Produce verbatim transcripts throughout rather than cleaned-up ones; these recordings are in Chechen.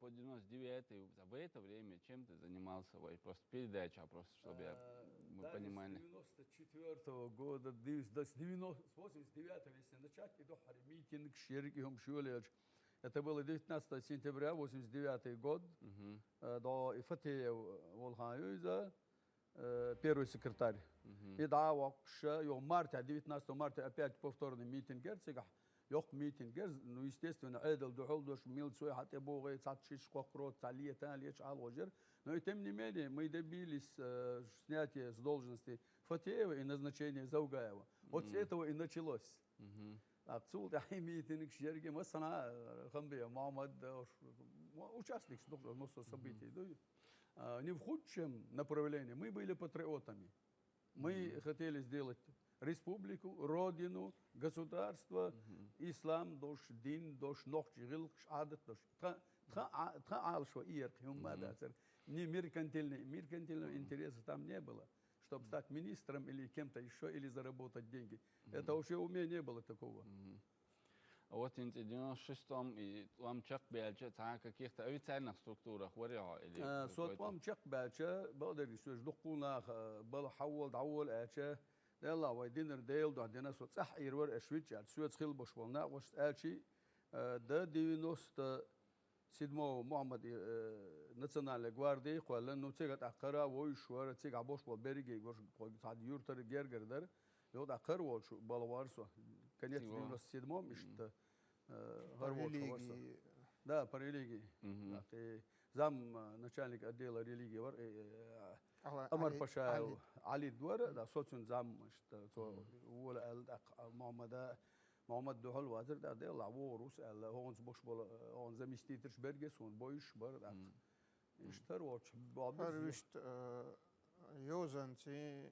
по девяносто девятый, в это время чем ты занимался? Вай, просто передача, просто чтобы я, мы Да, понимали. С девяносто четвёртого года, дев- да, с девяносто, с восемьдесят девятого, если начать, иду хьари митинг, шерги хум шуэлэлч. Это было девятнадцатого сентября, восемьдесят девятый год. Э, Да, и Фатеев волхаю из-за э, первый секретарь. И да, вообще, ё марта, девятнадцатого марта опять повторный митинг герцега. Ёх митинг герц, ну, естественно, эдел духол дош милцой хатэ богой, цат шиш кокрот, цалие, талие, чал ожер. Но и тем не менее, мы добились э, снятия с должности Фатеева и назначения Заугаева. Вот с этого и началось. Так, цул тахи митинг шерги, масана, хамбия, Мухаммад, э, ш- участник, что, ну, со- событий, да? А, не в худшем направлении. Мы были патриотами. Мы хотели сделать республику, родину, государство, ислам дош, дин дош, нохчи гилк, адат дош. Тха, тха, а- тха алшо иерк, хумма дацер. Не меркантильный, меркантильного интереса там не было, чтобы стать министром или кем-то еще, или заработать деньги. Это вообще у меня не было такого. Вот инте девяносто шестом и вам чак бяльча, та каких-то официальных структурах варя или Э, какой-то- Сотвам чак бяча, балдерги сөз духкулнах, э, бал хаввал даввал ача. Делла вай динер дейл дух дина со цах ирвар эшвич ат. Сөз хил бош волна, вош ачи, э, да девяносто седьмого Мухаммад э, национальной гвардии, квалла, ну, цигат аккара, вой шуара, цига бош вол бериги, гош, кой сад юртар гергердер. Йод аккар вол шу, балвар со. Конец Цига. Девяносто седьмом, ишта, э, По гар вол шуар со. религии. Да, по религии. Так, и зам э, начальник отдела религии вар, э, э, Ала- Амар Али- Пашаев, Али. Али Дуара, да, соцун зам, ишта, со, уола ал, да, Мухаммада, Мухаммад Духал вазир, да, де, ла, ворус, ал, хонс бош бола, э, он заместитель берге, сон бойш бар, да. Иштар воч, баб. Харвишт э, йозанци, э,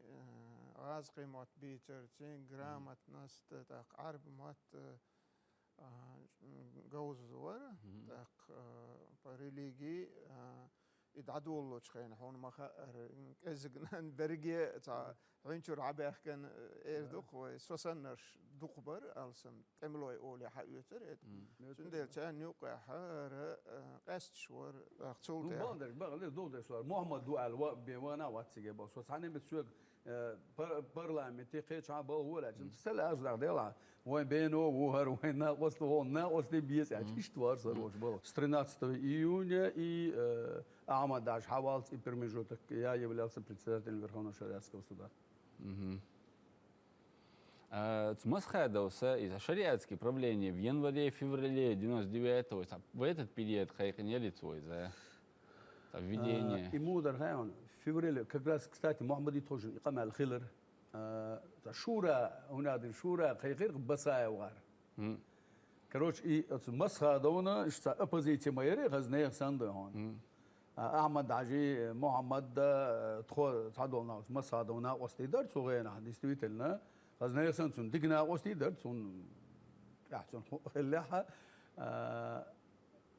аз къимат бийтерци, грамотность, так, арб мат, э, а, м, гаузвар, так, э, по религии, э, и дадуллоч хен, хун маха, э, эзгнан берге, ца, хунчур абехкен, э, эр дух, вай, сосаннаш дух бар, алсам, темлой оли ха ютер, эт. Цундел ца нюкъа ха, ра, э, къастшвар, так, цул Ну, тя. бандер, багле, додер суар. Мухаммад Дуал, ва, бе, вана, ват сиге, ба, со, цане бит суег, э, пар-, парламенте, кеча, бал, вола, чин, сел аз дах дела. Вай бено, вухар, вай на, ост, вон, на, ост, бес, а, чиш, твар, сар, воч, бал. С тринадцатого июня и, э, Ахмад Даш Хавалц и промежуток, я являлся председателем Верховного шариатского суда. А, ц-, Масхадовса из шариатские правления в январе-феврале девяносто девятого, в этот период хайкин лицо из-за введение. И мудар хайон, в феврале, как раз, кстати, Мухаммад Итхожин, и Камал Хилер, э, та Шура, у нас Шура, хайкир Басаевар. Короче, и от Масхадовна, что оппозиция майори, газнех сандой он. А, Ахмад Хажи, Мухаммад, да, э, тхо, цадолна, Масхадовна, ости дар, цугена, действительно. Газнех сан цун, дигна ости дар, цун, я, цун, хо-, хеллеха. А,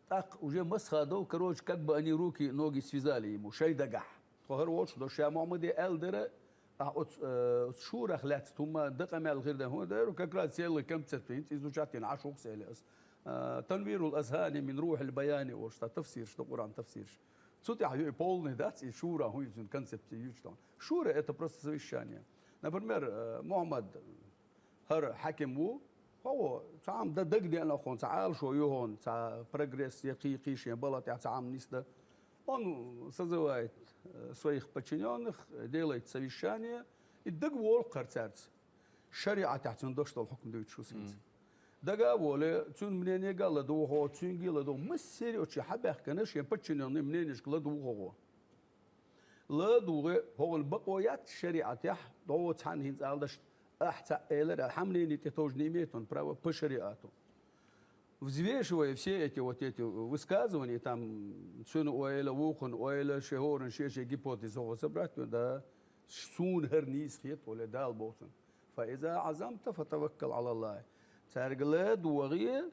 так, уже Масхадов, короче, как бы они руки, ноги связали ему, шайдагах. Тхо хар воч, до ша Мухаммад Элдера, а от, э, от Шурах лец, тума, да Камал Хирда, хо, да, как раз целый концепт, изучать, ин ашук селес. Э, Танвирул Азхани мин Рухил Баяни, вот, что тафсир, что Коран тафсир. Цу тя ю полный, да, и Шура, ху, изун концепт, ю, что. Шура — это просто совещание. Например, э, Мухаммад, хар хаким ву, хо, цам да даг де на хон, ца ал шо ю хон, ца прогресс, я кий, кий шен, бала тя цам ниста. Он созывает, э, своих подчинённых, э, делает совещание, и даг вол харцарц. Шариат тя цун дош тол хукм дуйт шу синц. Дага воле, цун мнение гала ду хо, цун гила ду, мыс серьёз чи хабах, конечно, подчинённый мнение шкла ду хо. Ла дуге, хогол бакъо ят шариат ях, до цан хинц алдаш, ах, ца элер, аль мнение те тоже не имеет он права по шариату. Взвешивая все эти вот эти высказывания, там, цун ойла, вухун ойла, шехорн, шеше гипотез, хо собрать, да, сун хер низ хет, оле дал болсун. Фа иза азамта, фатаваккал ала Аллах. Царгла дугъи,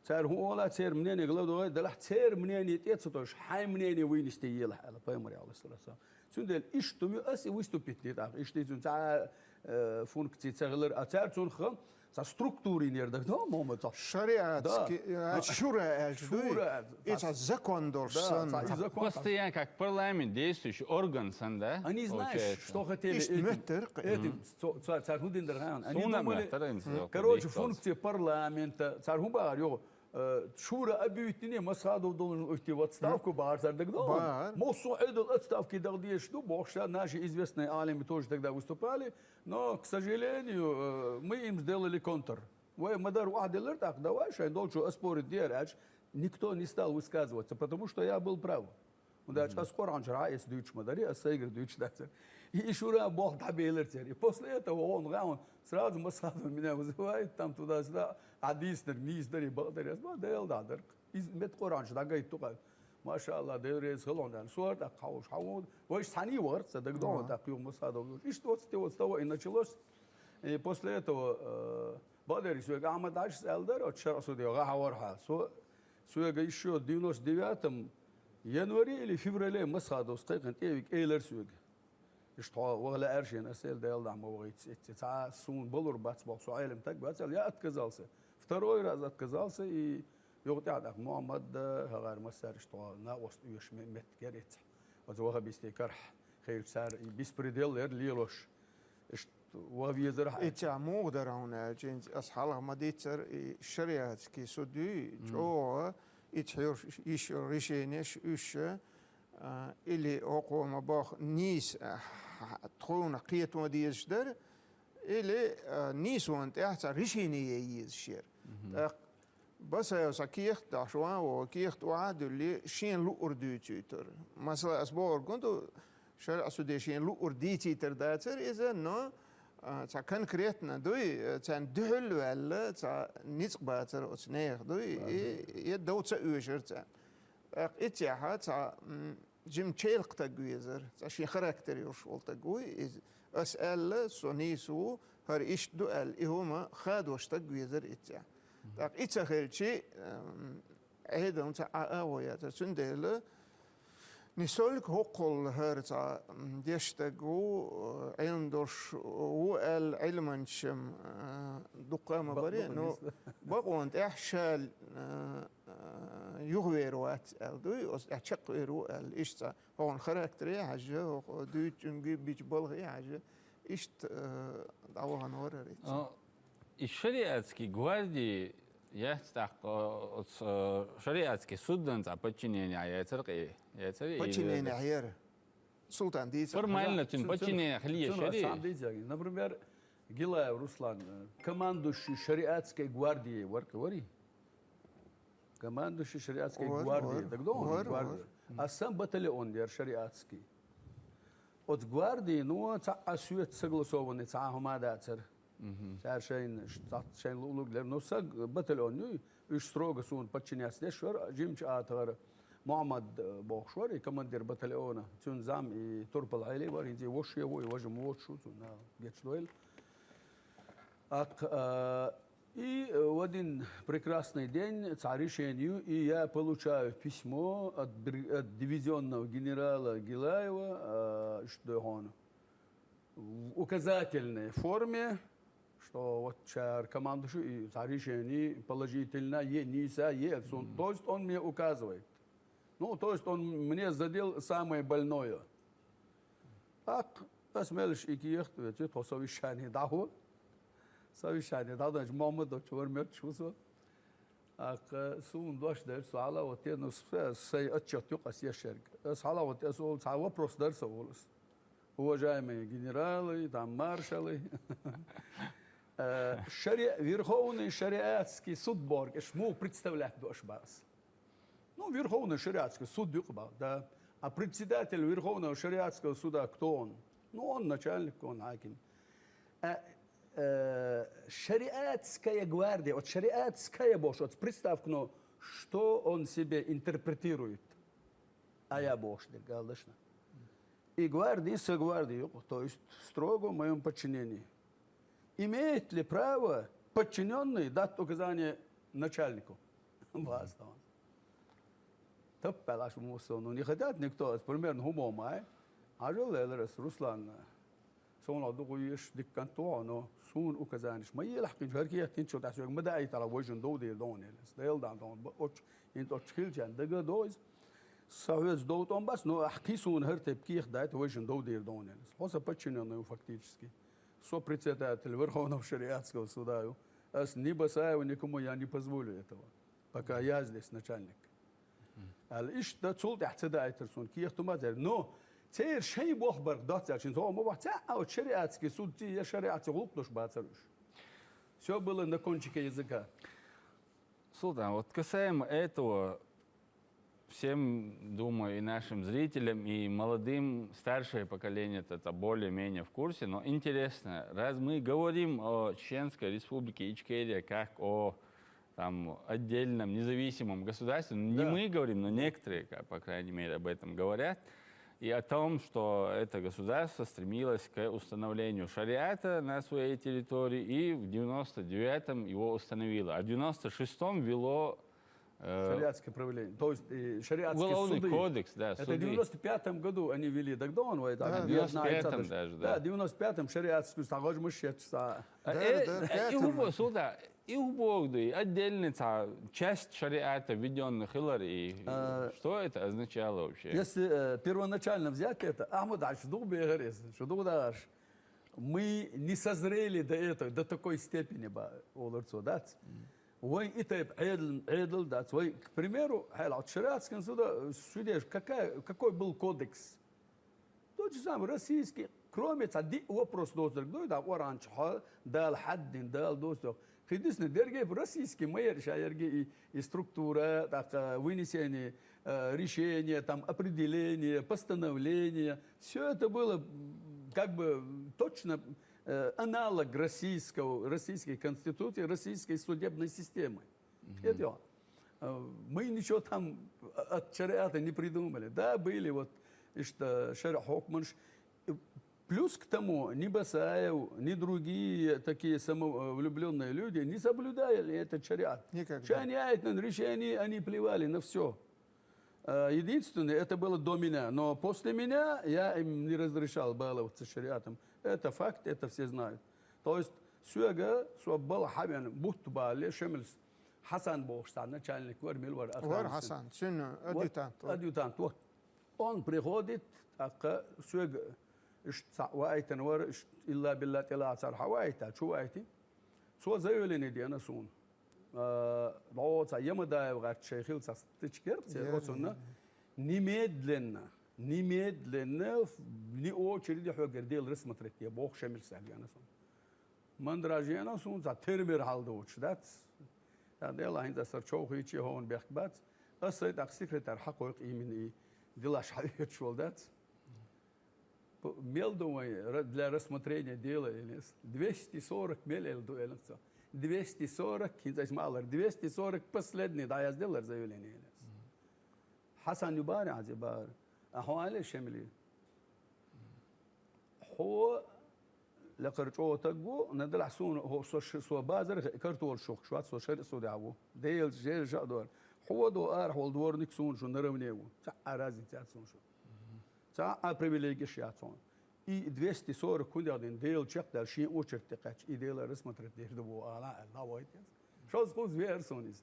цар ху ола цер мнение гла дугъи, далах цер мнение тец тош, хай мнение вынести ела, ала Пайгамбар, алейхиссалату вассалам. Цундел иштуми ас и выступить не так, ишти цун ца, э, функции цаглар, а цар цун хам, Цхьа структура йинера дагадоагӀий, Мухьаммад, цхьа? Шариатский, Да. а, шура аьлча, дуй? Шура, И цхьа закон долуш Да, санна. цхьа и закон. Постоянно как парламент действующий орган санна, да? Они, знаешь, Получается. Что хотели Иштта этим? моттар-кх. Этим, цо- цо- цар хӀун дина дара хьона? Они Суна думали, моттар, они сделали короче, подвиг функция парламента, цар хӀун бахар, йо, э, шура объявить-ний, Масхадов должен уйти в отставку, бахар цар, дагадоагӀий? Бахар. Мосо Ӏедал отставке даха дезаш ду, бохуш, наши известные алимы тоже тогда выступали, но, к сожалению, э, мы им сделали контр. Вай ма дарра охьаделлар тӀаккха, давай шайн долчо оспорить де аьлча, никто не стал высказываться, потому что я был прав. ХӀунда аьлча ас Къуръан чу Ӏа эца дуьйцуш ма дарий, ас сайгара дуьйцуш дацара. И шура болх дӀабелира церан. И после этого он гӀаун сразу Масхадов меня вызывает, там туда-сюда, Ӏа дийцинарг нийса дарий, бакъ дарий, ас боху, Дела дӀа дара. Иза мет Къуръан чу дӀагайта ду-кх. Маша Аллах, Дела реза хила хьуна, аьлла. Со тӀаккха хьовш, хьо вон, вайша цхьаний вахара, ца дагадоагӀий, тӀаккха юха Масхадов. Иштта оцу тӀе оцу тӀа ваийна началось. И после этого, э, бакъдерг соьга Ахьмад Ӏашас аьлла дара, оцу шарӀа суде гӀа хьавара хьа. Со, соьга ещё девяносто девятом январе или феврале Масхадовс кхайкхина тӀе а вига элира соьга. Иштта хьо ваха лаьара шена, ас элира, Дела дӀа ма вахийта эцца. Цхьа суна балур бац боху, со Ӏелам таг бац аьлла, я отказался. Второй раз отказался, и юха тӀаьхьа тӀаккха Мухьаммад, хӀагӀар массара иштта хьо накъост оьшу ме-, меттиг яра эцца. Оцу ваххабистийн карахь хилча цара и беспредел яра лелош. Иштта ваха везара хьа. Иштта муха дара хьуна аьлча, хӀинца ас хьалха ма дийццара, и шариатский суд дуй, чӀогӀа, иштта хьоьжуш йиш йолу решенеш уьш, а, или хӀокхо ма боху нийса, а, тхуна кхетамо дезаш дара, или, а, нийсонан тӀехь цхьа решение ян езаш яра. ТӀаккха Басаев цхьа кехат дахьаш ван ву, кехат охьа а дуьллий, шена луъург дуьйцуьйтура. Масала, ас бохург хӀун ду, шарӀа суде шена луъург дийцийтар дацара иза, но, а, цхьа конкретно дуй, царна дуьхьал а ваьлла, цхьа ницкъ бацара оцу нехан дуй, и, и дов ца оьшура царна. ТӀаккха и цехьа цхьа, м, жима чӀелкха таг везара, цхьа шен характер йолуш волу таг вуй иза. Ас аьлла, со нийса ву, хӀара иштта ду аьлла, и хӀума хадош таг везара и цехьа. ТӀаккха и ца хилчи, м, Ӏедална цхьа Ӏа а гӀо яцара. Цундела не столько хӀокхул хӀара цхьа, м, деш стаг ву, э, Ӏилма долуш ву аьлла, Ӏилманчам, э, дуккха а ма баре, но бакъонан тӀехь ша, э, э, юхавер вац аьлла дуй, оцу тӀехь чекхвер ву аьлла. Иштта цхьа хӀокхуьнан характере а хьаьжжа, хӀокху дуьйцучуьнга бича балхе а хьаьжжа, иштта, э, дӀавахана вара хӀара и цхьа. А, и шариатский гварди яц тӀаккха, оцу, э, шариатский суддан цхьа подчинение яцара къе, яцара и Подчинение яра. Султан дийца. Формально цуьнан Цуьнан- подчинение хиле цуьнан шари. сам дийцаги. Например, Гилаев Руслан, э, командующий шариатской гвардией вара кхе, варий? Командующий шариатской Вар, гвардией. вар, Так думал, вар, гвардия. вар. А сам батальон яра шариатский. Оцу гвардии, ну, цхьа а соьца согласованный цхьа а хӀума дацара. Цара шайна, ш-, цхьа шайна луълуг лер. Ну, саг батальон ю, уьш строго суна подчиняться деш вара, жимчу а тахара Мухьаммад, э, бохуш вара, и командир батальона. Цуьнан зам и турпал хьели вара, хӀинца и вошше ву, и важа ма воцуш ву, цунна гечдойла. Ак, э, и, э, в один прекрасный день цхьа решение ю, и я получаю письмо от бр-, от дивизионного генерала Гилаева, э, что он в указательной форме, что вот ша командующий, и цхьа решение положительно е, нийса е, цун-, то есть он мне указывает. Ну, то есть он мне задел самое больное. Так, ас меллаш и кехат а веце, тхо совещание дӀахо. Совещание дӀадахча, Мухьаммадович вара моьттуш ву со. Аккха суна дош дара, со хьала а ватте, ну, с-, сай отчет ю-кх ас еш ерг. Ас хьала а ватте, ас олу, цхьа вопрос дара сан олу ас. Уважаемые генералы, там, маршалы. Э, шари-, Верховный шариатский суд бохург, аш муха представлять ду аш бац? Ну, Верховный шариатский суд ю-кх бах, да. А председатель Верховного шариатского суда кто он? Ну, он начальник, он хьаким. А, э, шариатская гвардия, вот шариатская бохуш, вот приставка, ну, что он себе интерпретирует? А я бохуш дерг, галдашна. И гвардия, со гвардия ю-кх, то есть строго в моём подчинении. Имеет ли право подчинённый дать указание начальнику? База тахана. Таппаьлаш муссо, ну, не хотят никто, примерно хӀумо май. Хьажал, элира ас, Руслан, Цунах дукха еш диккант ву хьо, но суна указанеш ма елахь кхинчу, хӀара кехат хӀинца чу тӀе соьга ма даийталахь, вайшин дов дийр ду хьуна, элас. Дела дан ду хьуна, ба-, оцу, хӀинца оцу хилчарна дага а до иза. Сан хьоьца дов тӀом бац, но ахь кхин суна хӀара тайпа кехат дайта, вайшин дов дийр ду хьуна, элас. Хьо сан подчинённый ву фактически. Со председатель Верховного шариатского суда ю. Ас ни Басаеву, никому я не позволю этого. Пока я здесь начальник. Аьлла, иштта цул тӀаьхьа ца даийтар суна кехат хӀума а церан. Но церан шайн болх барх доццаьрчина, цо ма боху, цхьа а оцу шариатский судти я шариатский гӀуллакх долуш бацара уьш. Всё было на кончике языка. Султан, вот касаемо этого, всем, думаю, и нашим зрителям, и молодым, старшее поколение это более-менее в курсе, но интересно, раз мы говорим о Чеченской Республике Ичкерия как о там, отдельном независимом государстве, не Да. мы говорим, но некоторые, как, по крайней мере, об этом говорят, и о том, что это государство стремилось к установлению шариата на своей территории и в девяносто девятом его установило, а в девяносто шестом ввело э, Шариатское правление. То есть, э, шариатские уголовный суды. Кодекс, да, Это суды. В девяносто пятом году они ввели, так да, он, это Да. В девяносто пятом даже, да. Да, в девяносто пятом шариатскую сагож мы сейчас, а. А, Да, э, да, э, и пятом. Убо, суда, и убо, да, и отдельный ца-, часть шариата введённых хилар, и А, что это означало вообще? Если, э, первоначально взять это, Ахмад Аш, ду бегар, если, что ду даш. Мы не созрели до этого, до такой степени, ба, олар цо, дац. Вайн и тайп Ӏедал, Ӏедал дац. Вай, к примеру, хьайла, вот шариатскан суда, судеш, какая, какой был кодекс? Тот же самый российский, кроме ца ди вопрос доцург, ну, да, Къуръан чу хьо, Дала хьаддин, Дала доцург. Кхидисна дерге российский майер, ша ерге и, и структура, так, э, вынесение, э, решение, там, определение, постановление. Всё это было, м, как бы, точно, э, аналог российского, российской конституции, российской судебной системы. Это, э, мы ничего там от шариата не придумали. Да, были вот, что шариат хукманш. Плюс к тому, ни Басаев, ни другие такие самовлюбленные люди не соблюдали этот шариат. Никогда. Шариатное решение, они плевали на всё. Э, единственное, это было до меня, но после меня я им не разрешал баловаться шариатом. Это факт, это все знают. То есть, соьга, со бала хьавен, бутт бале, Шемалс Хьасан бохуш цхьа начальник вара, мила вара, Вара Афганистан. Хьасан, цуьнан Вот, адъютант вара. Адъютант, вот. Он приходит, тӀаккха соьга, иштта цхьаъ ваийтина вара, иштта илла билла тӀелаца цара хьаваийта, чу ваийти. Цо заявление деана суна. А, дӀо цхьа Ямадаев гӀерташ шайх хилла цхьа стычка яра церан, Я, оцунна я. Немедленно, немедленно, вне очереди хьоьгара дело рассмотреть де, боху Шемалс аьлла деана суна. Мандраж яна суна цхьа термер хьалдоцуш дац. Та дела хӀинца аса човхийчи хьуна бехк бац. Аса тӀаккха секретарь хьакхойкху именно и делаш хьаоьцуш волу дац. П-, мел ду вайн ра-, для рассмотрения дела, элира аса. Двести сорок мел эл ду, элира цо. Двести сорок, хӀинца аса ма аллара, двести сорок последний дӀаязделлара заявление, элира аса. Хьасан ю бара, Ӏази бара. А хьо аьлла Шемали. Хьо лекхара чӀогӀа таг ву, наделахь суна, хьо со ш-, со базар хе-, картолаш шухкаш вац, со шариӀ судехь ву. Делан жер жа а дора. Хьо до арахь волу дворник суна шу наравне ву. Цхьа а разница яц суна шу. Цхьа а привилегиш яц хьуна. И двести сорок хӀун деш дина, Дела чекхдаьлла, шен очередь тӀе кхаьчча, и дела рассмотреть дер ду боху ала, аьлла, дӀавойту. Шозза кхузза веара суна иза.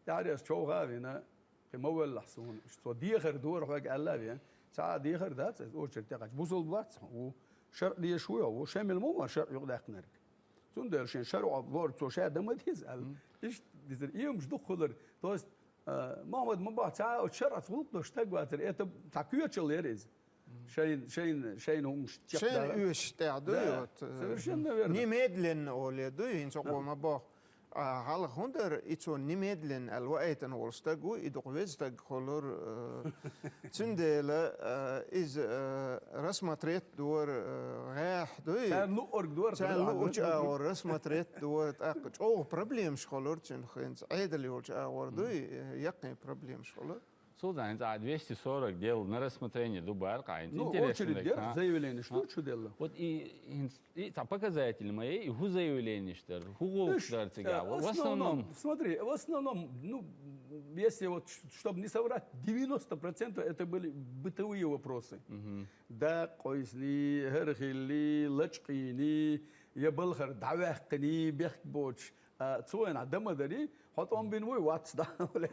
ТӀаьхьарца човха а вина, кхин ма веллахь суна. Цо дехар дора хьоьга аьлла а вен. Цхьа а дехар дац, иза очередь тӀе кхаьчча. Бусалба вац хьуна, ву. ШарӀ дезаш ву хьо, ву. Шемал ма вара шарӀ юкъадаьккхинарг. Цундела шен шарӀо лорг цо ша дан ма деза аьлла. Мгм. Иштта дезара, иймаш дукха хилар. То есть, а, Мухьаммад ма боху, цхьа а оцу шарӀаца гӀуллакх долуш стаг вацара. Это цхьа коьчал яра иза. Шайн, шайн, шайн хӀумаш чекхдала. Шайн оьшуш тӀехь дуй, Да, вот, э, совершенно верно. Немедленно оле дуй, хӀинца Да. хьо ма боху. А, хьалха хӀун дара, и цо немедленно аьлла ваийтина волу стаг ву, и дукха веза стаг хуьлура, э, цундела, э, иза, э, рассмотреть дора, э, гӀехь дуй. Царна луъург дора, Царна дора, луъучу дора. агӀор рассмотреть дора, тӀаккха чӀогӀа проблемаш хуьлура цуьнан хӀинца. Ӏедал йолчу агӀор дуй, э, яккхий проблемаш хуьлура. Султан, хӀинца а двести сорок дел на рассмотрение ду бара, хӀинца Ну, интересно очередь даг, дер, а? заявление, А? что, что дело? Вот и, хӀинца, и цхьа показатель ма е, и хӀу заявление дар, хӀу гӀулакх дар цига. Э, В основном, смотри, в основном, ну, если вот, чтобы не соврать, девяносто процентов это были бытовые вопросы. Да, къойсни, хӀерхилли, лачкъини, я балхар дӀавяхкини, бехк боч. А, цо вайна дама дари, хьо тӀом бин вой, вац да, оле.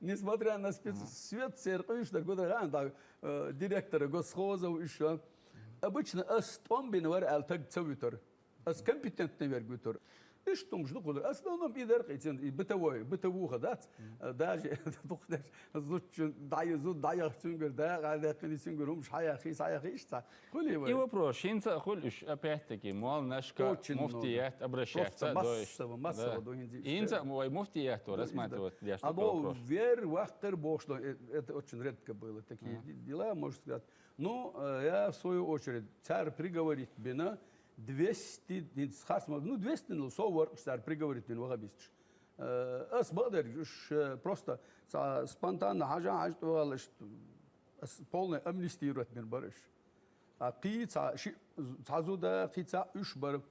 Несмотря на спец-, свет, сер къуьш дар, гудра ган да, э, директора госхозов ишо. Обычно ас тӀом бин вар ал таг ца витар. Ас компетентный верг витар. Иш тумш ду кудра. Основном и дар къицин, и бытовой, бытовуха дац. Э, даже тухнеш зучун, дай зу, дай цунгер, да, га да кини цунгер, хумш хая, хи, хая, хи, ишта. Хули вай. И вопрос, хӀинца хул уж, опять-таки, муал нашка Очень много. Муфтият обращаться. Просто массово, массово Да. до хинзи ИнцӀа вай муфтият рассматривать деш А такой бо вопрос. Вер вахтер бошто, э, это очень редко было, такие Ага. де-, дела, можно сказать. Ну, э, я в свою очередь, цар приговорить бина двести, хас ма-, ну, двести, ну, со вар, цар приговорить бин вахабистш. Э, ас бадар, уж, э, просто ца-, спонтанно хьажа, хьажа, ас полный амнистировать бин барыш. А кхи ца-, ши-, цхьа зуда, кхи ца уьш бар,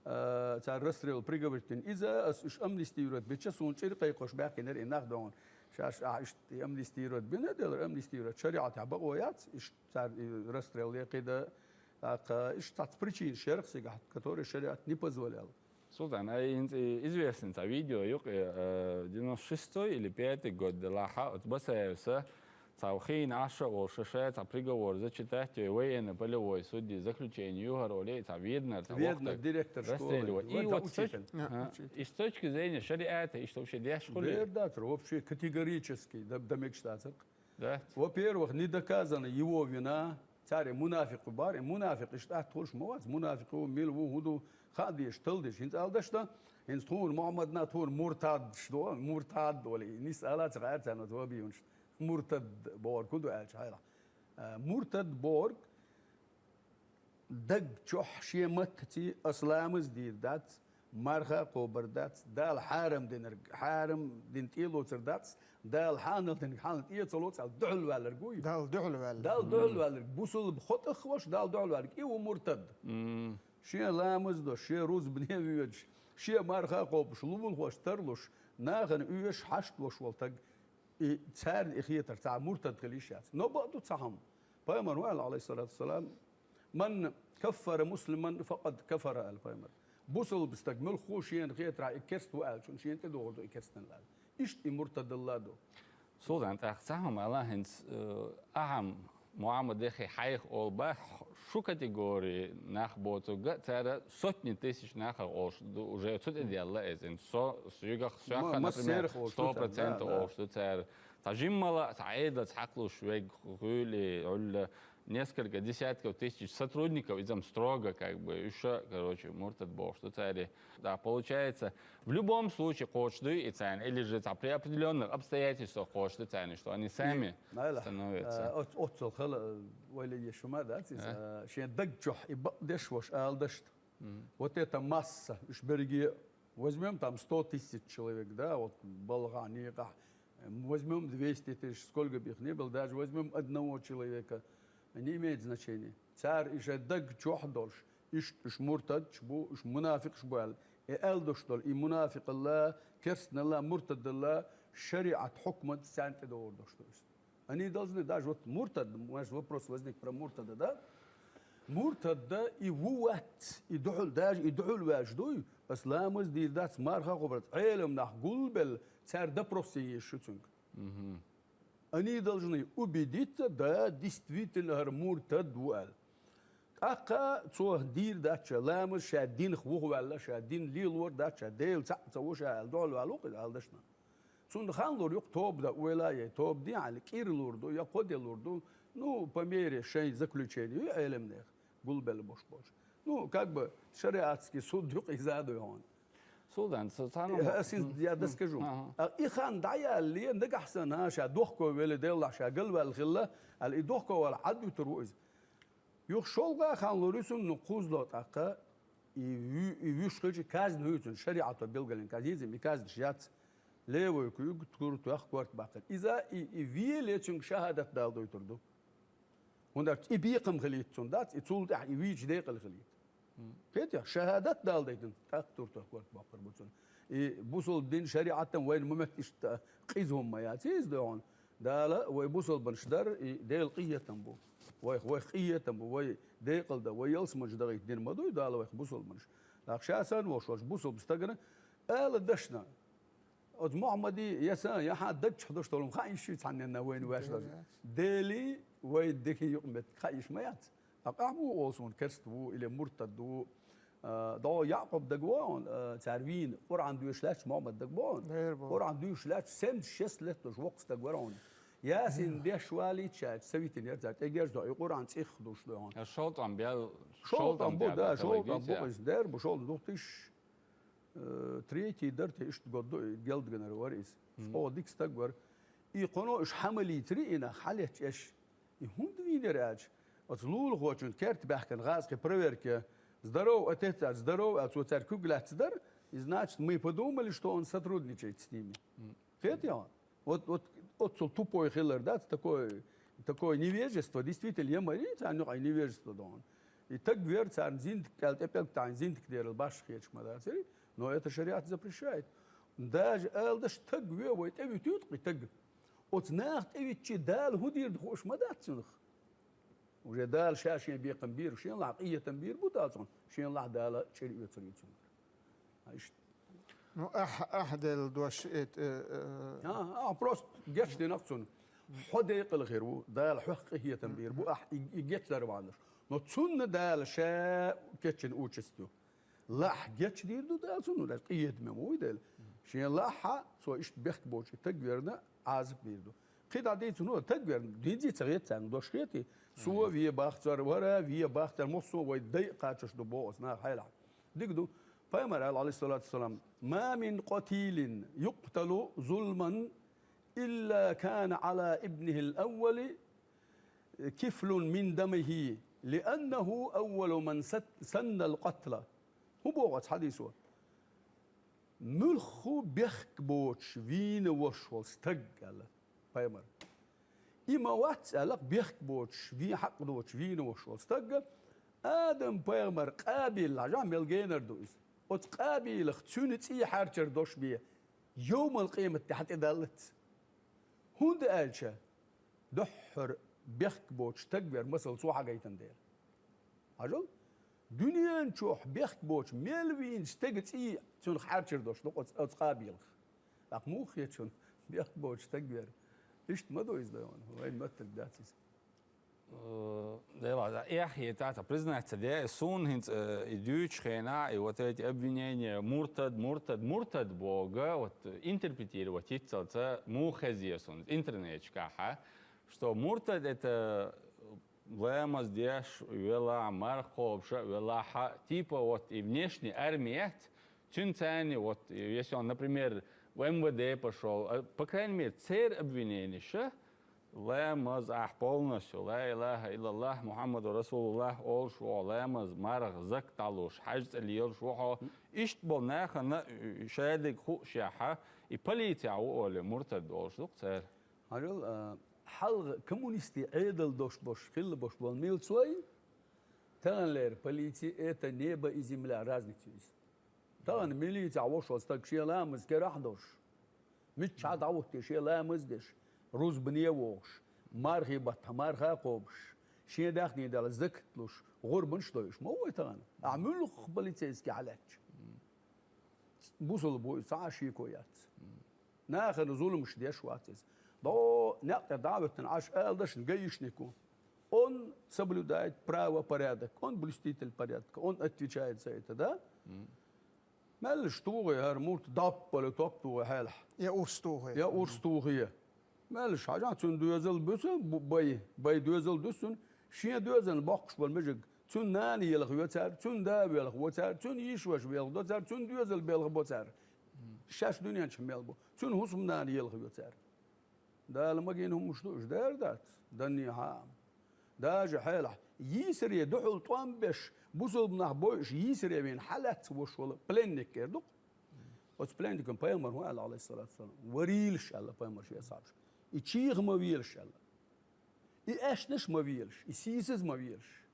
э, цар расстрел приговорить бин. Иза ас уьш амнистировать бича, сун чӀир кхайкхош баьхкинер и нах догӀун. Шаш а ишт и амнистировать бина делар, амнистировать шариат а бакъо яц, ишт цар и расстрел якхида, а кха ишт цац причин шерх сигахт, который шариат не позволял. Султан, а ин-, и известный ца видео юкъе, э, девяносто шестой или пятый год де лаха, от Басаевса, ца хин аша ол шаша, ца приговор зачитать, э, военно-полевой судьи заключение юхар оле, ца Веднер, ца Веднер, вахтер директор школы. Расстреливать. И Вот, вот да, с точки, учитель. А, а, учитель. И с точки зрения шариата, и что вообще деш хули? Вердатор, вообще категорически, да, да мечтаться. Да. Во-первых, не доказана его вина. Царе мунафикъ бар, и мунафикъ иштта атта хуш ма вац, мунафикъ ву, мил ву, хӀу ду, хаа деш, тал деш. ХӀинца алдашта, хӀинца тхуна Мухаммадна тхуна муртад шдо, муртад доли. Нис ала ца гӀар царна вабиюнш. Муртад борг хӀу ду аьлча хьайла. Э, муртад борг даг чохь шен маттаци ас ламаз дийр дац, марха кхобар дац, Дала хьарам динарг, хьарам дин тӀелоцар дац, Дала хьанал динарг хьанал тӀе ца лоцал дуьхьал ваьлларг вуй. Дала дуьхьал ваьлларг. Дала дуьхьал ваьлларг. Бусулба хотах ваш Дала дуьхьал ваьлларг. И ву муртад. Шен ламаз до, шен рузбане веч, шен марха кхобуш, лувулхош тарлуш, нахана уьш хьашт ваш вол таг. И царна и хетар, цхьа муртад хила йиш яц. Но бакъду цхьа хӀама. Пайхамар ваьлла, алейхиссалату вассалам, «Ман каффара муслиман, факъад кафара», аьлла пайхамар. Бусалба стаг муьлххо шена хетарахь и керст ву аьлчун, шена тӀедогӀур ду и керстан аьлла. Иштта и муртадалла ду. Султан, тӀаккха цхьа хӀама ала хӀинца, э, ахьам Мухаммад яхи хьайх олба, шу категории нах боцуга, цара сотни тысяч нахах олуш ду, уже цу тӀе делла эзин. Со, сюгах, сюгах, Ма-, например, массерах олуш ду сто процентов цара, да, да. Олуш ду цара. Цхьа жиммала, цхьа Ӏедалца хьакхалуш вег хуьли, гӀулла, несколько десятков тысяч сотрудников, изам строго, как бы, уьша, короче, муртад бохуш ду цари. Да, получается, в любом случае кхочуш дуй и царна, или же цхьа при определённых обстоятельствах кхочуш ду царна, что они сами И, Найла, становятся. Э, оц-, оццал хала, э, вайле еш хӀума дац иза, Э? э, шен даг чохь и бакъдеш ваша ала дашта. Вот эта масса, уьш берриге, возьмём там сто тысяч человек, да, вот балгӀа, некъахь, возьмём двести тысяч, сколько бы их ни было, даже возьмём одного человека, не имеет значения. Цара и шайн даг чохь долуш, иштта уьш муртадч бу, уьш мунафикъаш бу аьлла, и аьлла долуш долу, и мунафикъалла, керстаналла, муртадалла, шариӀат хьукмат царна тӀедогӀур долуш ду иза. Они должны даже, вот муртад, может, вопрос возник про муртада, да? Муртадда и ву вац, и дуьхьал, даже и дуьхьал ваьллаш дуй, ас ламаз дийр дац, марха кхобар дац, Ӏелам нах гулбелла, цара допрос еш шу цуьнга. Они должны убедиться, да, действительно, хӀара муртад ву аьлла. ТӀаккха цо дийр дац ша ламаз, ша динах вухаваьлла, ша дин лелор дац, ша Дела цхьаъ ца ву ша аьлла, дуьхьал ваьлла ву-кх иза, аьлла дашна. Цунна хан лур ю-кх тоба дан, ойла а яй, тоба де аьлла, кӀира лур ду, я кхо де лур ду. Ну, по мере шайн заключения ю Ӏелам нехан, гулбелла бош болуш. Ну, как бы, шариатский суд ю-кх иза а дуй хьуна. Султан, со цхьана Э, ас иза я доскажу. Ага. А, и хан дӀаяллале, нагахь санна, ша дохко велла, деллахь ша галваьлла хилла, аьлла, и дохко вала Ӏад вуьтур ву иза. Юха шолгӀа хан лур ю цунна, ну, кхузло тӀаккха, и вуь-, и вуьш хилча казна хӀуьйцун, шариӀато билгалйина казна, хӀинца и казнаш яц. Левой куьйга тур тоьхна корта баккхар. Иза и, и веле цуьнга шахӀадат дала дойтур ду. ХӀунда аьлча и бекхам хилийта цунна дац, и цул тӀаьхьа и вийча декъала хилийта. Кхетий, шахӀадат дала дайтина, тӀаккха тур тоьхна корта баккхар бу цунна. И бусалба дин шариӀатан вайна ма метта иштта къиза хӀума ма яц иза догӀун. Дала вай бусалбанаш дар, и Дела къинхетам бу. Вайх, вайх къинхетам бу, вай декъала да, вай ялсаманчу дахийта дин ма дуй Дала вайх бусалбанаш. ТӀаккха ша санна волуш волчу бусалба стагана ала дашна, оцу Мухьаммади я сан, я хьан дагчух долуш долу хаийша ю цхьанненна вайна ваьш долу. Дели вай дехи юкъаметтиг хаийша ма яц. Ткъа ахь муха олу суна керста ву, или муртад ву? А, догӀу Якъуб дага вон, а, цара вийна, Къуръан дуьйш лаьтташ Мухьаммад дага вон. Къуръан дуьйш лаьтташ семьдесят шесть лет долуш воккха стаг вара хьуна. Ясин деш валийта шаьш, ца витина яра цара, тӀегерза до, и Къуръан цӀих душ до хьуна. Шолтан бел, шолтан бу, да, шолтан бу, иза дер бу, шолтан духтиш. Э, третий дар те иштта год ду, и гелдганара вара иза. Оха дика стаг вара. И кхуно уьш хьамалийцари и нах, хьалетча эш. И хӀунда вийнера аьлча, оцу лулахочун керта баьхкина гӀазкхи проверке, здоров отец аьлча, здоров аьлча, цо цаьрга куьг лаьцна дара, и, значит, мы подумали, что он сотрудничает с ними. Кхетий хьо? Вот, вот, оццул тупой хилар дац, такой, такое невежество, действительно, я мари, царна юкъахь невежество дохуна. И таг вер царна зиндик кӀел тӀе пӀелг тахьна зиндик дерал баш хеташ ма дацари, но это шариат запрещает. Даже ала даш таг ве вай тӀе вуьтуьйту кхи таг. Оцу наха тӀе витчи Дала хӀун дийр ду хууш ма дац цунах. Уже Дала ша шен бекхам бийр, шен лахь къинхетам бийр бу Дала цунах, шен лахь Дала чӀир оьцур ю цунах. А иштта. Ну, ахь, ахь делла дош, э, э, э. А, а, просто гечдинарг цунна. Хьо декъала хир ву, Дала хьох къинхетам бийр бу, ахь и, и гечдар ваннаш. Но цунна Дала ша кечйина участь ю. Лахь гечдийр ду Дала цунна, даже къинхетаме ма вуй Дала. Шен лахьа, цо иштта бехк боцу и таг верна, Ӏазап бийр ду. Кхин дӀа дийцина вара, таг верна, дийзи ца хета царна дош хетий? Со ве бахцар, вара ве бахцар, массо а вай дай а кхачаш ду боху оцу наха хьайлахь. Дика ду. Пайхамар аьлла, алейхиссалату вассалам: «ما من قتيل يقتل ظلما إلا كان على ابنه الأول كفل من دمه لأنه أول من سن القتل». ХӀун боху оцу хьадисо? Муьлхха бехк боцуш вийна вош волу стаг, аьлла пайхамар. И ма вац, аьлла, бехк боцуш, вен хьакъ доцуш вийна вош волу стаг, Адам-пайхамар Къабил, хьажа, мел генар ду иза. Оцу Къабилах цуьнан цӀий хьарчар дош бен, йовмал къемат тӀехь тӀедаллац. ХӀунда аьлча, дуьххьара бехк боцуш стаг вер, масал, цо хьагайтина дела. Хьажал, дуьнен чохь бехк боцуш мел вийначу стеган цӀий цуьнах хьарчар дош ду оцу, оцу Къабилах. ТӀаккха муха хета шуна бехк боцуш стаг вер? Иштта ма ду иза, дай вайн, вайн моттарг дац иза. Э, Дела, эхь, и тӀаккха признаться де, суна хӀинца, э, и дуьйцучу хенахь, и вот эти обвинения, муртад, муртад, муртад бога, вот, э, интерпретировать йиццалца муха хеза суна интернетчикахьа, что муртад это ламаз деш велахь, марха кхобуш велахь, типа вот и внешний армия яц, цуьнан царна вот, если он, например, в МВД пошёл, а, по крайней мере, церан обвиненеш, ламаз ахь полностью, ла илаха иллаллах, Мухаммаду расулуллах олуш ву, ламаз, марха, закат дӀалуш, хьаьж цӀа лелаш ву хьо. Иштта болу нахана, э, шадерг хууш яхьа, и полицехь ву олий, муртад олуш ду-кх цара. Хьажал, а, хьалха коммунистийн Ӏедал дош бош, хилла бош болу милцой, таханлера полици — это небо и земля, разница ю иза. Тахана милицехь вош волу стаг шен ламаз керахь а долуш, миччахьа дӀахӀуттий шен ламаз а деш, рузбане а вогӀуш, мархий баттахь марха а кхобуш, шен даьхни дала закат луш, гӀурбанаш а дойуш ма ву вай тахана. Ахьа муьлхха полицейский хьалаьттача? Бусалба ву иза, цхьа а шеко яц. Нахана зуламаш деш вац иза. ДӀо некъ тӀе дӀа а хӀоьттина Ӏаш, ала дашна гаишнику: он соблюдает правопорядок, он блюститель порядка, он отвечает за это, да? Меллаш тухий хӀара мурт, даппала топ тухий хьалахь. Я урс тухий. Я урс тухий. Меллаш хьажахь, цуьнан доьзал буьсу, бу-, бай, бай доьзал дуьсу цуьнан, шен доьзална боккхуш болу мужик. Цуьнан нана елха йо цара, цуьнан да велха во цара, цуьнан йиша-ваша велха до цара, цуьнан доьзал белха бо цара. Шаьш дуьнен чу мел бу. Цуьнан хӀусамнана елха йо цара. Дала магийна хӀуманаш ду уьш, дера дац, данне хьа а. Даже хьалахь, йийсаре дуьхьал тӀом беш, бусалба нах бойуш, йийсаре вийна хьалаьцна вош волу пленник эр ду-кх. Оцу пленникан пайхамар хӀун аьлла, Ӏалайхиссалату вассалам? Варийлаш аьлла пайхамар шен асхьабашка. И чийха ма велаш аьлла. И аьшнаш ма велаш, и сийсаз ма велаш.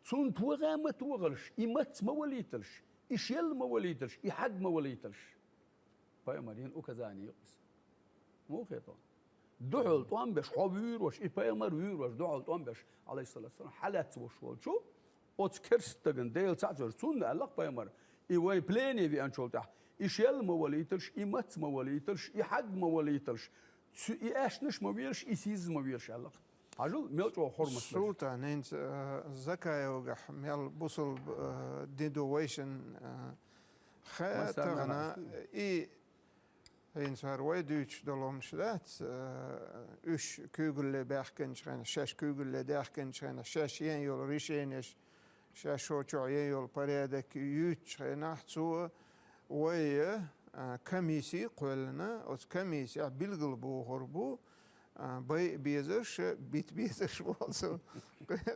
Цунна тогӀа ма тогӀалаш, и мац ма валийталаш, и шел ма валийталаш, и хьаг ма валийталаш. Пайхамар йина указание ю иза. Муха хетал? Дуьхьал тӀом беш, хьо вуьйр ваш, и пайхамар вуьйр ваш, дуьхьал тӀом беш, Ӏалайхиссалату вассалам, хьалаьцна ваш волчу, оцу керстаган Дела цхьаъ цуьра, цунна аьлла-кх пайхамар, и вай плене веанчул тӀаьхьа, и шел ма валийталаш, и мац ма валийталаш, и хьаг ма валийталаш, цу-, и аьшнаш ма велаш, и сийсаз ма велаш аьлла-кх. Хьажал, мел чӀогӀа хурмат беш. Султан, хӀинца, э, Закаевгахь мел бусалба, э, дин ду вайшин, э, ха-, массарна тахана, и ХӀинца хӀара вай дуьйцуш долу хӀуманаш дац, э, уьш куьйгалле баьхкинчу хенахь, шаьш куьйгалле даьхкинчу хенахь, шаьш ен йолу решенеш, шаьш шо чохь ен йолу порядок юьйцучу хенахь, цо вай, э, комиссий кхоьллина, оцу комиссехь билгал бохур бу, э, байа безарш, бита безарш боху цо.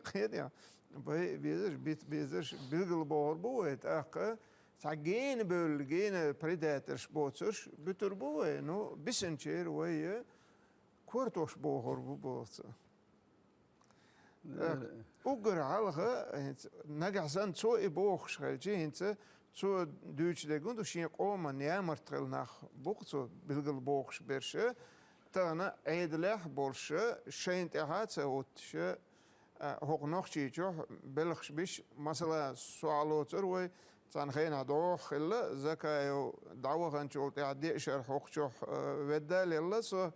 Кхетий? Байа безарш, бита безарш билгал бохур бу вай, тӀаккха цхьа гена бевлла, гена предательш боцурш буьтур бу вай, ну, бисинчеран вай кортош бохур бу боху цо. Э, уггар хьалха, хӀинца, нагахь санна цо и бохуш хилча, хӀинца цо дуьйцуш дерг хӀун ду, шен къоман ямарта хилла нах бу-кх цо билгал бохуш берш, тахана Ӏедалехь а болуш, шайна тӀаьхьа а ца хӀуттуш, а, хӀокху Нохчийчохь белхаш биш, масала, со хьалоцур вай, цхьана хенахь дӀо хилла, Закаев дӀаваханчул тӀаьхьа деа шарахь хӀокху чохь, а, ведда а лелла со.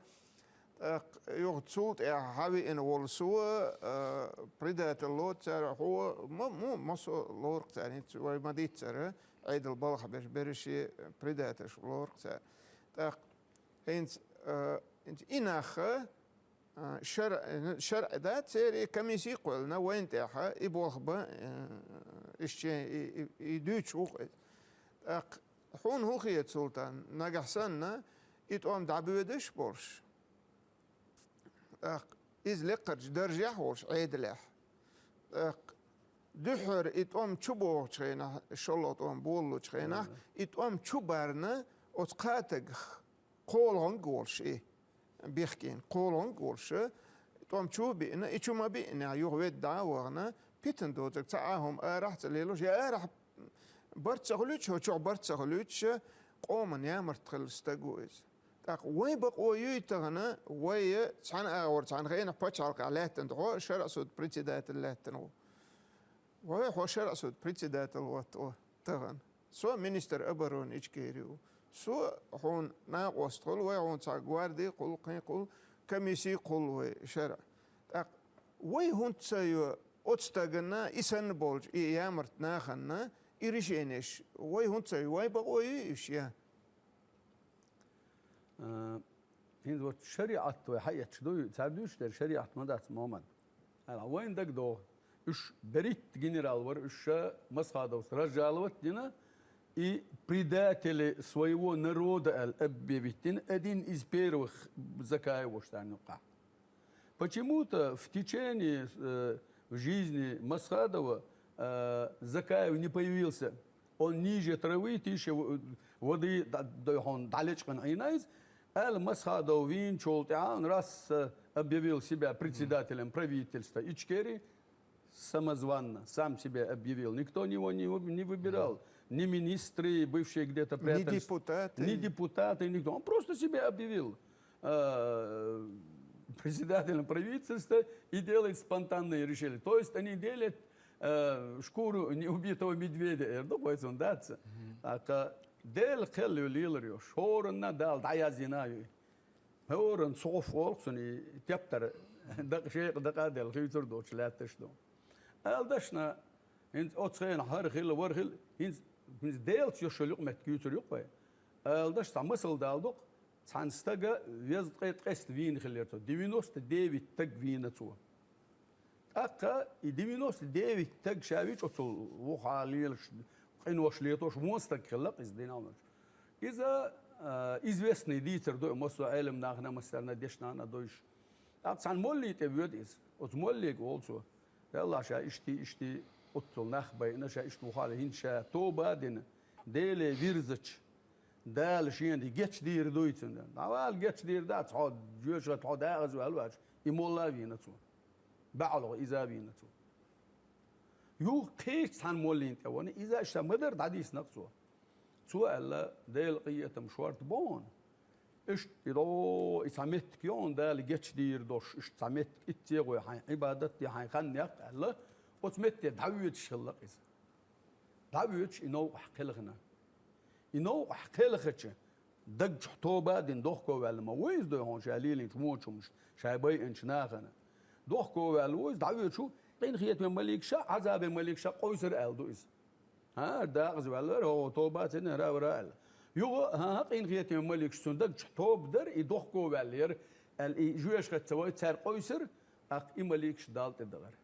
ТӀаккха юха цул тӀаьхьа хьан виъна волу со, а, предатель лоцу цара, хьо, ма, му, массо а лору-кх цара, хӀинца вай ма-дийццара, Ӏедал балхахь берш берриш предательш лору-кх цара. ТӀаккха хӀинца, а, хӀинца и нах, а, шаръ-, шаръ дац, церан комиссий кхоьллина вайна тӀехь, и болх бан, а, иштта и, и, и дуьйцуш ву-кх иза. ТӀаккха хьуна хӀун хета, Султан, нагахь санна, и тӀом дӀабоьдуш а болуш? ТӀаккха иза лекхарчу даржехь а волуш, Ӏедалехь. ТӀаккха дуьххьара и тӀом чу бохучу хенахь, шолгӀа тӀом болалучу хенахь, и тӀом чу барна оцу кхатагах кхоалгӀаниг а волуш и, бехкийна кхоалгӀаниг а волуш, тӀом чу а биъна, и чу ма биънехь, юха ведда дӀа а вахана, питана доцург цхьа а хӀума арахь а ца лелош, я арахь барт ца хуьлуьйтуш, хӀокху чохь барт ца хуьлуьйтуш, къоман ямарта хилла стаг ву иза. ТӀаккха вайн бакъо юй тахана, вай цхьана агӀор цхьана хенахь пачхьалкхехь лаьттина ду, хьо шаръ суд председатель лаьттина ву. Вай хьо шаръ суд председатель ватт ву тахана. Со министр обороны Ичкери ву. Со хьуна накъост хуьлу, вай хьуна цхьа гварди кхуллу, кхин кхуллу, комиссий кхуллу вай шаръ. ТӀаккха вай хӀунда ца йо оцу стагана, и санна болчу и ямарта нахана, и решенеш вай хӀунда ца йо, вай бакъо юй уьш я? А, хӀинца вот шариӀат вай хьаэцча дуй, цара дуьйцуш дерг шариӀат ма дац, Мухаммад. Ала, вайна дагадогӀу. Уьш беритта генерал вара, уьш ша Масхадовс разжаловать дина, и предатели своего народа аьлла объявить дина, один из первых Закаев волчу царна юккъехь. Почему-то в течение, э, жизни Масхадова, э, Закаев не появился. Он ниже травы, тише в-, воды, да, да, он дӀалечкъина Ӏийна иза. Аьлла, Масхадов вийначул тӀаьхьа, он раз, э, объявил себя председателем правительства Ичкерии, самозванно, сам себя объявил. Никто его не, вы-, не выбирал. Ни министры, бывшие где-то прятались. Депутаты. Ни депутаты, никто. Он просто себя объявил, э, председателем правительства и делает спонтанные решения. То есть они делят, э, шкуру неубитого медведя, э, ну, поэтому, да, ц-, а, ка-, Дела кхел ю лелар ю, шоранна Дала дӀаязйина ю. ХӀоранна цу гӀоф олу цуьнан и тептар дакъа, шекъа дакъа а делла, хийцар доцуш лаьтташ ду. Ала дашна, хӀинца оцу хенахь хӀара хилла, вара хилла, хӀинца, хӀинца Делаца йо шо юкъаметтиг юьйцур ю-кх вай. Ала даш цхьа масал дала ду-кх, цхьана стага везткъе ткъеста вийна хиллера цо, девяносто девять стаг вийна цо. ТӀаккха и девяносто девять стаг ша вича оцул вухьа лелаш, къинош летош, вон стаг хилла-кх иза динал нуьцу. Иза, а, известный дийцар ду, массо а Ӏелам нахана, массарна дешнана дойш. ТӀаккха цхьана молли тӀе воьду иза. Оцу моллига олу цо: «Деллахь, ша иштий, иштий оццул нах байина, ша иштта вухьа ле, хӀинца ша тоба а дина, Деле вирзача, Дала шена гечдийр дуй цунна. ДӀавала гечдийр дац, хьо жоьжахати хьо дагӀаза ваьлла вац, и молла а вийна цо. БаьӀалгӀа иза а вийна цо. Юха кхеча цхьана моллина тӀе вана, иза иштта ма дарра дӀадийцина-кх цо. Цо аьлла: «Делан къинхетам шортта бу хьуна. Иштта и дӀо, и цхьа меттиг йогӀун Дала гечдийр долуш, иштта цхьа меттиг итт сегӀой хьайн Ӏибадат де хьайн хан некъ», — аьлла, оцу метте дӀавоьдуш хилла-кх иза. ДӀавоьдуш и новкъахь кхелхина. И новкъахь кхелхича, даг чохь тоба а дина, дохко а ваьлла ма ву иза, дуй хьуна, ша лелийначу вончу хӀуманашна, ша байинчу нахана. Дохко а ваьлла ву иза, дӀавоьдуш ву, къинхетаме маликаша, Ӏазабе маликаша къовсар аьлла ду иза. ХӀара дакъаза ваьллера, хӀо тоба а ца дина, хӀара а вара аьлла. Юха, хӀан-хӀа, къинхетаме маликаш цунна даг чохь тоба дара, и дохко а ваьллера, аьлла, и жоьжахати ца вай, цаьрга къовсар, тӀаккха и маликаш Далла тӀе дахара.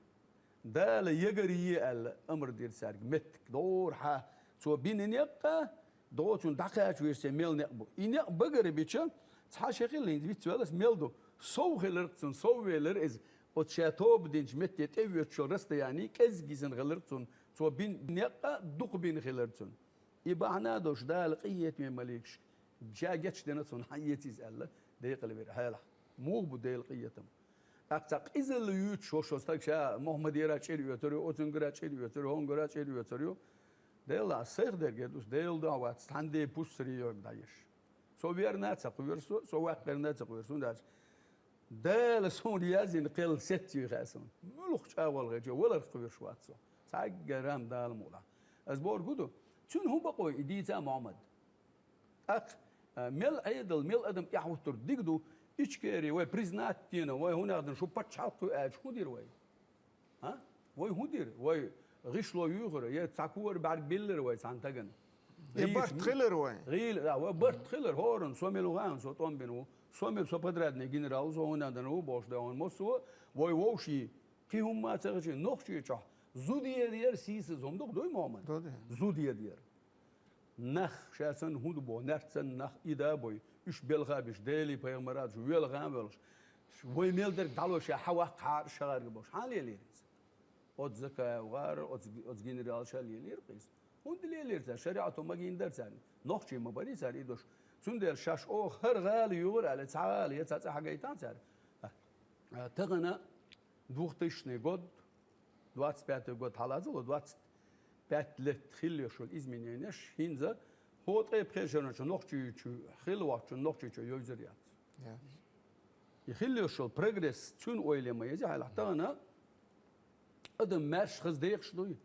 Дала ягар е аьлла, амр дира цаьрга, меттиг дора хьа, цо бина некъ а, дӀо цунна дӀакхача веза церан мел некъ бу. И некъ багара бича, цхьа ши хилла хӀинца вицвелла аса мел ду. Сов хилира-кх цунна, сов велира иза. Оцу ша тоба динчу метте тӀевоьдучу расстояние кӀезиг йисина хилира-кх цунна. Цо бина некъ а дукха бина хилира цунна. И бахьана а долуш Дала къинхетаме маликаш ша гечдина цунна, хьан эца иза аьлла, декъала вира хьалха. Муха бу Делан къинхетам? ТӀаккха цхьа къизалла юьйцуш волуш стаг ша Мухаммадера чӀир оьцур ю, оцунгара чӀир оьцур ю, хӀунгара чӀир оьцур ю. Делан, ас сайх дерг а ду, Делан дуьхьа вац, цхьана де пуссаре йоьрга дӀаеш. Со верна а ца кхоьру со, со ваккхарна а ца кхоьру, хӀунда аьлча Дала суна яздина кхел сецций хаьа суна. Муьлхха чӀагӀо хилча, валарх кхоьруш вац со. Цхьаьггара-м Дала мукъ лахь. Ас бохург хӀун ду? Цуьнан хӀун бакъо и дийца а, Мухьаммад? ТӀаккха, а, мел Ӏедал, мел адам тӀаьхьахӀуттур дика ду, Ичкери вай признать дина, вай хӀунех дина, шу паччахьалкх ю аьлча, хӀун дира вай? А? Вай хӀун дира? Вай гӀишло юьйхира, я цхьа кора бӀаьрг биллира вай цхьана стагана? Я барт хилира вай? ГӀийла, да, вай барт хилира, хӀоранна, со мила ву хаьий, со тӀом бина ву, со мила, со подрядный генерал ву, со хӀунех дина ву бохуш дай хьуна массо а, вай вовший, кхин хӀумма а ца хилча, Нохчийчохь зуда яр яра сийсаза хӀума ду-кх, дуй, Мухьаммад? Ду, ду. Зуда яр яра. Нах, ша санна хӀунда боху, нах санна нах и да а бой, уьш белха а беш, Делий пайхамарий а ду, велха а воьлхуш, вай мел дерг дӀало, ша хьан ваккха хьара шагӀарга бохуш, хьан лелийра иза? Оцу Закаев гӀара, оцу, оцу генералша лелийра-кх иза. ХӀунда лелийра цара? ШариӀато магийна дара царна. Нохчий ма барий цара и дош. Цундела шаьш оха хӀара гӀала юьйхира аьлла, цхьа гӀала я цхьа цӀа хьагайтахьа цара. А, а, тахана двухтысячный год, двадцать пятый год хьалазало, двадцать пять лет хилла йолуш йолу измененеш хӀинца хӀокху ткъе пхеа шарна чу Нохчийчу хилла воцчунна Нохчийчу йовзар яц. Я. И хилла йолуш йолу прогресс цуьнан ойла ма еза хьалха. Тахана адам маьрша хаза декъаш дуй.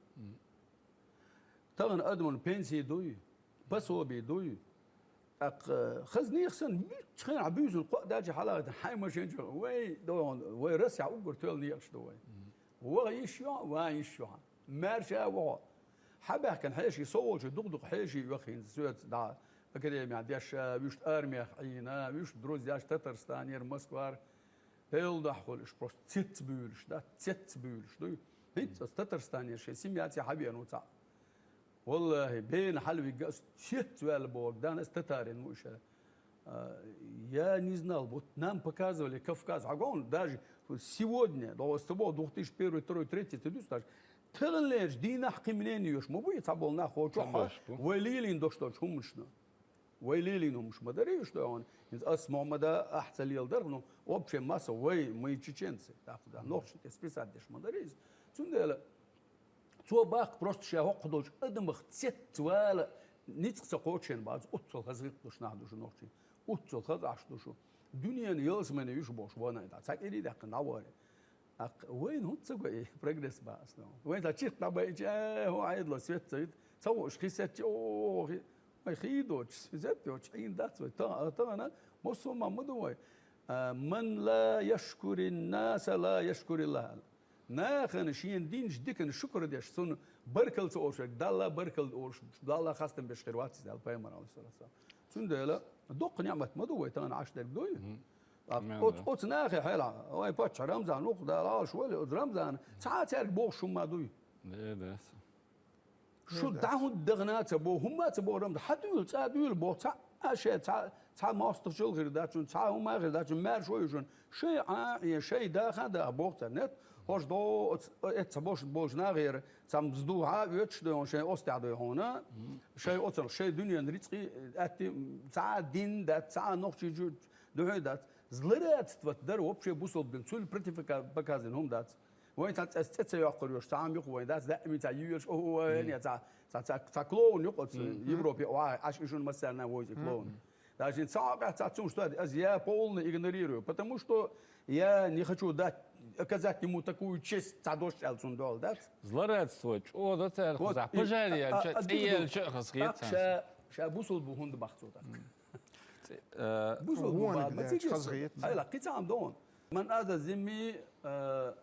Тахана адамна пенсий дуй, пособи дуй. ТӀаккха хаза некъаш санна, муьлххачу хенахь буьйсанна кхоъ даьлча хьалагӀийтина хьайн машен чу, вай, догӀун, вай Россехь уггар тоьлла некъаш ду вай. Ваха йиш ю, ван йиш ю хьан. Маьрша а ву хьо. Хьан баьхкина хьеший, со волчу дукха-дукха хьеший ваха хӀинца соьца дӀа академехь деш, вуьшта армех Ӏийна, вуьшта друзьяш Татарстанера, Москвара. Делан дуьхьа хуьлуш, просто цецбуьйлуш, да, цецбуьйлуш дуй. ХӀинца аса Татарстанера шен семьяца хьавеана ву цхьаъ. Валлахи, бена хьалавигга ас цецваьлла бохург, дан ас татарин ву иша. А, я не знал, вот нам показывали Кавказ. Хьагон, даже сегодня, да, ас ца боху, две тысячи первый, второй, третий, ца дуьсу даже. Таханлерчу дийнахь кхин мнение йош ма бу и цхьаболу нах хӀокху чохь, вай лелийна дош долчу хӀуманашна. Вай лелийна хӀуманаш ма дарий уьш догӀун. ХӀинца ас Мухьаммада ахь ца леладарх, ну, общем масса вай, мы чеченцы, тӀаккха, да, нохчашна тӀе списать деш ма дарий иза. Цундела цо баккха просто ша хӀокху долчу адамах цецвала ницкъ ца кхочу шен бац, уццал хаза гӀиллакх долуш нах ду шу нохчий. Уццал хаза Ӏаш ду шу. Дуьненан ялсамане юьш бохуш ван ай дӀа. Цхьа кӀирий даьккхина дӀавахаре. ТӀаккха вайна хӀунда ца го и прогресс бац, ну? Вайн цхьа чиркх дӀабайча, э, хӀун Ӏедало, свет ца вита. Ца вуш хи сецча, о, хи, вай хи доцуш, свет йоцуш Ӏийна дац вай. Та-, тахана массо а ма ма ду вай. А, «Ман ла яшкурин наса ла яшкуриллах», аьлла. Нахана шена динчу дикана шукр деш, цунна баркалла ца олуш верг, Далла баркалла олуш, Далла хастам беш хир вац иза аьлла пайхамар, алейхиссалату вассалам. Цундела доккха неӀмат ма ду вай тахана Ӏаш дерг дуй? Мгм. А, оц-, оцу нахе хьела, вай паччахь Рамзан ву-кх, Дала Ӏалаш валли, оцу Рамзана цхьа а цаьрга бохуш хӀума ма дуй? Де, де, со. Шу дӀа хӀунда дахана а ца боху, хӀумма а ца боху Рамзан, хьан дуьйла, цкъа а дуьйла боху, цхьа а шайн, цхьа, цхьа мостагӀчул хир дац шуна, цхьа хӀумма а хир дац шуна, маьрша ю шуна, шайн Ӏа а Ӏе, шайн даха а даха боху цара, нет? Хош до, оц-, эт ца бош, бош нагер, сам здуха, вёч до, шей остя до хона, шей оцал, шей дуньян рицкъи, атти, ца дин, да, ца нохчи жу, духе да. Злорадство дар вообще бусул бин, цул противопоказан хум да. Вайн ца, ца, ца, ца, ёхкур ёш, ца, ам юх вайн да, да, ми ца, юеш, о, о, о, не, ца, ца, ца, ца клоун юх, оц, Европе, о, аш ишун массарна вози клоун. Даже ца, ца, ца, цум, что, аз я полно игнорирую, потому что я не хочу дать, оказать ему такую честь, ца дождь, ал цун дол, да? Злорадство, чё, да, ца, Вот, за и, пожар, я, а, чё, а, цеел, чё, хас, так, гет, ца. Ша, ша бусул бу хунда бахцу, так. Э, Бусул бу Вон, ба, да, ба, цигес. Хас, гет, ца. Ай, ла, кицам дон. Ман ада зимми, э,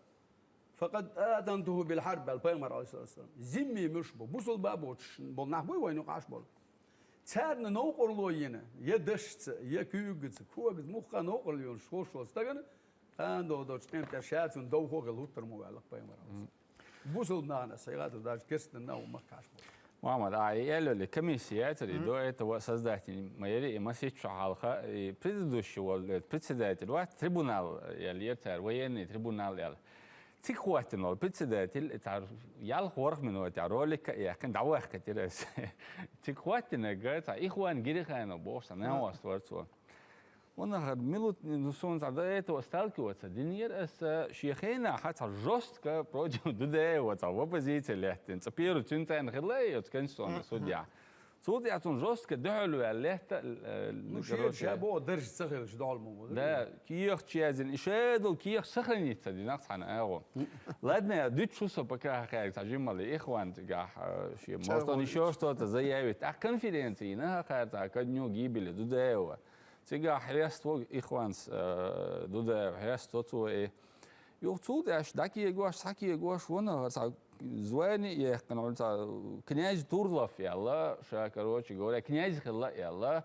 факад азантуху бил харб, ал пайгамбар алейхи салату вассалам. Зимми муш бу, бусул ба бу, бол нах буй вайну каш бол. Царна новкъурло йина, я дашца, я куьгца, когца, мухха новкъурло йина, шош-шош стагана, хан до-до чкъем тя шацун дов хогал уттар му валак пайгамбар алейхи салату вассалам. Бусул нана, сайгата даже керстен на умак каш бол. Мухаммад, а, я лёли комиссия, это, до этого создатель майри, и масичу халха, и предыдущий вот, э, председатель, вот, трибунал, я лертер, военный трибунал, я. Цик хватин ол председатель, это ял хворх минут, я ролик, я кин давах катерес. Цик хватин, говорит, а, Ихван Гирихайна бошта, на вас творцо. Он ахар минут, ну, сон до этого сталкиваться, диньер, эс, э, шехена, хотя жестко против Дудаева, там, в оппозиции лехтин. Цапиру цюнцайн хилай, вот, конституционный судья. Суд я цун жестко духалу лехта, э, Ну, шер, короче. Ша бо, держи, сахил, ш дол му, Да, киех чезин, и шедл киех сохранится, динах цана, эго. Ладно, я дуть часа пока хакаек, та жимали, Ихван, тига, э, ши, может, он ещё что-то заявит. А конференции, на хакаер, та, ко дню гибели Дудаева. Тига хрест вог Ихванс, э, Дудаев, хрест тот свой. Юх цудаш, даки егош, саки егош, вона, ца, звани ехкан, ца, князь Турлов, яла, ша, короче говоря, князь хилла, яла,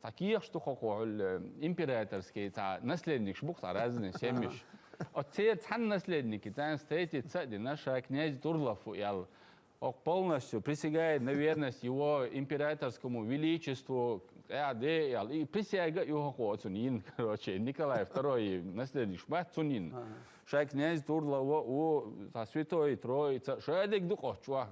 ца, киех, что хохо, э, императорский, ца, наследник, шбух, ца, разные семьи. От цер цан наследники, ца, встретиться, дина, ша, князь Турлов, яла. Ок полностью присягает на верность его императорскому величеству, э, де, ял, и присяга его хоцунин, короче, Николай второй, наследник, шмат цунин. Ага. Ша князь Турлова у, та святой Троица, шадик духо чуа.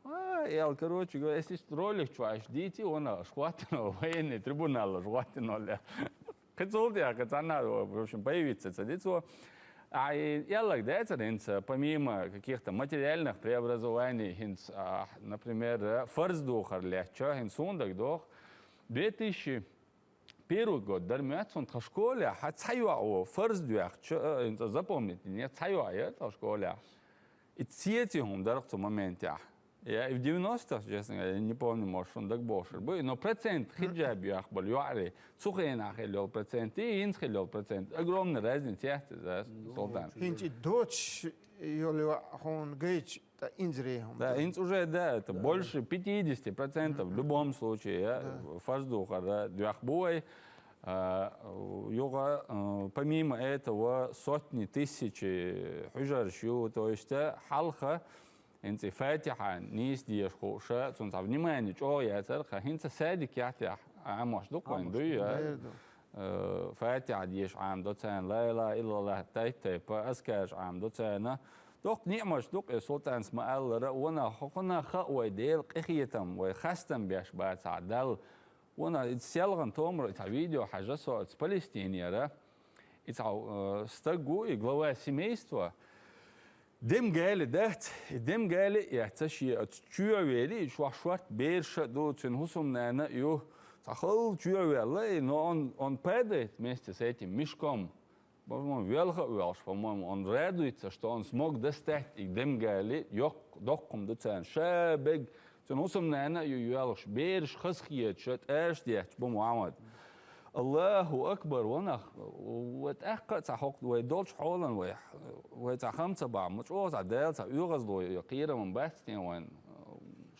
А, ял, короче говоря, если ролик чуаш, дите, он аж хватно, военный трибунал аж хватно, ля. Кыцултия, кыцана, в общем, появиться цадицу. А и ялак, да, это, помимо каких-то материальных преобразований, хинц, а, например, э, фарз духар лячо, хинц сундак дух. Две тысячи первый год, дармят сон тха школе, ха цайва о, фарз дуях, чё, э, хинц запомнить, не цайва, я, тха школе. И цети хум дарх цу моменте. Я и в девяностых, честно говоря, я не помню, может, он так больше был, но процент хиджаб яхбал юари, цухена хилёл процент, и инц хилёл процент. Огромная разница, я, да, Султан. Хинчи доч, ёлю, хон гейч, та инзре хум. Да, инц уже, да, это больше пятидесяти процентов в любом случае, я, фарз духар, да, дуях буй. А, юга, э, помимо этого, сотни тысяч хужаршу, то есть, э, халха, Хинц Фатиха нийс деш хуша, цунца внимание чо яцар, ха хинца садик ятя, а может, дук вайн дуй, а? Э, Фатиха деш ам доцан, ла ила иллаллах, тай тай, па аскаш ам доцана. Док ниъмаш дук, э, султан сма аллара, вона хохона ха вай дел, къихиетам, вай хастам беш баца дал. Вона ит селган томра, ит видео хажа со, ит Палестинера. Ит, э, стагу, и глава семейства. Дем гали дац, и дем гали, я, ца ши, а, чуя вели, и шуа шуарт берша ду, цин хусум нана ю, ца хал чуя вела, и, но он, он падает вместе с этим мешком. По-моему, велха уэлш, по-моему, он радуется, что он смог достать и дем гали, ёк, доккум ду цен, ша бег, цин хусум нана ю юэлш, берш хасхиет, шат эш дет, бу Мухаммад. Аллаху акбар, ванах, вот ахка ца хок, вай долч холан, вай, вай ца хам ца ба, муч о ца дел ца угаз ло, я кира ман бат тен ван.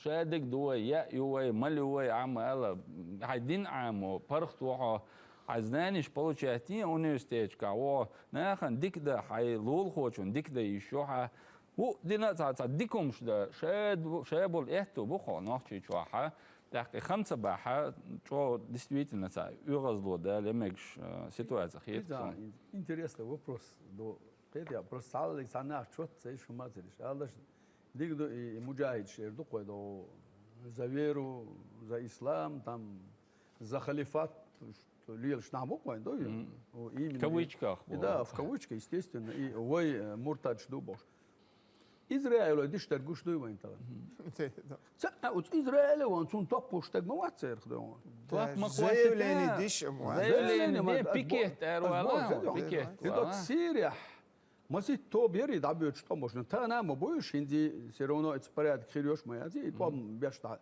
Шадик дуа, я ю вай, мал ю вай, ам ала, хай дин аму, парх туа, хай знаниш получать тен университетка, о, нахан дик да, хай лул хочун дик да ещё ха. У, дина ца, ца дикумш да, шед, шебул этту бухо, нохчи чуаха. Так, и хамца баха, чо действительно ца, угаз ло да, лемегш, э, ситуация хит. Да, ин-, интересный вопрос. До, Кхетий, просто цхьаллиг цхьа нах чот ца йиш хӀума ца диш. Аьлла даш, дика ду и, и муджахидаш эр ду кхой до. За веру, за ислам, там, за халифат, что лелаш нах бу кхой до. Именно. В кавычках. И да, в кавычках, естественно. И вай, э, муртадш ду бохш. Израилой диштар гуш дуй вайн тала. Ца, а, уц Израиле ван, цун топпуш таг ма вац церх дон. Топ ма заявление квасита. Диш ма. Заявление, заявление ма, пикет, а, эр вала, пикет. И тот Сирия. Масит тоб яри да бьёч томошно. Та на ма боюш, инди всё равно это порядок хирёш ма язи, и тоб беш та.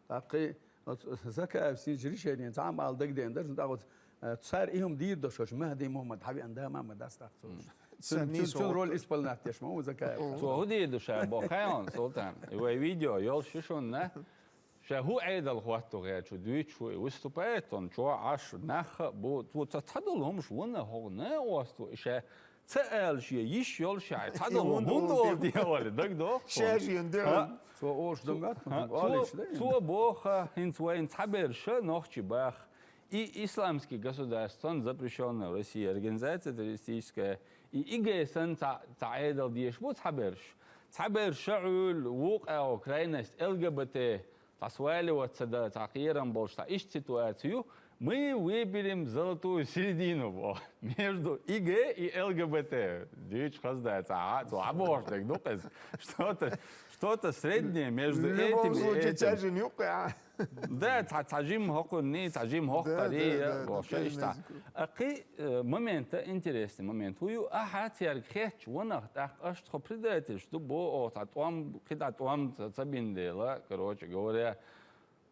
Такы, вот, Закаев син решение, сам ал даг ден, даже так вот, э, царь им дир дошош, Махди Мухаммад, Хаби Анда Мама дастах цош. Цун, цун, цун роль исполнять теш ма, у Закаев. Цо ху дир душа, бо хайон, Султан. И вай видео, ёл шишун, на? Ша ху айдал хватту гъячу, дуйчу, и выступает он, чо аш, наха, бу, ту ца цадул хумш вуна хогна осту, и ша ца аьлш е йиш йолш яй, цхьа долу хӀунда олу дехьа вара, дагадоху? Шаьш йен дехьа. Цо олуш дан гатта, цо, цо боха, хӀинца вайн цхьаберша нохчи баха. И исламский государство, запрещённая в России организация террористическая, и ИГ санна цхьа, цхьа Ӏедал деш бу цхьаберш. Цхьаберш ша Ӏуьллу, вукъа агӀо крайность, ЛГБТ, цхьа сваливать ца да, цхьа кхерам болуш, цхьа иштта ситуацию, мы выберем золотую середину, бо. Между ИГ и ЛГБТ. Дуьйцу хаздай, цхьа, цхьа бохуш дерг ду-кх иза. Что-то, что-то среднее между этим и этим. В любом случае, цхьа жин юккъе, а? Да, цхьа, цхьа жим хӀокхунний, цхьа жим хӀокхарий, да, да, да, бохуш, да, иштта. А кхин, э, момент, интересный момент. ХӀу ю, ахьа церга хетча, ванах, тӀаккха аша тхо предательш ду, бо, о, цхьа тӀом, кхидӀа тӀом ца, ца бина дела, короче говоря,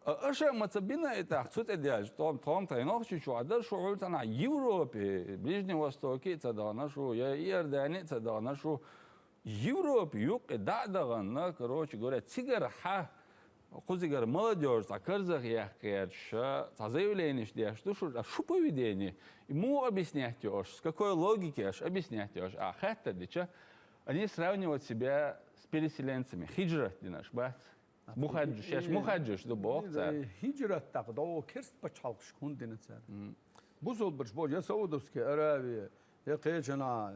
а, аша а ма ца бина и тӀаккха цу тӀе даьлча, тхом, тхом тхайн нохчи чохь дара шу, хьуьлцанахь Европе, Ближний Востоке а ца дахана шу, я Иордане а ца дахана шу, Европе юккъе дӀа а дахана, короче говоря, цигара хьа, кхузигара молодёжь цхьа карзах яккха гӀерташ, цхьа заявленеш деш ду шу, а шу поведение, и муха объяснять йо аша, с какой логики аша объяснять йо аша, а хаттар дича, они сравнивают себя с переселенцами, хиджрат дина аша бац. Мухаджиш, шаьш мухаджиш ду боху цара. ХӀиджрат тӀаккха догӀу керст пачхьалкхашка хӀунда дина цара? Бусалбарш боху, я Саудовская Аравия, я кхечанхьа,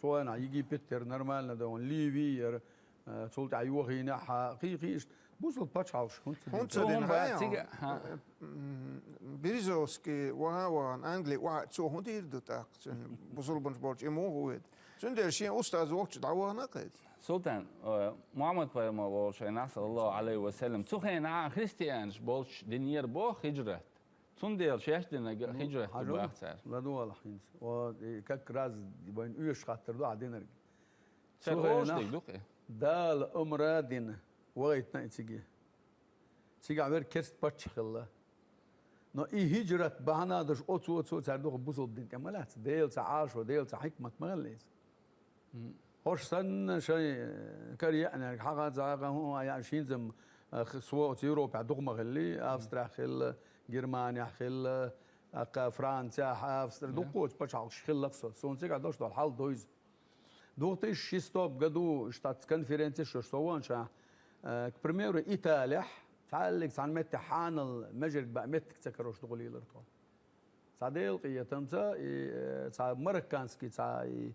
цу хенахь Египет яра нормально догӀун, Ливи яра, э, цул тӀаьхьа йохийнехь, кхин, кхин иштта. Бусалба пачхьалкхашка хӀунда ца дина? ХӀунда ца дина, хӀун бац цига, хьа? М, Березовский ваха а вахана, Англи ваха, цо хӀун дийр ду тӀаккха? Цуьнан бусалбанаш болчу и муха ву веда? Цундела шен устаз волчу дӀавахана кхайца. Султан, э, Мухаммад пайхамар волу шайнахь, саллаллаху алейхи ва саллям, цу хенахь христианаш болчу динера боху хиджрат. Цундела шаьш динарг хиджрат ду боху цара. ЛадогӀалахь хӀинца. О, и как раз вайн оьшуш хаттар ду ахьа динарг. Цара олуш дерг ду-кх и. Дала амра дина, вахийтина и циге. Цигахь верг керст паччахь хилла. Но и хиджрат бахьана а долуш, оцу, оцу цара дукха бусалба дин тӀе ма лаьцна. Дела цхьа Ӏалашо, Дела цхьа хьикмат ма хилла иза. ХӀорш санна шайн, э, кара еанарг, хьаха а, цхьаъ а, хӀун а яа, шинзам, э, х-, со оцу Европехь дукха ма хилли, Австрехь хилла, Германехь хилла, тӀаккха Францехь, Австри, дуккха оцу пачхьалкхаш хилла-кх со. Суна цигахь долуш долу хьал ду иза. Две тысячи шестом году штатс конференцеш йолуш со ваханчохь, э, к примеру, Италехь, цхьаьллиг цхьана метте хьанал межарг баа меттиг ца карош дукха лелара тхо. Цхьа Делан къинхетамца, и, э, цхьа марокканский, цхьа и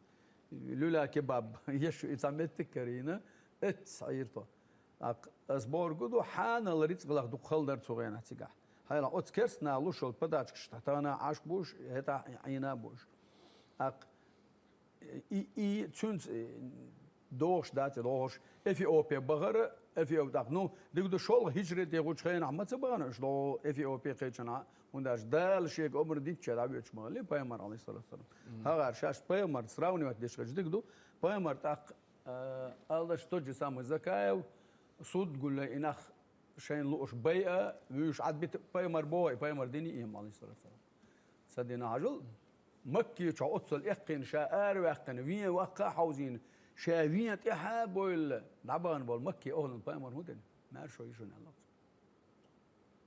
люля-кебаб еш и цхьа меттиг карийна, эццахь Ӏийра тхо. ТӀаккха ас бохург ду, хьанал рицкъалах дукха хала дара цу хенахь цигахь. Хьайла оцу керстанаха луш йолу подачкаш тахана Ӏаш буш, хӀетахь Ӏийна буш. ТӀаккха И, и цуьнца, э, дохуш дац, дохуш Эфиопе бахара, Эфиоп тӀаккха. Ну, дика ду, шолгӀа хиджрате гӀучу хенахь ма ца бахана уьш догӀу Эфиопе кхечанхьа, хӀунда аьлча Дала шега омра дитча дӀавоьдуш ма хилли пайхамар, алейхиссалату вассалам. ХӀагӀар шаьш пайхамар сравнивать деш хилча дика ду, пайхамар тӀаккха, э, аллаш тот же самый Закаев, суд гулле и нах шайна лууш байа, вуьйш Ӏад бита пайхамар боху, и пайхамар дини и, алейхиссалату вассалам. Ца дина хьажал, Макке чохь оццул эккхина ша араваьккхина, вен ваккха а хьовзийна, ша вен тӀаьхьа а бовлла, дӀабахана болу Макке охлин пайхамар хӀун дина? Маьрша йишун аьлла цо.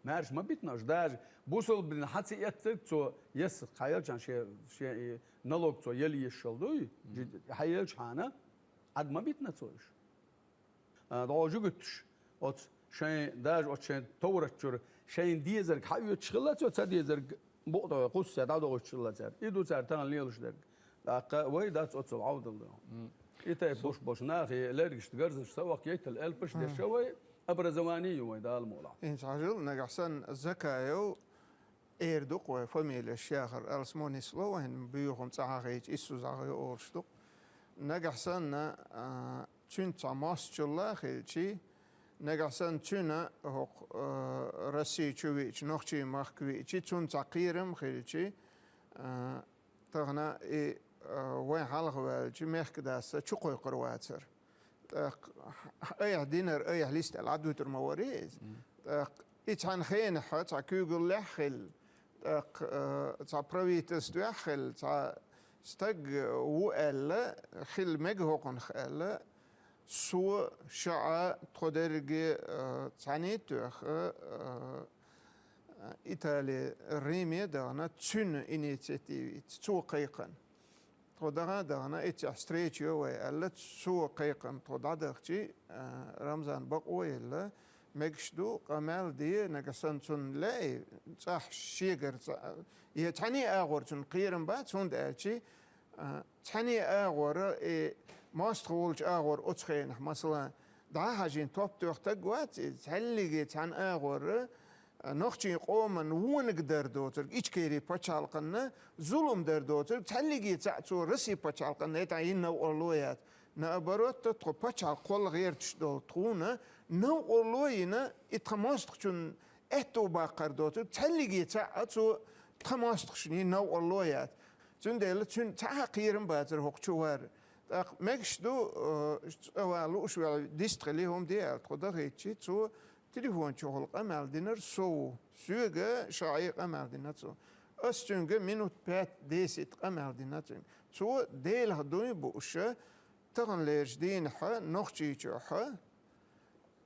Маьрша ма битина уьш, даже бусалба дин хьан ца эццарг цо, ясса хьаелчахьана шен, шен и налог цо яла езаш йолу дуй, хьаелчахьана, Ӏад ма битина цо уьш. А, догӀу жуьгуьтташ, оцу шайн, даже оцу шайн товрат чуьра, шайн дезарг хьаоьцуш хилла цо, ца дезарг букъ тӀе кхуссий дӀадохуьйтуш хилла цара. И ду цара тахана лелаш дерг. ТӀаккха вай дац оццул Ӏовдал да. И тайпа буш бош нахе лергашта гарзаш ца вахкийтал элпаш деша вай, образование ю вай Дала мукъалахь. ХӀинца хьажал, нагахь санна Закаев эр ду-кх вай фамилеш яхар, алсмо нисло вайна буьйхам цӀа хьахийча, иссу зӀагӀа ю олуш ду-кх. Нагахь санна, а, цуьнца цхьа мостагӀчул а хилчи, нагахь санна цуьнан хӀокху, а, Россия чу виъча, нохчийн махка виъчи, цунна цхьа кхерам а хилчи, а, тахана и, а, вайн хьалха ваьлча, мехкадас чу кхойкхур вацара. ТӀаккха айхьа динар, айхьа листал Ӏадвуьтур ма варий иза. ТӀаккха и цхьана хенахь цхьа куьйгаллехь а хилла, тӀаккха, а, цхьа правительствехь а хилла, цхьа стаг ву аьлла, хила мега хӀокхунах аьлла, со, ша а, тхо дерриге, а, цхьаьний а тоьхна, а, Итали, Риме а дахана, цуьнан инициативица, цо кхайкхина. Тхо даха а дахана, иццехь встреча йо вай аьлла, цо кхайкхина, тхо дӀадахчи, а, Рамзан бакъо а елла, мегаш ду, къамел де, нагахь санна цунна лаьий, цӀахь шегара цхьа-, е цхьаьний агӀор цунна кхерам бац, хӀунда аьлчи, а, цхьаьний агӀора, и мостагӀа волчу агӀор оцу хенахь, масала, дӀа а хьажийна топ тоьхна стаг вац иза, цхьаьллиге цхьана агӀора, а, нохчийн къоман вониг дар доцург, Ичкери пачхьалкхана зулам дар доцург, цхьаьллиге цхьаъ цо Росси пачхьалкхана тӀехь йина новкъарло яц. Наоборот, тхо пачхьалкх кхолла гӀерташ долу тхуна новкъарло йина, и тхан мостагӀчунна аьтту баккхар доцург, цхьаьллиге цхьаъ цо тхан мостагӀчунна йина новкъарло яц. Цундела цуьнан цхьа а кхерам бацара хӀокху чу вар. ТӀаккха мегаш ду, э, цӀа ван лууш ваьлла дистхили, хӀума де аьлла, тхо дахийтчи, цо телефон чухула къамел динарг со ву. Соьга ша Ӏе къамел дина цо. Ас цуьнга минут пять-десять къамел дина цуьнга. Цо Делах дуй бууша, таханлерчу дийнахьа Нохчийчохьа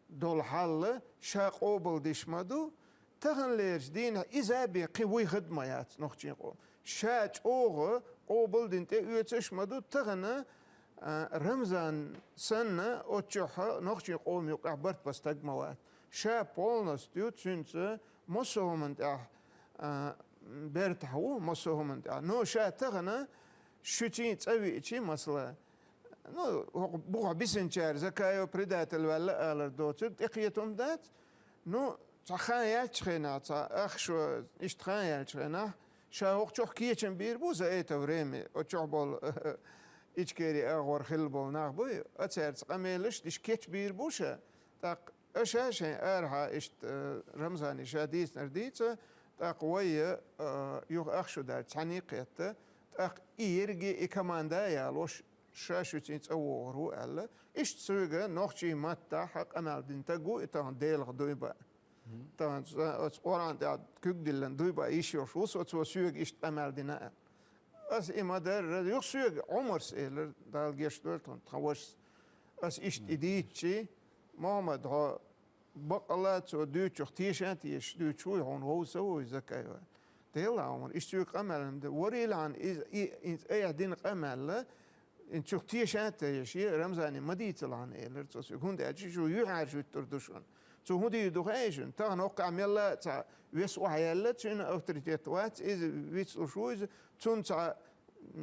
долу хьал ша къобалдеш ма ду, таханлерчу дийнахь иза а бен кхин вуй хада ма яц нохчийн къоман. Ша чӀогӀа къобалдина тӀеоьцуш ма ду, тахана, а, Рамзан санна, оцу чохьа нохчийн къоман юкъахь барт бан стаг ма вац. Ша полностью цуьнца массо а хӀуманна тӀехь, а, бертахь ву, массо а хӀуманна тӀехь. Но ша тахана шуьций цӀа виъчи, масала, ну, хӀокху бухахь бисинчара Закаев предатель ваьлла алар доцург тӀекхетам дац. Ну, цхьа хан яьллачу хенахь, цхьа ах шо иштта хан яьллачу хенахь, ша хӀокху чохь кечам бийр бу за это время, оцу чохь болу Ичкери агӀор хилла болу нах буй, а цаьрца къамелаш диш кечбийр бу ша. ТӀаккха аша шайн арахьа иштта, э, Рамзане ша дийцинарг дийца, тӀаккха вай, э, юха ах шу даьлча цхьаьний кхетта, тӀаккха и ерриге и команда а ялош, ша шуьций цӀа вогӀур ву аьлла. Иштта соьга нохчийн маттахь къамел дина стаг ву и тахана Делах дуй баа. Тахана ца-, оцу Къуръан тӀехь куьг диллина дуй баа йиш йолуш ву со, цо соьга иштта къамел дина аьлла. Ас и ма-дарра, юха соьга Ӏумарс элира, Дала гечдойла тхуна, тхан вашас. Ас иштта и дийцчи, Мухьаммад, хьо баккъалла цо дуьйцучух теша а тешаш дуьйцуш вуй, хьуна вовса а вуй Закаева. Делахь, Ӏумар, иштта соьга къамел ма де. Варийлахьан иза, и, иза айхьа дина къамел, и цуьнах теша а тешаш, Рамзане ма дийцалахьан, элира цо соьга. ХӀунда аьлча шу юьхьӀаьржа вуьттур ду шуна. Цо хӀун дийр ду хаьий шуна? Тахана хӀокху къамелла а цхьа вес охьаяьлла, цуьнан авторитет вац, иза вицлуш ву иза, цунна цхьа,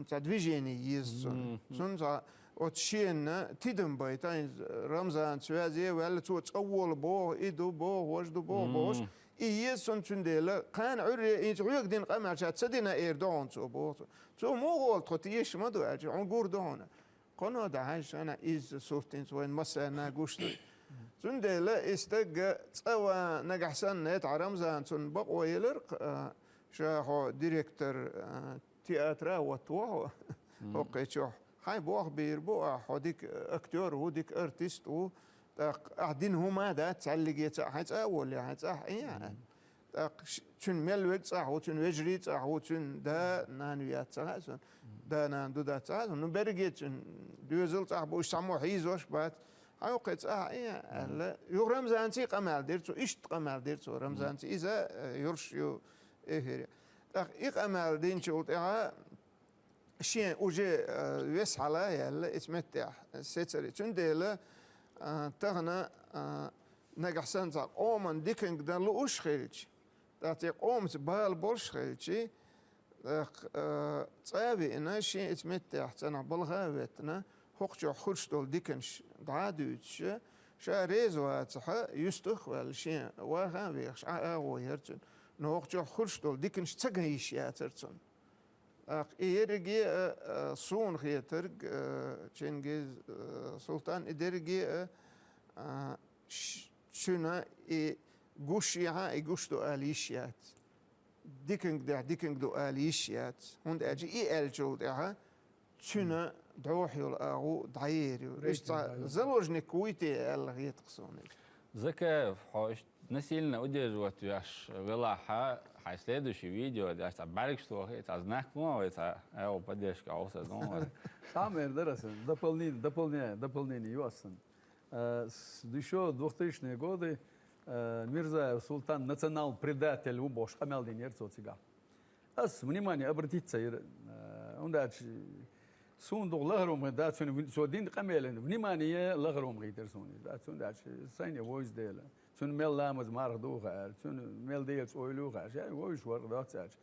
цхьа движение еза цунна. Цунна цхьа оцу шена тидам байта, хӀинца Рамзан связе ваьлла, цо цӀа волу боху, и ду боху, важа ду боху, бохуш. И еза цунна, цундела, кхана Ӏуьрре, хӀинца хьоьга дина къамел ша ца дина эр ду хьуна цо, боху цо. Цо муха олу тхо теша ма ду аьлча, хьуна гур ду хьуна. Кхуьнан дахьаш шайна изза суртинца вайн массарна гуш ду. Цундела и стаг цӀа ван нагахь санна, это Рамзан цунна бакъо елар, а, ша хьо директор, а, театра а ватта ву хьо, хӀокху чохь. Хьайн бох бийр бу ахь, хьо дика актёр ву, дика артист ву. ТӀаккха ахь дина хӀума а дац, цхьаьллиге цхьаъ хьайн цӀа а волле, хьайн цӀахь Ӏе а. ТӀаккха ш-, цуьнан мел верг цӀахь ву, цуьнан вежарий цӀахь ву, цуьнан да, нана ю яц ца хаьа суна. Да, нана ду дац ца хаьа суна. Ну, берриге цуьнан доьзал цӀахь бу, уьш цхьаммо хьийзош бац. Хьан кхин цӀахь Ӏе а, аьлла. Юха Рамзанций къамел дира цо, иштта къамел дира цо Рамзанций. Иза, э, юрш ю эфире. ТӀаккха и къамел динчул тӀаьхьа шен уже, э, вес хьала а яьлла, иза меттехь сецаре. Цундела, э, тахана, э, нагахь санна цхьа къоман диканга дан лууш хилча, тӀаккха церан къомаца бала болуш хилчи, ТӀаккха, э, цӀа а веана, шен эца меттехь цӀенах балха а веттина, хӀокху чохь хуьлуш долу диканаш дӀа а дуьйцуш, ша реза вацахь, юьстах а ваьлла, шен ваха а вехаш, Ӏа агӀо яра цуьнан. Но хӀокху чохь хуьлуш долу диканаш ца ган йиш яцара цунна. ТӀаккха и ерриге а, а, суна хетарг, а, Чингиз, а, Султан, и дерриге а, а, ш-, цуьнан и гуш яхьа, и гуш ду ала йиш яц. Диканга дехьа, диканга ду ала йиш яц. ХӀунда аьлча и аьллачул тӀаьхьа цуьнан дӀохьа йолу агӀо дӀаер ю. Иштта цхьа заложник вуй те аьлла хета-кх суна иза. Закаев, хьо иштта насильно удерживать веш велахь, хьайн следующий видео деш, цхьа бӀаьргаш тохий, цхьа знак лун вай, цхьа, э, поддержка Ӏовса дун вай. Цхьа а мер дара сан, дополнение, дополнение, дополнение ю ас сан. Э, с-, ещё двухтысячные годы, э, Мирзаев Султан национал-предатель ву бохуш къамел динера цо цигахь. Ас внимание обратить ца йира, э, хӀунда аьлча суна дукха лахара хӀума хи-, да, цуьнан ви-, цо дина къамелан внимание лахара хӀума хийтира суна иза, да, цуьнан аьлча сайна вевза дела. Цуьнан мел ламаз марха ду хаьара, цуьнан мел Делаца ойла ю хаьара, шен вевзаш вара доцца аьлча.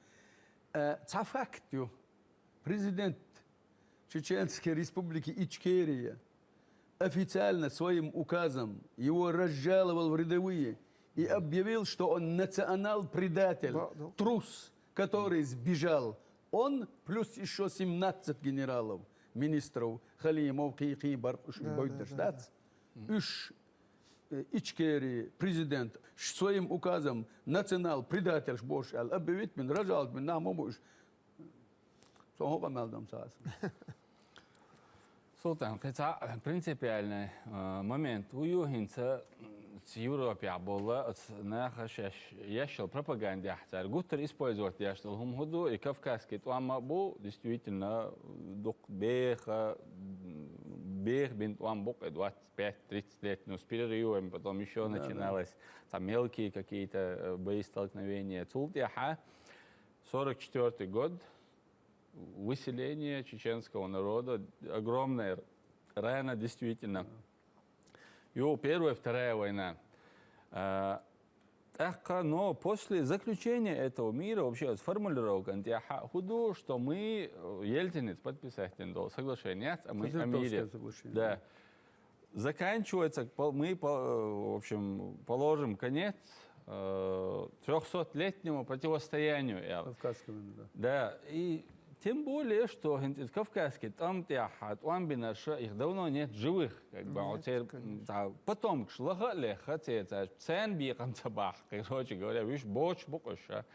Э, цхьа факт ю. Президент Чеченской Республики Ичкерия официально своим указом его разжаловал в рядовые и объявил, что он национал-предатель, трус, который сбежал. Он плюс ещё семнадцать генералов, министров, Халимов, кхин, кхин, баркъ уьш, да, бойдаш дац. Уьш, э, Ичкерии президент своим указом национал-предательш бохуш аьлла объявить бина, разжаловать бина нах ма бу уьш. Сон хӀокху къамел дам ца хаса. Султан, кхин цхьа принципиальный, а, момент ву ю хӀинца, м, цу Европехь болу оцу наха шаьш еш йолу пропагандехь цара гуттар использовать деш долу хӀума хӀун ду, и кавказский тӀом а бу, действительно, дукха беха, м, беха бина тӀом бу-кх и двадцать пять тридцать лет, ну, с перерывами, потом ещё начиналось, там мелкие какие-то, э, боестолкновения. Цул тӀаьхьа сорок четвёртый год, выселение чеченского народа, огромная рана, действительно. Ю, Первая, Вторая война. А, тӀаккха, но после заключения этого мира, вообще, вот формулировка тӀехь хӀун ду, что мы, э, Ельцинец подписать дина долу соглашение, а мы о мире. Соглашение. Да. Заканчивается, пол-, мы, по-, э, в общем, положим конец, э, трёхсотлетнему противостоянию, я. Кавказскому, да. Да, и тем более, что хӀинца иза кавказский тӀом тӀехь тӀом бинарш, их давно нет живых, как бы, вот церан, м, цхьа потомкаш лаха а лехха, церан цхьа царна бекхам ца бахь, короче говоря, вуьш боцуш бу-кх уьш, а.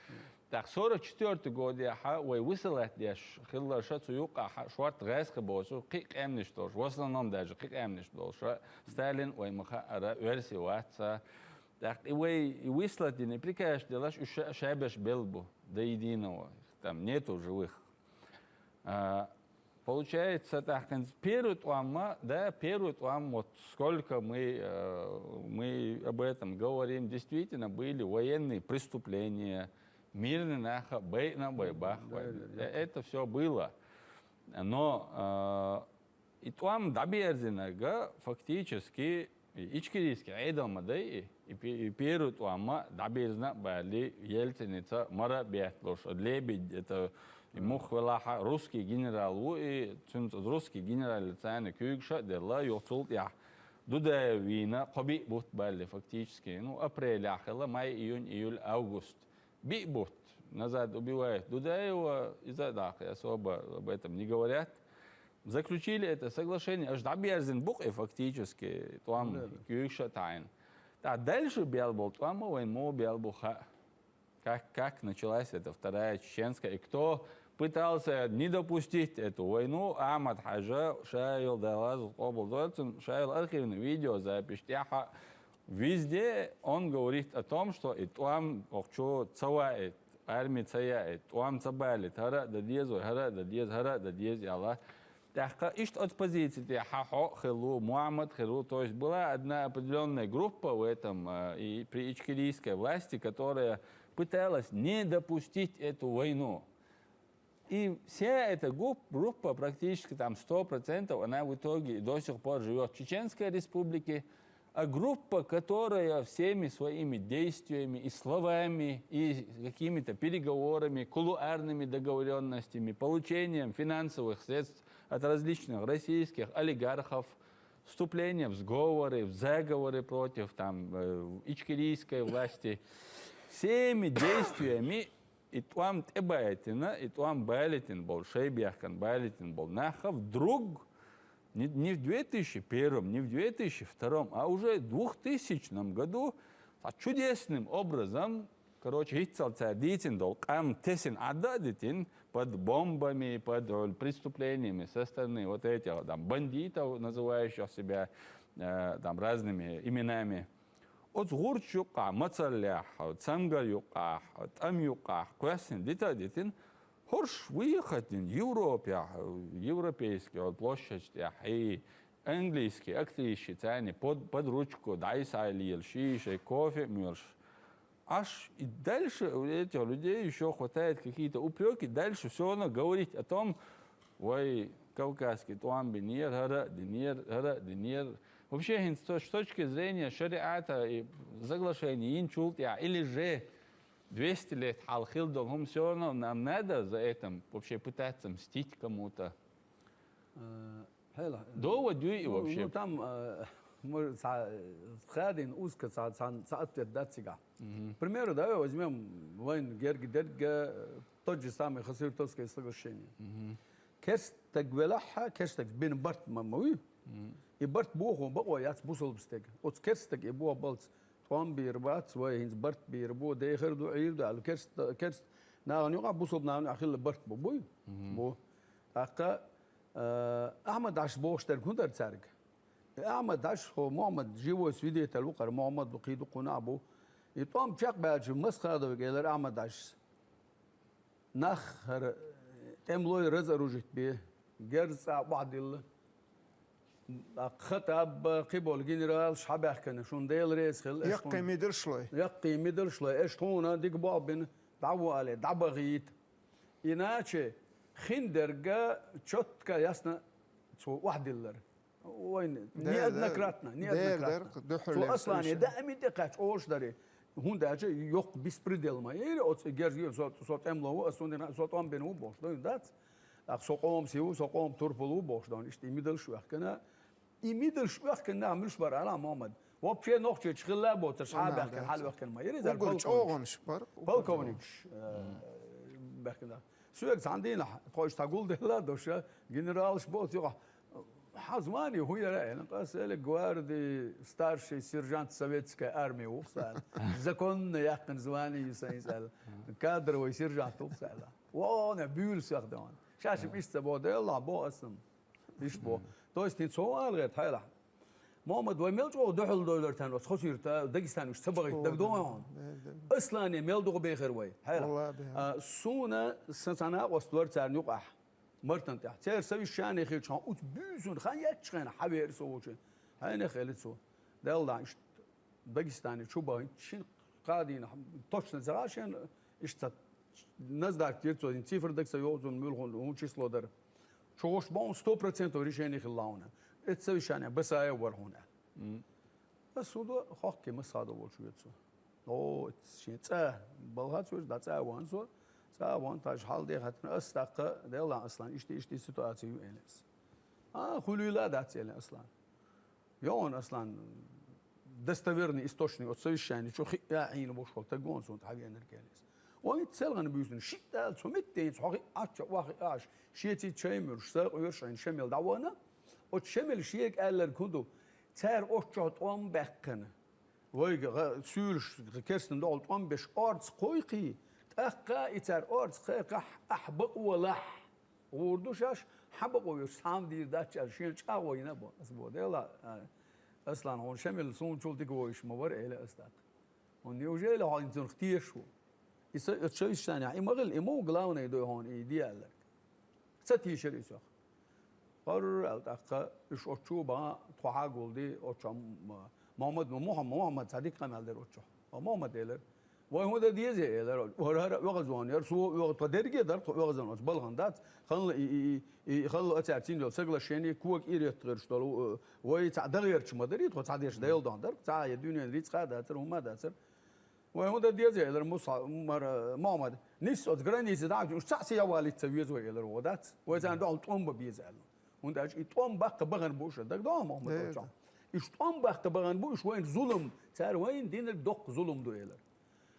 ТӀаккха сорок четвёртый годехь вай высылать деш хилларш цу юккъехь шортта гӀаьскхи боцу, кхин а къаьмнаш долуш, в основном даже кхин а къаьмнаш долуш, Сталин вай ма хаара, оьрси вац. ТӀаккха и вай и выслать дина, и приказаш делларш уьш ша-, шаберш белла бу, до единого, там нету живых. А, получается, тӀаккха хӀинца первый тӀом а, да, первый тӀом, вот сколько мы, э, мы об этом говорим, действительно были военные преступления, мирный нах а байина а бай бах. Да, вай. Да, да. Э, это всё было. Но, э, и тӀом дӀаберзинарг фактически и ичкерийский Ӏедал ма дай и, и пе-, и первый тӀом а дӀабирзина а баьлли, Ельцинца мара а бетталуш, Лебедь, это и мух велахь а русский генерал ву, и цуьнца русский генералца царна куьйгаш а делла, юха цул тӀаьхьа Дудаев вийна, кхо-биъ бутт баьлли фактически. Ну, апрелехь хилла, май, июнь, июль, август. Биъ бутт назад убивают Дудаева, иза а даккха, особо об этом не говорят. Заключили это соглашение, аш дӀаберзина бу-кх и фактически, тӀом, да, да, куьйгаш а таӀийна. ТӀаккха дальше бел болу тӀом а вайн муха бел бу хаьа. Как, как началась эта вторая чеченская, и кто пытался не допустить эту войну, Ахьмад-Хьажа, ша йолу Дала къобалдойла цуьнан, ша йолу архивный видеозапись тӀехь а везде он говорит о том, что и тӀом охчо ца ваийта, арми ца яийта, тӀом ца балийта, хӀара а дан деза вай, хӀара а дан деза, хӀара а дан деза аьлла. ТӀаккха иштта оцу позици тӀехь хьо а хилла ву, Мухьаммад хилла ву, то есть была одна определённая группа в этом, э, и при ичкерийской власти, которая пыталась не допустить эту войну. И вся эта гуп-, группа, практически там сто процентов, она в итоге и до сих пор живёт в Чеченской Республике, А группа, которая всеми своими действиями и словами, и какими-то переговорами, кулуарными договоренностями, получением финансовых средств от различных российских олигархов, вступление в сговоры, в заговоры против там, э, ичкерийской власти, всеми действиями и тӀом тӀебайтина, и тӀом байтина бола, шайбехкан байтина бола нах вдруг не, не в две тысячи первом, не в две тысячи втором, а уже в двухтысячном году а чудесным образом, короче, хӀинццалц цар дийцина долу къам тесина Ӏадда а дитина, под бомбами, под, э, преступлениями со стороны вот этих там бандитов, называющих себя, э, там разными именами. Оцу гӀурчу юккъахь, мацаллехь, цамгар юккъахь, тӀам юккъахь кхоьссина дита а дитина, хӀорш вехатдина Европехь, европейский площадь тӀехь, и английский актрисашца царна под, под ручку дӀасалелаш, шаьш кофе а моьлуш. Аш и дальше у этих людей ещё хватает какие-то упрёки, дальше всё равно говорить о том, вай, кавказский тӀом бинера, хӀара а динера, хӀара а динера. Вообще, хӀинца с точки зрения шариата и соглашений йинчул тӀехь, или же двести лет хьалха хилла долу хӀума, всё равно нам надо за это вообще пытаться мстить кому-то. Э, хьела. Довод юй и Ну, вообще? ну, там, э, мы ца-, хадин узко ца-, ца-, ца ответ дац цигахь. К примеру, давай возьмём вайн герга дерг, э, тот же самый Хасавюртовское соглашение. Керстаг велахьа, керстаг бина барт ма, ма вуй? И барт бохо бакъо яц бусалба стеган. Оцу керстаг и боху балц, тӀом бийр бац вай, хӀинца барт бийр бу, дехар ду, Ӏийр ду аьлла, керст, керст нахана юкъахь, бусалба нахана юкъахь хилла барт бу, буй? Бу. ТӀаккха, э, Ахьмад-Хьаьжас бохуш дерг хӀун дара цаьрга? Ахьмад-Хьаьжас, хьо Мухьаммад, живой свидетель ву, кхара Мухьаммад ву, кхин дукха хӀума а бу. И тӀом чекхбаьлча, Масхадовга элира Ахьмад-Хьаьжас: «Нах хӀара тӀемалой разоружить бе, герз цӀа охьадилла. Хаттаб, кхиболу генералаш хьабаьхкина, шуна Дела реза хила, аша Яккхий тхуна, мидалш лой. яккхий мидалш лой, аша тхуна дика болх бина, дӀавале, дӀабахийта». Иначе хиндерг чётко ясно цо охьадиллар. Вайн Дер, дер. неоднократно, Дер, неоднократно. дер, дуьхьал Цо лерча Аслане иштта. даим и тӀекхаьчча олуш дарий. ХӀунда аьлча йоккха беспредел ма яри оцу герз, со, со тӀемло ву, ас цунна, со тӀом бина ву бохуш, ду дац? ТӀаккха со къоман сий ву, со къоман турпал ву бохуш, ду иштта и мидалш оьхкина. И мидалш оьхкина нах муьлш бара, ала Мухьаммад? Вообще нохчийчу хилла а боцурш, хьа а баьхкина, хьала оьхкина ма яри, иза Уггар полковник. чӀогӀанаш бара, уггар Полковникаш, э, баьхкина. Соьга цхьана дийнахь, тхойша цхьа гулделла а долуш, генералаш боцу юкъахь, хьан звание хӀун яра аьлла, ас элира гварди старший сержант советской армии ву сан аьлла. Законно яьккхина звание ю сан иза аьлла. Кадровый сержант ву сан аьлла. Вон, буьйлу сех дан. Шаьш-м иштта ца боху, Делла боху ас-м. Иштта боху. То есть, хӀинца хӀун ала гӀерта хьайла? Мухьаммад, вай мел чӀогӀа дуьхьал довлар тхан оцу Хасавюрта, Дагестан уьш ца бахийта, дагадогӀу хьуна? Аслане мел дукха бехира вай. Хьайла. Валлахи, бехира. А, суна сан цхьа накъост вара царна юкъахь. Мартан тӀехь. Церан совещание хилча, хьан уьцу буьйсанна хан еттачу хенахь хьавеара со вовчу. Хьайнах а элира цо. Делла иштта Дагестане чу бахийта шина кхаа дийнахь, точно ца хаьа шена, иштта ца наздарка дира цо, цифра дага ца йогӀу цунна, муьлха хӀун, хӀун число дара. Чу гӀуш боху, сто процентов решение хилла хьуна. Эцу совещание Басаев вара хьуна. Ас хӀун до, хохке Масхадов волчу веза цо. О, шен цӀа, балхац вуьш, дӀа цӀа а ван со, цӀа а ван, тхаьш хьал де хаттина, ас тӀаккха, Делла Аслан, иштта, иштта ситуация ю, элира ас. А, хуьлийла а дац, элира Аслан. ЙогӀун, Аслан, достоверный источник, оцу совещание чу хиъ а Ӏийна болуш волу таг вон суна тхьа веанарг, элира ас. Вай селхана буьйсанна, шиъ ала цу меттенца хьо хиъ Ӏачча, охьа хиъ Ӏаш, шеца чай муьрш, сакъоьрш Ӏийна Шамил дӀавахана, оцу Шамил шега аьлларг хӀун ду, цара оцу чохь тӀом баьккхина. Вайга гӀа-, суьйлуш керстан догӀу тӀом беш орца кхойкхий, тӀаккха и цара орца кхайкхахь, ахь бакъо лахь. ГӀур ду шаьш, хьан бакъо веш, цхьамма дийр дац аьлла, шена чӀагӀо йина бо, ас бо, Делла, а, Аслан, хьуна Шамил суна чул дика вовзуш ма вара, элира ас тӀаккха. ХӀунда неужели хьо цунах тешаш ву? И са, и совещанехь, и ма хилла, и ма ву главное дуй хьуна, и де аьлларг. Ца тийшира иза. ПӀарр аьлла тӀаккха, уьш оцу чу бан, тхо хьагулди, оцу чу м-, Мухьаммад, Мухьаммад, Мухьаммад цхьа дика къамел дира оцу чу. Мухьаммад элира, Вай хӀун дан деза, элира, вара хӀара оьгӀазон яр, со оьгӀаз, тхо дерриге дар, тхо оьгӀазон оцу балхана дац, ханна и, и, и, и ханна оцаьрца йина йолу соглашение, кога ира йоттуш долу, э, вай цхьа дагӀерча ма дарий, тхо цхьа деш Делан дуьхьа дар, цхьа а дуьненан рицкъа а дацара, хӀума а дацара. Вай хӀун дан деза, элира Муса-, мар-, Мохьмад. Нисса оцу граница дӀа а, уьш цхьаъ схьа ялийта ца веза вай, элира, вон дац. Вай царна дуьхьал тӀом бан беза аьлла. ХӀунда аьлча и тӀом баккха бахана бу уьш, дагадогӀу, Мохьмад, Дера. Вайчохь? Уьш тӀом баккха бахана бу уьш, вайна зулам, цара вайна динарг доккха зулам ду, элира.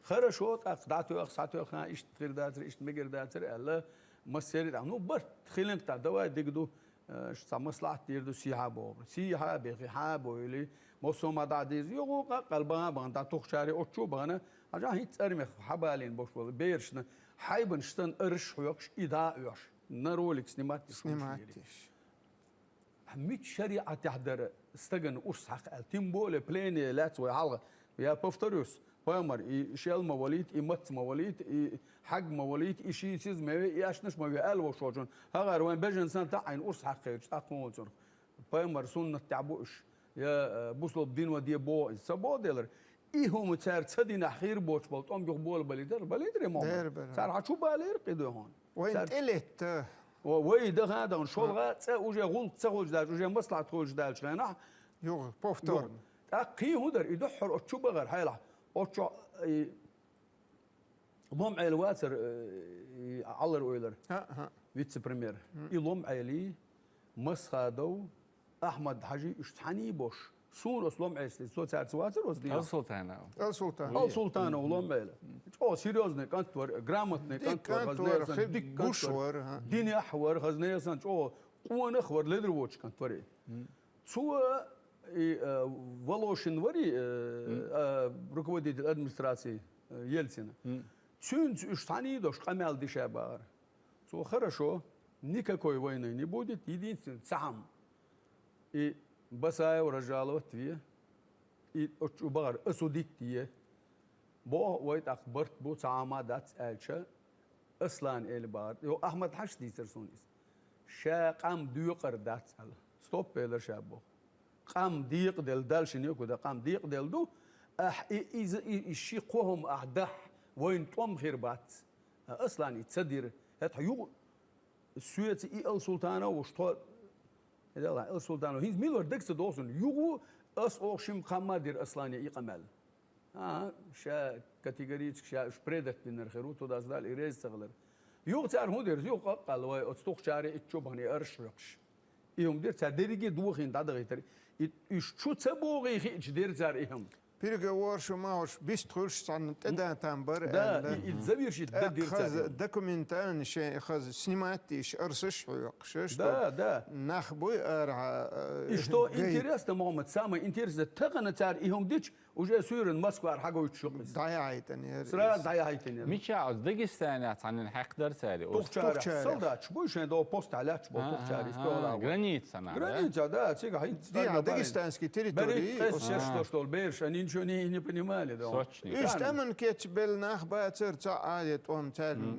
Хорошо, тӀаккха дӀатоьхна, схьатоьхна, иштта хир дацара, иштта мегар дацара аьлла, массеран а, ну, барт хилинг тӀехь, давай дика ду, э, ш-, цхьа маслаӀат дийр ду, сехьа боху. Сехьа бехи, хьа а бохуьйлий, массо а ма дӀа а дийза, юха къа-, къал бахана а бахана, дӀа тухучаре оццу чу а бахана, хьажахь хӀинцца армех хьабалийна болуш болу берашна хьайбанаш санна арш а хьоькхуш, и дӀа а оьхуш, на ролик снимать деш. Снимать деш. Мича шариӀатехь дара стагана урс хьакха аьлла? Тем более плене лаьцна вай хьалха. Я повторюсь, пайхамар и шел ма валийта, и мац ма валийта, и хьаг ма валийта, и шийсиз ма ве, и аьшнаш ма ве аьлла ву шочун. ХӀагӀар вайн бежан санна таӀийна урс хьакхайча, тӀаккха хӀун цунах? Пайхамар суннат тӀехь бу уьш. Я, э, бусалба дин ван де боху иза. Ца боху делар. И хӀума цара ца динахь хир боцуш болу тӀом юха болабалийта, балийтарий, Мохьмад? Дера, бера. Цара хьан чу балийра кхидӀа хьуна? Вайна тӀелетта. Ва-, вай даха а дахана, шолгӀа цӀа уже гӀуллакх ца хуьлуш даьлча, уже маслаӀат хуьлуш даьлча хенахь. Юха, повторно. Юха. ТӀаккха кхин хӀун дара? И дуьххьара оцу чу бахара, хьайлахь. Оцу чу, и, Лом-Ӏела вацара, э, и, Ӏалар ойлар. ХӀаъ, хӀаъ. Вице-премьер. М. И Лом-Ӏелий, Масхадов, Ахьмад-Хьажий, уьш цхьаьний бош. Суна оцу Лом-Ӏелаца, со цаьрца вацара оцу дийнахь? Ал-Султанов. Ал-Султанов. Ал-Султанов Лом-Ӏела. ЧӀогӀа серьёзный кӀант вара, грамотный кӀант вара, хаза нехан санна, дика кӀант вара. Буш вара. Динехь вара, хаза нехан санна, чӀогӀа къонах вара, ледара воцуш кӀант вара и. М. Цо и, э, Волошин вара и, э, э, руководитель администрации, э, Ельцина. М. Цуьнца уьш цхьаьний дош къамел диша бахара. Цо: «Хорошо, никакой войны не будет, единственное, цхьа хӀума. И Басаев разжаловать ве, и оцу чу бахар осудить е. Боху вай, тӀаккха барт бу, цхьа хӀума дац», аьлча, Аслана эли бахар. Йо, Ахьмад-Хьажас дийцар суна иза. Ша къам доькъур дац аьлла. Стоп, элира ша боху. Къам декъаделла, Далла шен йоку дан, къам декъаделла ду. Ахь и, иза, и, и ши кхо хӀума ахь дахь, вайна тӀом хир бац. Аслана и ца дира. ХӀета юкъа соьца и Ал-Султанов вуш тхо, Ал-Султанов, хӀинца мила вара дага ца догӀу суна. Юха ас оха шимма кхамма а дира Аслане и къамел. ХӀан, ша категорически ша уьш предать бинарг хир ву, туда сдали, и реза ца хилар. Юха цара хӀун дира? Юха къаккъал вай оцу тухучаре итт чу бахана и арш хьоькхуш. И хӀума дира, цара дерриге а дохийна дӀадахийтар. И, уьш чу ца богӀий хиъча дира цара и хӀума. Переговораш ма уьш бист хуьлуш цхьана тӀедатам бара аьлла. Да, и, и завершить дан дира цара и хӀума. Документально шен хаза снимать деш, арсаш хьоькхуш, что нах буй арахьа, э, гай. И что интересно, Мухаммад, самое интересное, тахана цара и хӀума дича, уже суьйранна Москвара хьагойтуш ю-кх иза. ДӀаяхьийтина яра иза. Сразу дӀаяхьийтина яра. Мичахь оцу Дагестанехь цхьанна хьекхадара цара и урс? Тухучара. Тухучара. Солдаташ буй шайн догӀу постехь лаьтташ болу тухучара, иза тохара. Граница нах, да? Граница, да, цигахь хӀинца. Дагестанский территории. БерхӀитта ткъе шераш долуш долу бераш, они ничего не, не понимали, да. Срочный. Уьш тӀаман кечбелла нах бацара, цхьа а я тӀом цаьрна.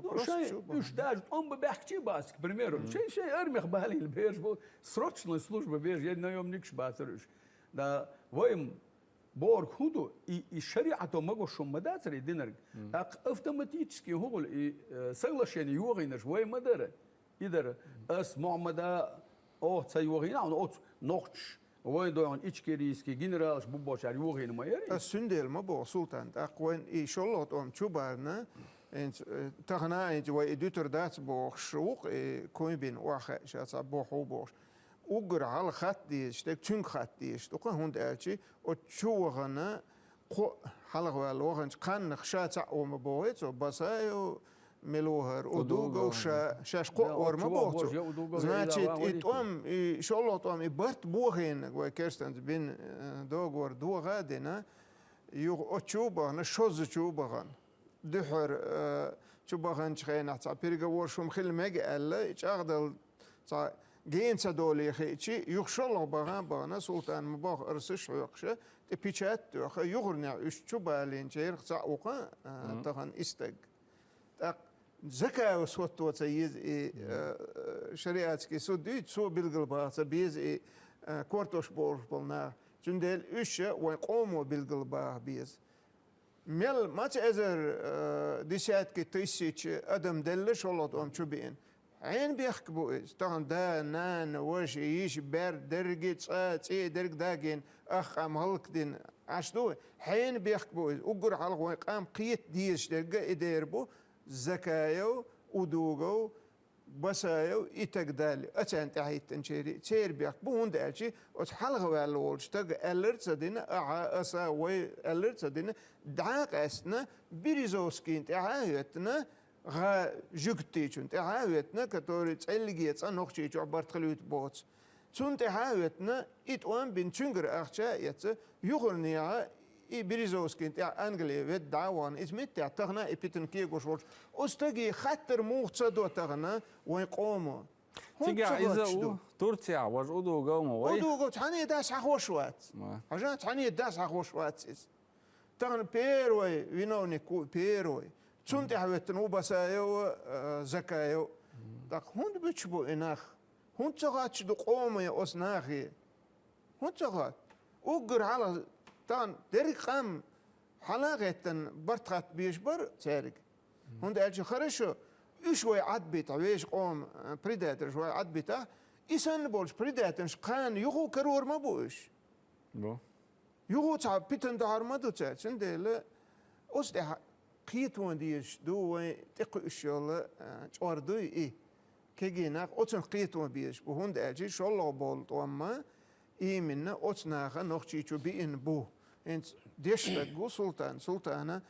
Ну, шайн, уьш даже тӀом бан баьхкича а бац, к примеру. Шайн, шайн армех балийна бераш бу, срочной служба бераш, я наёмникаш бацара уьш. Да, вай-м Бохург хӀун ду, и, и шариӀато ма гуш хӀума ма дацара и динарг. ТӀаккха автоматически хӀун хуьлу и, э, соглашение йохийнарш вай ма дара. И дара. Ас Мухьаммада оха ца йохийна, хьуна оцу нохчаш, вайн дойгӀун ичкерийский генералаш бу бохучара йохийна ма яра и. Ас цундела ма боху, Султан, тӀаккха вайн и шолгӀа тӀом чу барна, хӀинца, э, тахана а хӀинца вай и дуьтур дац бохуш ву-кх, и куй бина охьахаьа ша цхьа боху бохуш. Уггар хьалха хатта дезаш дерг цуьнга хатта дезаш ду-кх, хӀунда аьлча оцу чу вахана кхоъ хьалхаваьлла ваханчу кхаьннах ша цхьаъ ву ма бохий цо, Басаев, мила ву хӀара, Удугов, Удугов, ша, шаьш кхоъ вара ма боху цо. Значит, и тӀом, и шолгӀа тӀом, и барт бохийнарг вай керстанца бина, э, договор доха а дина, юха оцу чу а бахана, шозза чу а бахана. Дуьххьара, э, чу баханчу хенахь цхьа переговораш хӀума хила мега аьлла, и чӀагӀдала цхьа гена ца долий хиъча, юха шолгӀа бахан а бахана, Султан ма боху арсаш хьоькхуша, тӀе печать а тоьхна, юхарнехь уьш чу балийначарах цхьаъ ву-кх, э, тахана и стаг. ТӀаккха закаев сотто ца еза и, э, шариатский суд дуьйцу, цо билгал баха ца беза и, э, кортош болуш болу нах. Цундела уьш а вайн къомо билгал баха беза. Мел маца эзар, э, десятки тысяч адам делла шолгӀа тӀом чу биъна. Хьенан бехк бу иза? Тахан да, нана, ваша, йиша, бер, дерриге цӀа, цӀе дерг дагийна, ах къам хӀаллакдина Ӏаш ду вай? Хьенан бехк бу иза? Уггар хьалха вайн къам кхета дезаш дерг а и дер бу, Закаев, Удугов, Басаев и так далее, а царна тӀехьахӀиттинчерий, церан бехк бу, хӀунда аьлча оцу хьалха ваьлла волчу стага аьллар а ца дина, ахьа, аса, вай аьллар а ца дина, дӀа а къаьстина, Березовскийна тӀаьхьа а хӀоьттина, гӀа жуьгтичунна тӀаьхьа а хӀоьттина, который цӀеллиге цӀа Нохчийчохь барт хилуьйту боцу. Цунна тӀаьхьа а хӀоьттина, и тӀом бина, цуьнгара ахча а эцна, юхарнехьа и Березовскийна тӀехь Англия ведда дӀа а вахана, иза меттехь тахана и питана кегош волчу. Оцу стаге хаттар муха ца до тахана вайн къомо? ХӀунда ца Цигахь иза хоттуш ду? У Турцехь важа Удугов ма вай? Удугов цхьаьна дас хьахош вац. Ма. Хьажа, цхьаьна дас хьахош вац иза. Тахана первый виновник ву, первый. Цунна тӀаьхьа хӀоьттина ву Басаев, э, Закаев. ТӀаккха хӀунда буьтуш бу и нах? ХӀунда ца хоттуш ду къоме оцу нахе? ХӀунда ца хотту? Уггар хьалха тахана дерриг къам хьала а гӀеттина барт хатта безаш бара цаьрга. ХӀунда аьлча хорошо, уьш вай Ӏадбитахь, вешан къоман, э, предательш вай Ӏадбитахь, и санна болчу предательш кхана юха карор ма бу уьш. Бу. Юха цхьа питана дахьар ма ду цаьрца, цундела оцу тӀехь кхетон дезаш ду вайн тӀекхуьуш йолу, а, чкъор дуй и. Кегий нах оцунах кхетон безаш бу, хӀунда аьлча шолгӀа болу тӀом ма именно оцу наха Нохчийчу биъна бу. ХӀинца дешна стаг ву Султан. Султана,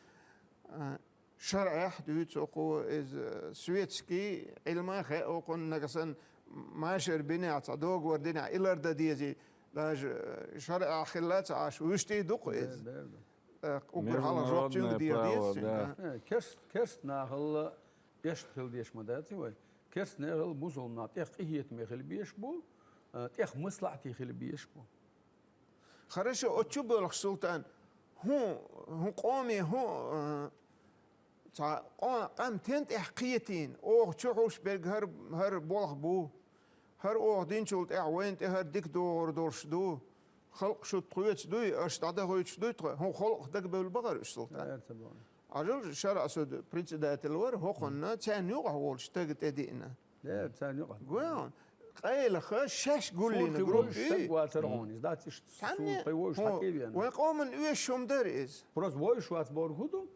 а, шарӀехь дуьйцу кху иза светский Ӏилма а хаьа кхунна, нагахь санна машар бинехь, цхьа договор динехь, и лардан дезий, даже, э, шарӀехь хилла ца Ӏаш, вуьшта а ду кху иза. Бер, бер ду. Э, уггар хьалха жоп цуьнга дийр деза цуьнга. Э, керст-, керст нахал иштта хила дезаш ма дац вай. Керст нахал бусалба нах тӀех къинхетаме хила безаш бу, э, тӀех маслаӀате хила безаш бу. Хорошо, оцу чу боьлхуш, Султан, хӀун, хӀун къоме, хӀун, э, цхьа къо-, къам тен тӀехь кхетийна, оха чу хьуш берг хӀара, хӀара болх бу, хӀара оха динчул тӀаьхьа вайна тӀе хӀара дика догӀур долуш ду, халкъ шу тхоьца дуй, аша дӀадахуьйтуш дуй тхо, хӀун халкъах дагабевлла бахара уьш, Султан? Ца боху. Ӏажал шарӀа суд председатель вара, хӀокхунна царна юкъахь волчу стага тӀедиъна. Э, царна юкъахь. Гой, къайлаха шаьш гуллина группа. Стаг вацара хьуна, иза дац иштта. Цхьанне, суна пхи вовшах хьо, хьакхийвена. Вайн къоман оьшуш хӀума дара иза. Просто вовшах вац бохург хӀун ду?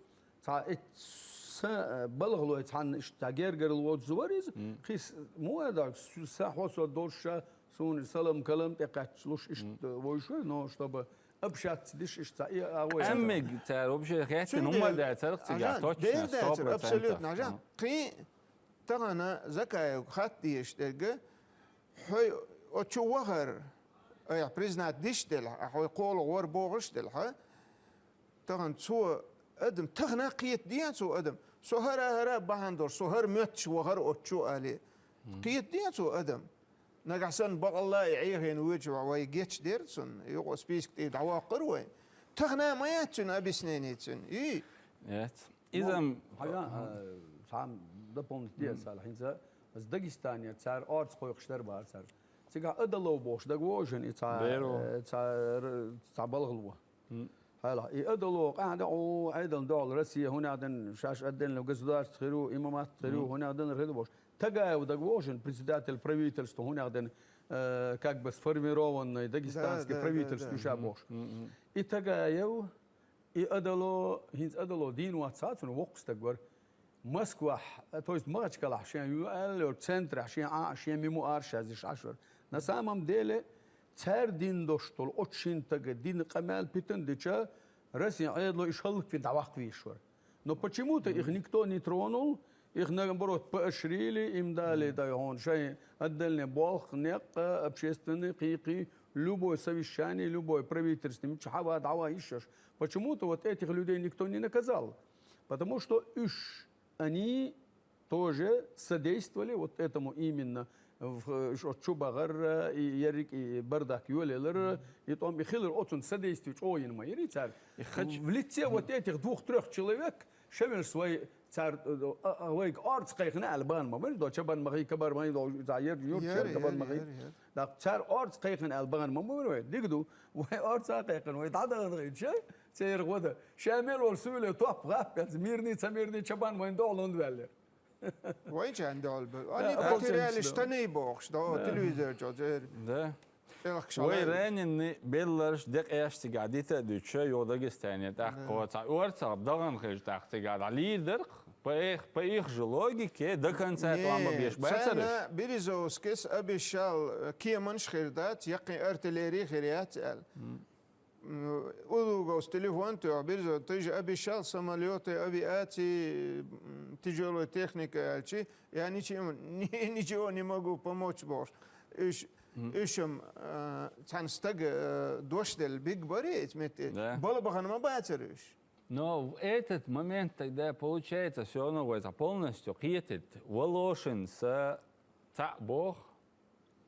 Цхьа итт са, э, балхалой цхьанна иштта цхьа гергарло воцу вара иза. Кхин с-, муха эр ду, с-, сан хьо со долуш ша, суна салам-калам тӀекхаччалуш иштта вовшах вара, но чтобы общаться диш иштта цхьа и агӀо яц. Къаьмниг цара вообще хеттина хӀума дацара цигахь, точно, сто процентов. Дер дацара, абсолютно, хьажа. Кхин Тахана Закаевга хатта дезаш дерг, хьо оцу чу вахар, айхьа признать диш делахь, а хьо кхоалгӀа вара бохуш делахь, тахана цо адам, тахана кхета деза цо адам. Со хӀара, хӀара бахьана долуш, со хӀара моьттуш вахара оцу чу, али. Кхета деза цо адам. Нагахь санна бакъалла и Ӏехийна воьдуш вай гечдера цунна, юкъа список тӀе дӀавоккхура вай. Тахана ма яц цуьнан объяснение цуьнан. Йий? Яц. Иза-м хьажа, а, цхьа дополнить деза, хӀинца аса Дагестанера цара орца кхойкхуш дара бахара цара. Цигахь Адалов бохуш дага вовшан и цхьа, э, цхьа р-, цхьа балхало. Хьалха, и Адалов къаьхьа даьӀу, Ӏедална дуьхьал Россия, хӀунех ден шаьш отдельно государство хир ю, имамат хир ю, хӀунех ден хир ду бохуш. Тагаев дага вовшан, председатель правительства, хӀунех ден, э, как бы сформированный дагестанский правительство ю ша бохуш. И Тагаев, и Адало, хӀинца Адало дийна вац цхьа, цунна воккха стаг вара. Москвахь, то есть Махачкалахь шен ю аьлла йолу центрехь шен Ӏа, шен мемуарш язъеш Ӏаш вара. На самом деле, цара дина дош долу оцу шина стага дина къамел питана дича, Россин Ӏедало иша хӀаллаквина дӀаваккха везаш вара. Но почему-то их никто не тронул, их, наоборот, поощрили, им дали, дай хьуна, шайн отдельный болх, некъ, общественный, кхин-кхин, любой совещание, любой правительственный, мичахь хьава дӀаван йиш йолуш. Почему-то вот этих людей никто не наказал. Потому что уьш, они тоже содействовали вот этому именно, в, э, ш-, чу бахар, э, и ерриг и бардак йолаялар, и тӀом и хилар, оцунна содействие чӀогӀа йина ма яри цара. В лице вот этих двух-трёх человек шевеллаш вай цара, э, а, а, вайга орца кхайкхина аьлла бахана ма бара, до чабан ма хи, кабар ма хи, до цхьа ер, юрт шер кабан ма хи. ТӀаккха цара орца кхайкхина аьлла бахана ма бара вай. Дика ду, вай орца а кхайкхина, вай дӀадахана хилча, Церан гӀо да. Ша мел волу суьйле топ гӀап баьлла, мирний, ца мирний чабан вайн догӀлун ваьллера. Вайн чан догӀлу бер. Они Да, потеряли да. Штаны бохуш, да, Да. Телевизор чо, цер. Да. Элах Вай шалай. Раненый белларш декъеш цигахь дита а дуьтуша, йо Дагестане тӀаккха Да. Цхьа орцах дагӀан хеза тӀаккха цигахь дӀа лийр дарх, по их, по их же логике, до конца Не, тӀом ма беш бацара. Царна Березовскис обещал, э, кеманаш хир дац, яккхий артиллерия хир яц аьлла. М. М, Улуговс телефон тоьху, Березов, ты же обещал самолёты, авиации, м, тяжёлая техника аьлчи, я ничего, ни-, ничего не могу помочь бохуш. Уьш, Мгм. Уьш-м, э, цхьана стага, э, дош делла биг барий эца метте? Да. Бала бахана ма бацара уьш. Но в этот момент тогда получается, всё равно вай цхьа полностью кхетит, Волошин са цхьаъ боху,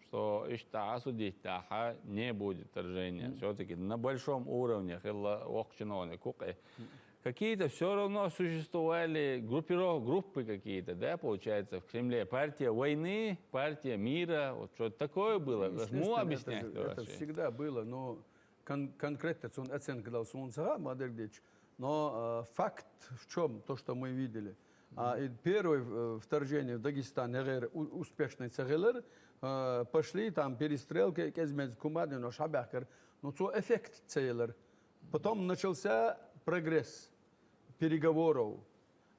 что иштта осудить дахьа не будет вторжения. Мгм. Всё-таки на большом уровне хилла воккха чиновник ву-кх и. Мгм. Какие-то всё равно существовали группиров-, группы какие-то, да, получается, в Кремле. Партия войны, партия мира, вот что-то такое было. Естественно, Муха это объяснять же, это вообще? Всегда было, но кон-, конкретно цунна оценка дала суна ца хаьа, ма дерг дечу. Но, э, факт в чём? То, что мы видели. А, и первое, э, вторжение в Дагестан, я говорю, у-, успешный ца хилар, э, пошли там перестрелки, кӀезмеза кумадинош хьабаьхкар. Но цо эффект ца елар. Потом начался прогресс переговоров.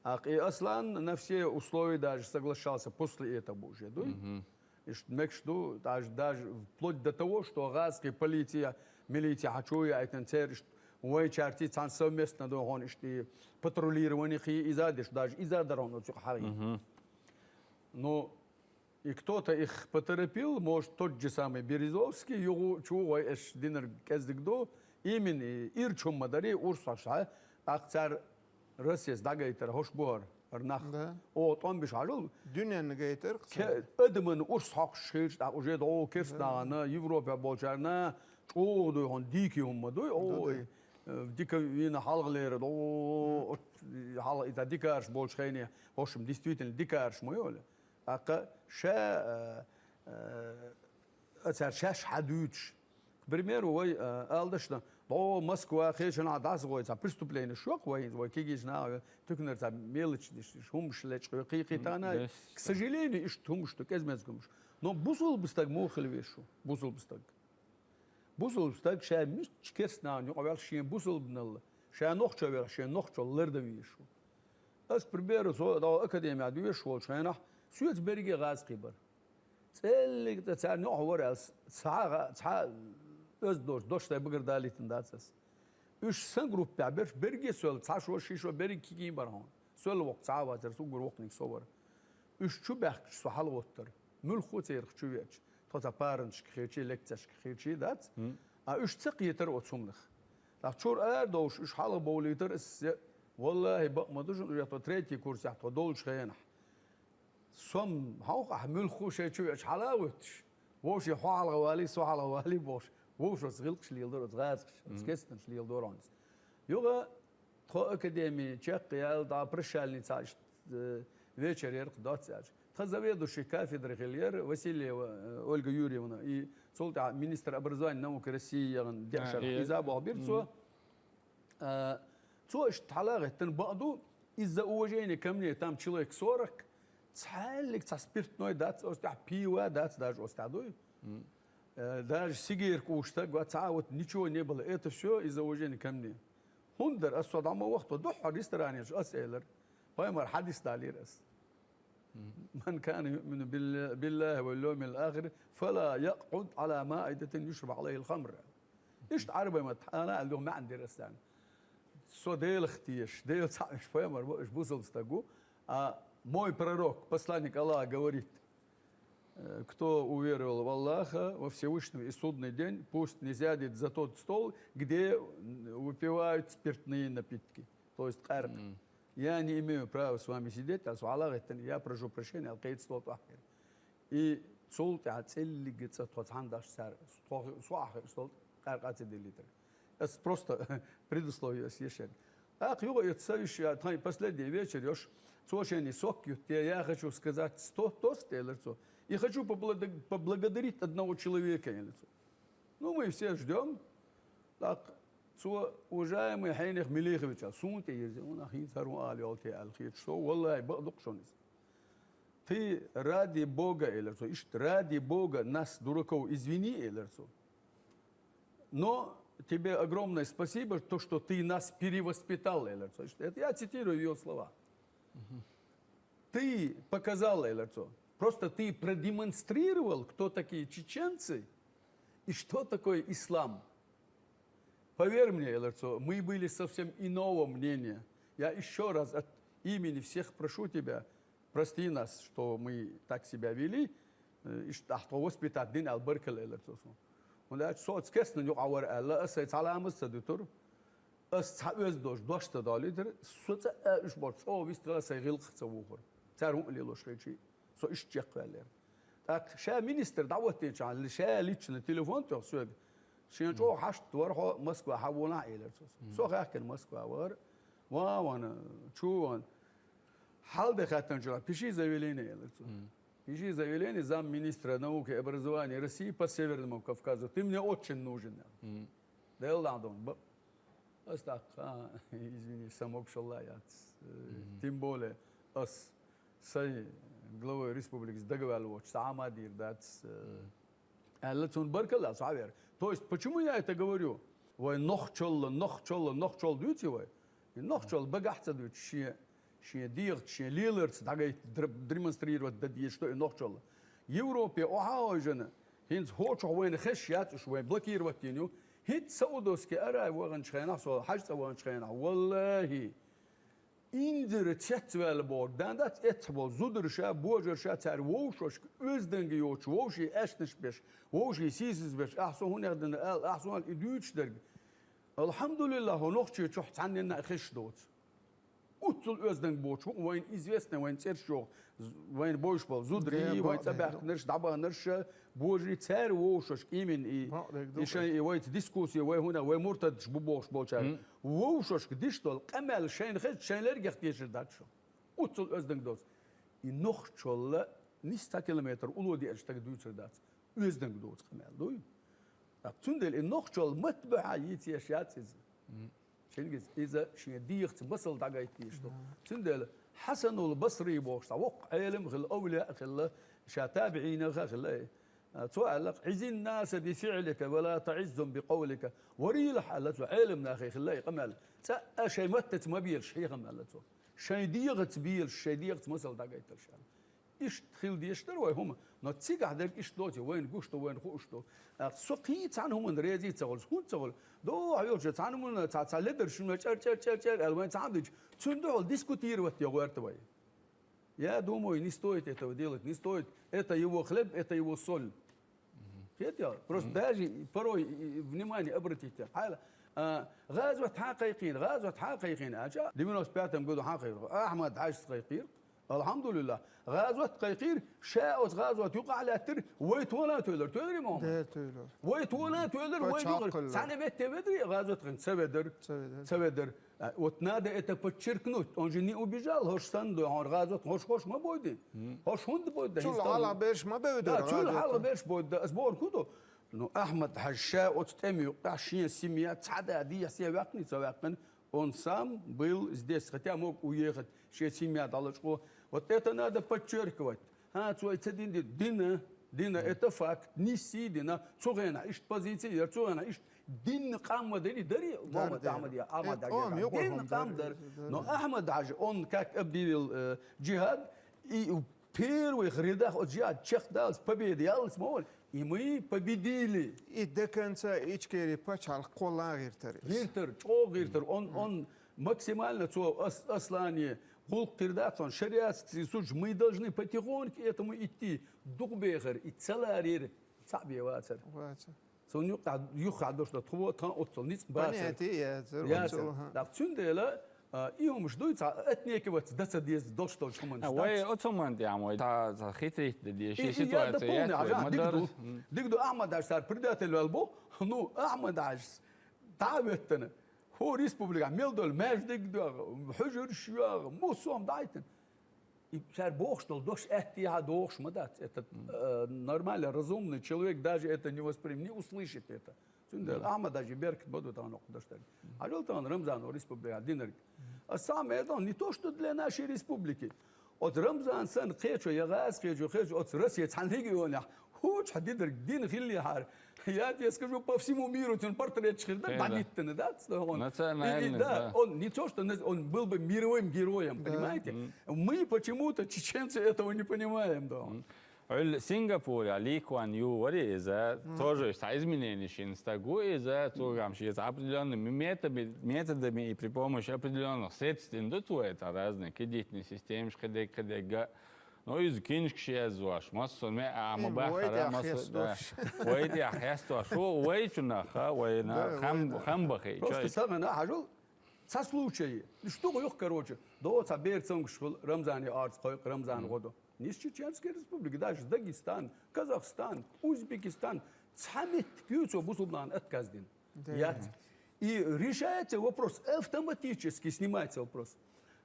А, и Аслан на все условия даже соглашался после этого уже, дуй? Мгм. Иштта мегаш ду, даже, даже вплоть до того, что гӀазкхи полиция, милиция хьачу яйтина церан иштта вайн чарти цхьана совместно ду хьуна иштта и патрулирование кхин иза а деш, даже иза а дара хьуна оцу хьарий. Мгм. Ну, и кто-то их поторопил, может, тот же самый Березовский, юху чу вай эш динарг кӀеззиг ду, именно и ирча хӀумма дарий, урс хьаша, тӀаккха цара Россияс дӀагайтар хӀуш бу хӀара, хӀара нах. Да. О, тӀом биш хьажал. Дуьненна гайтар, Ке-, адаман урс хьокхуш хилча, тӀаккха уже догӀу керстанахана, Европа болчарна, чӀогӀа дуй хьуна, дийкий хӀумма дуй, о, Ду, дуй. Э, дика вина хьалхалера, догӀу, хьалха и та дикараш болчу хене, в общем, действительно, дикараш ма йолу. ТӀаккха ша, э, э, цара шаьш хьадуьйцуш. К примеру, вай, э, ала дашна, догӀу Москва кхечанхьа дӀасагӀой цхьа преступление шок вай, вай кегийчу наха, туькнара цхьа мелочь диш, диш, хӀумаш лечкъой, кхий-кхий тана. К сожалению, иштта хӀумаш ду, кӀезмеза хӀумаш. Но бусулба стаг муха хила везаш ву? Бусулба стаг. Бусулба стаг ша мичча керстанахана юкъа ваьлла шен бусулбанал, ша нохчо ваьлла шен нохчо лардан везаш ву. Ас, к примеру, со догӀу академехь доьшуш волчу хенахь, соьца берриге гӀазкхий бара. ЦӀеллиг цӀа царна юкъахь вара аьлла, цхьа гӀа-, цхьа оьзда доцу дош сайн багара далийтина дац ас. Уьш сан группехь берш берриге соьлла, цхьа шо, ши шо берриге кегий бара хьуна. Соьлла воккха цхьа а вацара, уггар воккханиг со вара. Уьш чу баьхкича со хьалагӀоттара. Муьлхха а церах чу веача, тхо цхьа паранашка хилчий, лекцешка хилчий дац. Мгм. А уьш ца кхетара оцу хӀуманах. ТӀаккха чуьра ара довш уьш хьалха бовлийтара ас, валлахӀи, бакъ ма ду шуна, уьш тхо третий курсехь тхо долчу хенахь. Со-м хьовха ахь муьлхха а шайн чу веача хьала а гӀуьттуш. Вовшийн хьо хьалха валий, со хьалха валий бохуш. Вовшашца гӀиллакхаш леладора оцу гӀазкхаша, оцу Мгм. керстанаша леладора хьуна. Юха тхо академи чекхъяьлла, дӀа прощальный цхьа иштта, э, вечер яра-кх доцца аьлча. Тхан заведующий кафедры хилла яра Васильева, э, Ольга Юрьевна, и цул тӀаьхьа министр образования и науки России яхана А, деша и иза а боху бира цо. Мгм. А, цо иштта хьала а гӀеттина, бакъ ду, из-за уважения ко мне там человек сорок, цхьаьллиг цхьа спиртной дац оцу тӀехь, пиво дац даже оцу тӀехь, дуй? Мгм. Э, даже сигерка уьш стаг вац, цхьа а вот ничего не было. Это всё из-за уважения ко мне. ХӀунда дара, ас со дӀа ма вахто, дуьххьара ресторане чу ас элира. Пайхамар хьадис далийра ас. Мгм. «Ман кана юъмину билла-, биллахи вал йовмил ахири, фала якъуд ала маидатин юшрабу алайхил хамр». Иштта Ӏарбай ма тхьана аьлла, юха маьӀна дира ас царна. Со Делах тешаш, Дела цхьаъ, уьш пайхамар бу, уьш бусалба стаг ву. А мой пророк, посланник Аллаха, говорит: Э, кто уверовал в Аллаха, во Всевышнего и Судный день, пусть не сядет за тот стол, где выпивают спиртные напитки, то есть къаьркъа. Мгм. Я не имею права с вами сидеть, аьлла, со хьала а гӀеттина, я прошу прощения, аьлла, кхечу стол тӀехь кхира. И цул тӀаьхьа цӀеллига цӀа тхо цхьаьна даш цара, тхо, со ахь хир стол къаьркъа а ца диллийтира. Ас просто предусловие ас ешерг. ТӀаккха юха эцу совеща-, тхайн последний вечер йош, цо шайна сок ютте, я хочу сказать сто тост, элира цо. И хочу поблаг-, поблагодарить одного человека, элира цо. Ну, мы все ждём. ТӀаккха Цо, уважаемый Хьенех Мелихович, аьлар, суна тӀе йирзи, уна хӀинца хӀара хӀун ала йолу те аьлла хеташ со, валлахӀи, бакъ ду-кх шуна иза. Ты ради Бога, элира цо, иштта, ради Бога нас, дураков, извини, элира цо. Но тебе огромное спасибо, то, что ты нас перевоспитал, элира цо. Иштта, это я цитирую её слова. Ты показал, элира цо. Просто ты продемонстрировал, кто такие чеченцы и что такое ислам. Поверь мне, элира цо, мы были совсем иного мнения. Я ещё раз от имени всех прошу тебя, прости нас, что мы так себя вели. Э, иштта ахьа тхо воспитать дина аьлла баркалла, элира цо суна. ХӀунда аьлча со оцу кестана юкъахь вара аьлла, аса сайн цхьа ламаз ца дуьтура, аса цхьа оьзда долуш дош ца долуьйтура, со цкъа а уьш болчу чӀогӀа вистхила сайн гӀиллакхах ца вухура. Цара хӀун а лелош хилчий, со иштта чекхваьллера. ТӀаккха ша министр дӀахӀоттийначохь, ша лично телефон тоьхна соьга, шена чӀогӀа хьашт вара хьо Москва хьан вонахь, элира цо. Со хаьхкина Москва вара, ван а ван, чу а ван. Хьал де хаьттинчохь, пиши заявление, элира цо. Пиши заявление замминистра науки и образования России по Северному Кавказу. Ты мне очень нужен, аьлла. Делла дӀа дон, б-, ас тӀаккха, извини, самогшалла яц. Э, тем более, ас сайн главой республики дагаваьлла воцуш, сан Ӏама дийр дац, э, аьлла, цунна баркалла, цо хьавера. То есть, почему я это говорю? Вай нохчалла, нохчалла, нохчалла дуьйций вай? И нохчалла багахь ца дуьйцуш, шен, шен дегӀаца, шен леларца дӀагайта, др-, демонстрировать дан дезаш ду и нохчалла. Европе охьа а хьожжана, хӀинца хӀокху чохь вайна хезаш яц уьш, вайн блокировать йина ю. ХӀинца Саудовский Аравия ваханчу хенахь, со хьаьж цӀа ваханчу хенахь, валлахи, инзаре цецваьлла бохург дан дац, эцхьа болу зударша, божарша, цара вовшашка оьзданга йоцуш, вовшийн аьшнаш беш, вовшийн сийсаз беш, ахьа со хӀунех дина аьлла, ахьа со и дуьйцуш дерг. Алхьамдулиллах, хӀокху нохчийн чохь цхьанненна а хезаш доцу. Уццул оьзданга боцуш бу вайна известный, вайна цӀераш йоху, з-, вайна бовш болу зударий, вайн цӀа баьхкинарш, дӀабаханарш, божарий, цара вовшашка именно и, и шайн, и вайца дискуссия, вай хӀунда, вай муртадаш бу бохуш болчара. Вовшашка диш долу къамел шайна хезча, шайн лергех тешар дац шу. Уццул оьзданг доцу. И нохчалла нийсса цхьа километр улло деанчу стага дуьйцур дац. Оьзданг доцу къамел дуй. ТӀаккха цундела и нохчалла матта буьхьа йицъеш яц иза. Шенгиз иза шен дегӀаца масал дӀагайта дезаш ду. Цундела Хьасанул Басри бохуш цхьа воккха Ӏелам а хилла, овлия а хилла, ша табиӀинах а хилла. Цо аьлла: «Ӏиззин наса би фиӀлика ва ла таӀиззухум би къавлика». Варийлахь, аьлла цо, Ӏелам нахе хилла и къамел. ЦӀа а шайн маттаца ма белаш хьехам, аьлла цо. Шайн дегӀаца белаш, шайн дегӀаца масал дӀагайталаш, аьлла. Иштта хила дезаш дара вай хӀума, но цигахь дерг иштта доций, вайна гуш ду, вайна хууш ду. ТӀаккха со кхин а цхьана хӀуманна рези ца хуьлу, хӀунда ца хуьлу? Дохьа йолчу цхьана хӀуманна цхьа, цхьа ледар шуна чӀар, чӀар, чӀар, чӀар аьлла, вайн цхьаьна дича, цуьнан дуьхьал дискутировать ян гӀерта вай. Я думаю, не стоит этого делать, не стоит. Это его хлеб, это его соль. Хетий? Просто даже порой, и, и, внимание обратите. Хьайла, а, гӀазот хьан кхайкхийна, гӀазот хьан кхайкхийна аьлча, девяносто пятом году хьан кхайкхийна? Ахьмад Хьаьжас кхайкхийра. Алхьамдулиллах. ГӀазот кхайкхийра, ша оцу гӀазот юкъахь лаьттира, вай тхуна а тоьлура, тоьлура ма? Да, тоьлура. Вай тхуна а тоьлура, вай юкъара. Пачхьалкхалла. Цхьана метте ведарий гӀазот кхайкхийна? Ца ведар. Ца ведар. Ца ведар. А, вот надо это подчеркнуть. Он же не убежал, хӀорш санна ду, хьуна гӀазот, хӀорш, хӀорш ма бойди. ХӀорш хӀунда бойда? Цул хьалха берш ма бевдара. Да, цул хьалха берш бойда. Ас бохург хӀун ду? Ну, Ахьмад-Хьаьжа ша оцу тӀеман юкъахь шен семья цхьа да дехьа се ваьккхина, ца ваьккхина, он сам был здесь, хотя мог уехать, шен семья дӀалачкъо. Вот это надо подчеркивать. ХӀан, цо и ца дина ди-, дина, дина, это факт, нийсса дина, цу хенахь иштта позиция яра, цу хенахь иштта дина къам ма дарий, дарий, Мухаммад Ахьмад я, Ахьмад Хьаьжа, дина къам дара. Но Ахьмад Хьаьжа, он как объявил, э, джихад, и в первых рядах оцу джихад чекхдаллалц, победа яллалц ма вара, и мы победили. И до конца Ичкери пачхьалкх кхоллан гӀиртар иза. ГӀиртар, чӀогӀа гӀиртар, он, он максимально цо ас-, аслане гӀуллакх хир дац, он шариатский суд, мы должны потихоньку этому идти, дукха бехар, и ца ларийра, цхьаъ бен вацара. Вацара. Цунна юкъахь, юххехь долуш ду тхо, тхан оццул ницкъ бацара. Понятие яцара, яцара. Оццул, аха. ТӀаккха цундела, а, и хӀумаш дуй, цхьа отнекиваться дан ца деза долуш долчу хӀуманаш дац. Вай оцу хӀуманна тӀехь вай, цхьа, цхьа хитрить дан деза, и, и я ситуация дополню, яц вай, аха, ма дика дар. Ду. Дика ду, Ахьмад-Хьаьжа цара предатель ваьлла бу. Ну, Ахьмад-Хьаьжас дӀа а веттана, хӀора республикехь мел долу маьждиг а доьгӀна, хьуьжарш а йоьгӀна, муссо а дӀахӀиттина. И цара бохуш долу дош аьттехьа дохуш ма дац. Это, э, нормально, разумный человек даже это не воспримет, не услышит это. Цундела Ахьмад-Хьажий беркат ма ду тахана кху дашдарг. Хьажал тахана Рамзано республика динарг. Ас цхьа ма аьлла тахана, не то что для нашей республики. Оцу Рамзан санна кхечо я гӀаз кхечо, кхечо оцу Россия цхьана регионехь хӀучу хьан динарг дина хиллехьара. Я тебе скажу, по всему миру цуьнан портреташ хир дара, дӀадиттина, да, цу хьуна. Национальный, да. И, и, да, да. Он не то что наз-, он был бы мировым героем, понимаете? Мы почему-то, чеченцы, этого не понимаем, да. Ӏуьллу Сингапуре Ли Куан Ю вари иза, тоже цхьа изменени шина стаг ву иза, цо гам шеца определёнными методами, методами и при помощи определённых средств дина ду цо это разные кредитные системаш, кхидерг, кхидерга. Ну, иза киншкаш язъеш, массо ме а ма бахара, массо, да. Вай тӀехь хестош ву, вай чу наха, вайна хам, хам бахи. Просто самое, на, хьажал, цхьа случай. Штука юха, короче, до цхьа бер цамгаш хул, Рамзане арц кхойкху, Рамзан гӀо ду. Не с Чеченской Республики, даже с Дагестан, Казахстан, Узбекистан, цхьа меттиг ю цо бусулбанан отказ дина. Яц. И решается вопрос автоматически, снимается вопрос.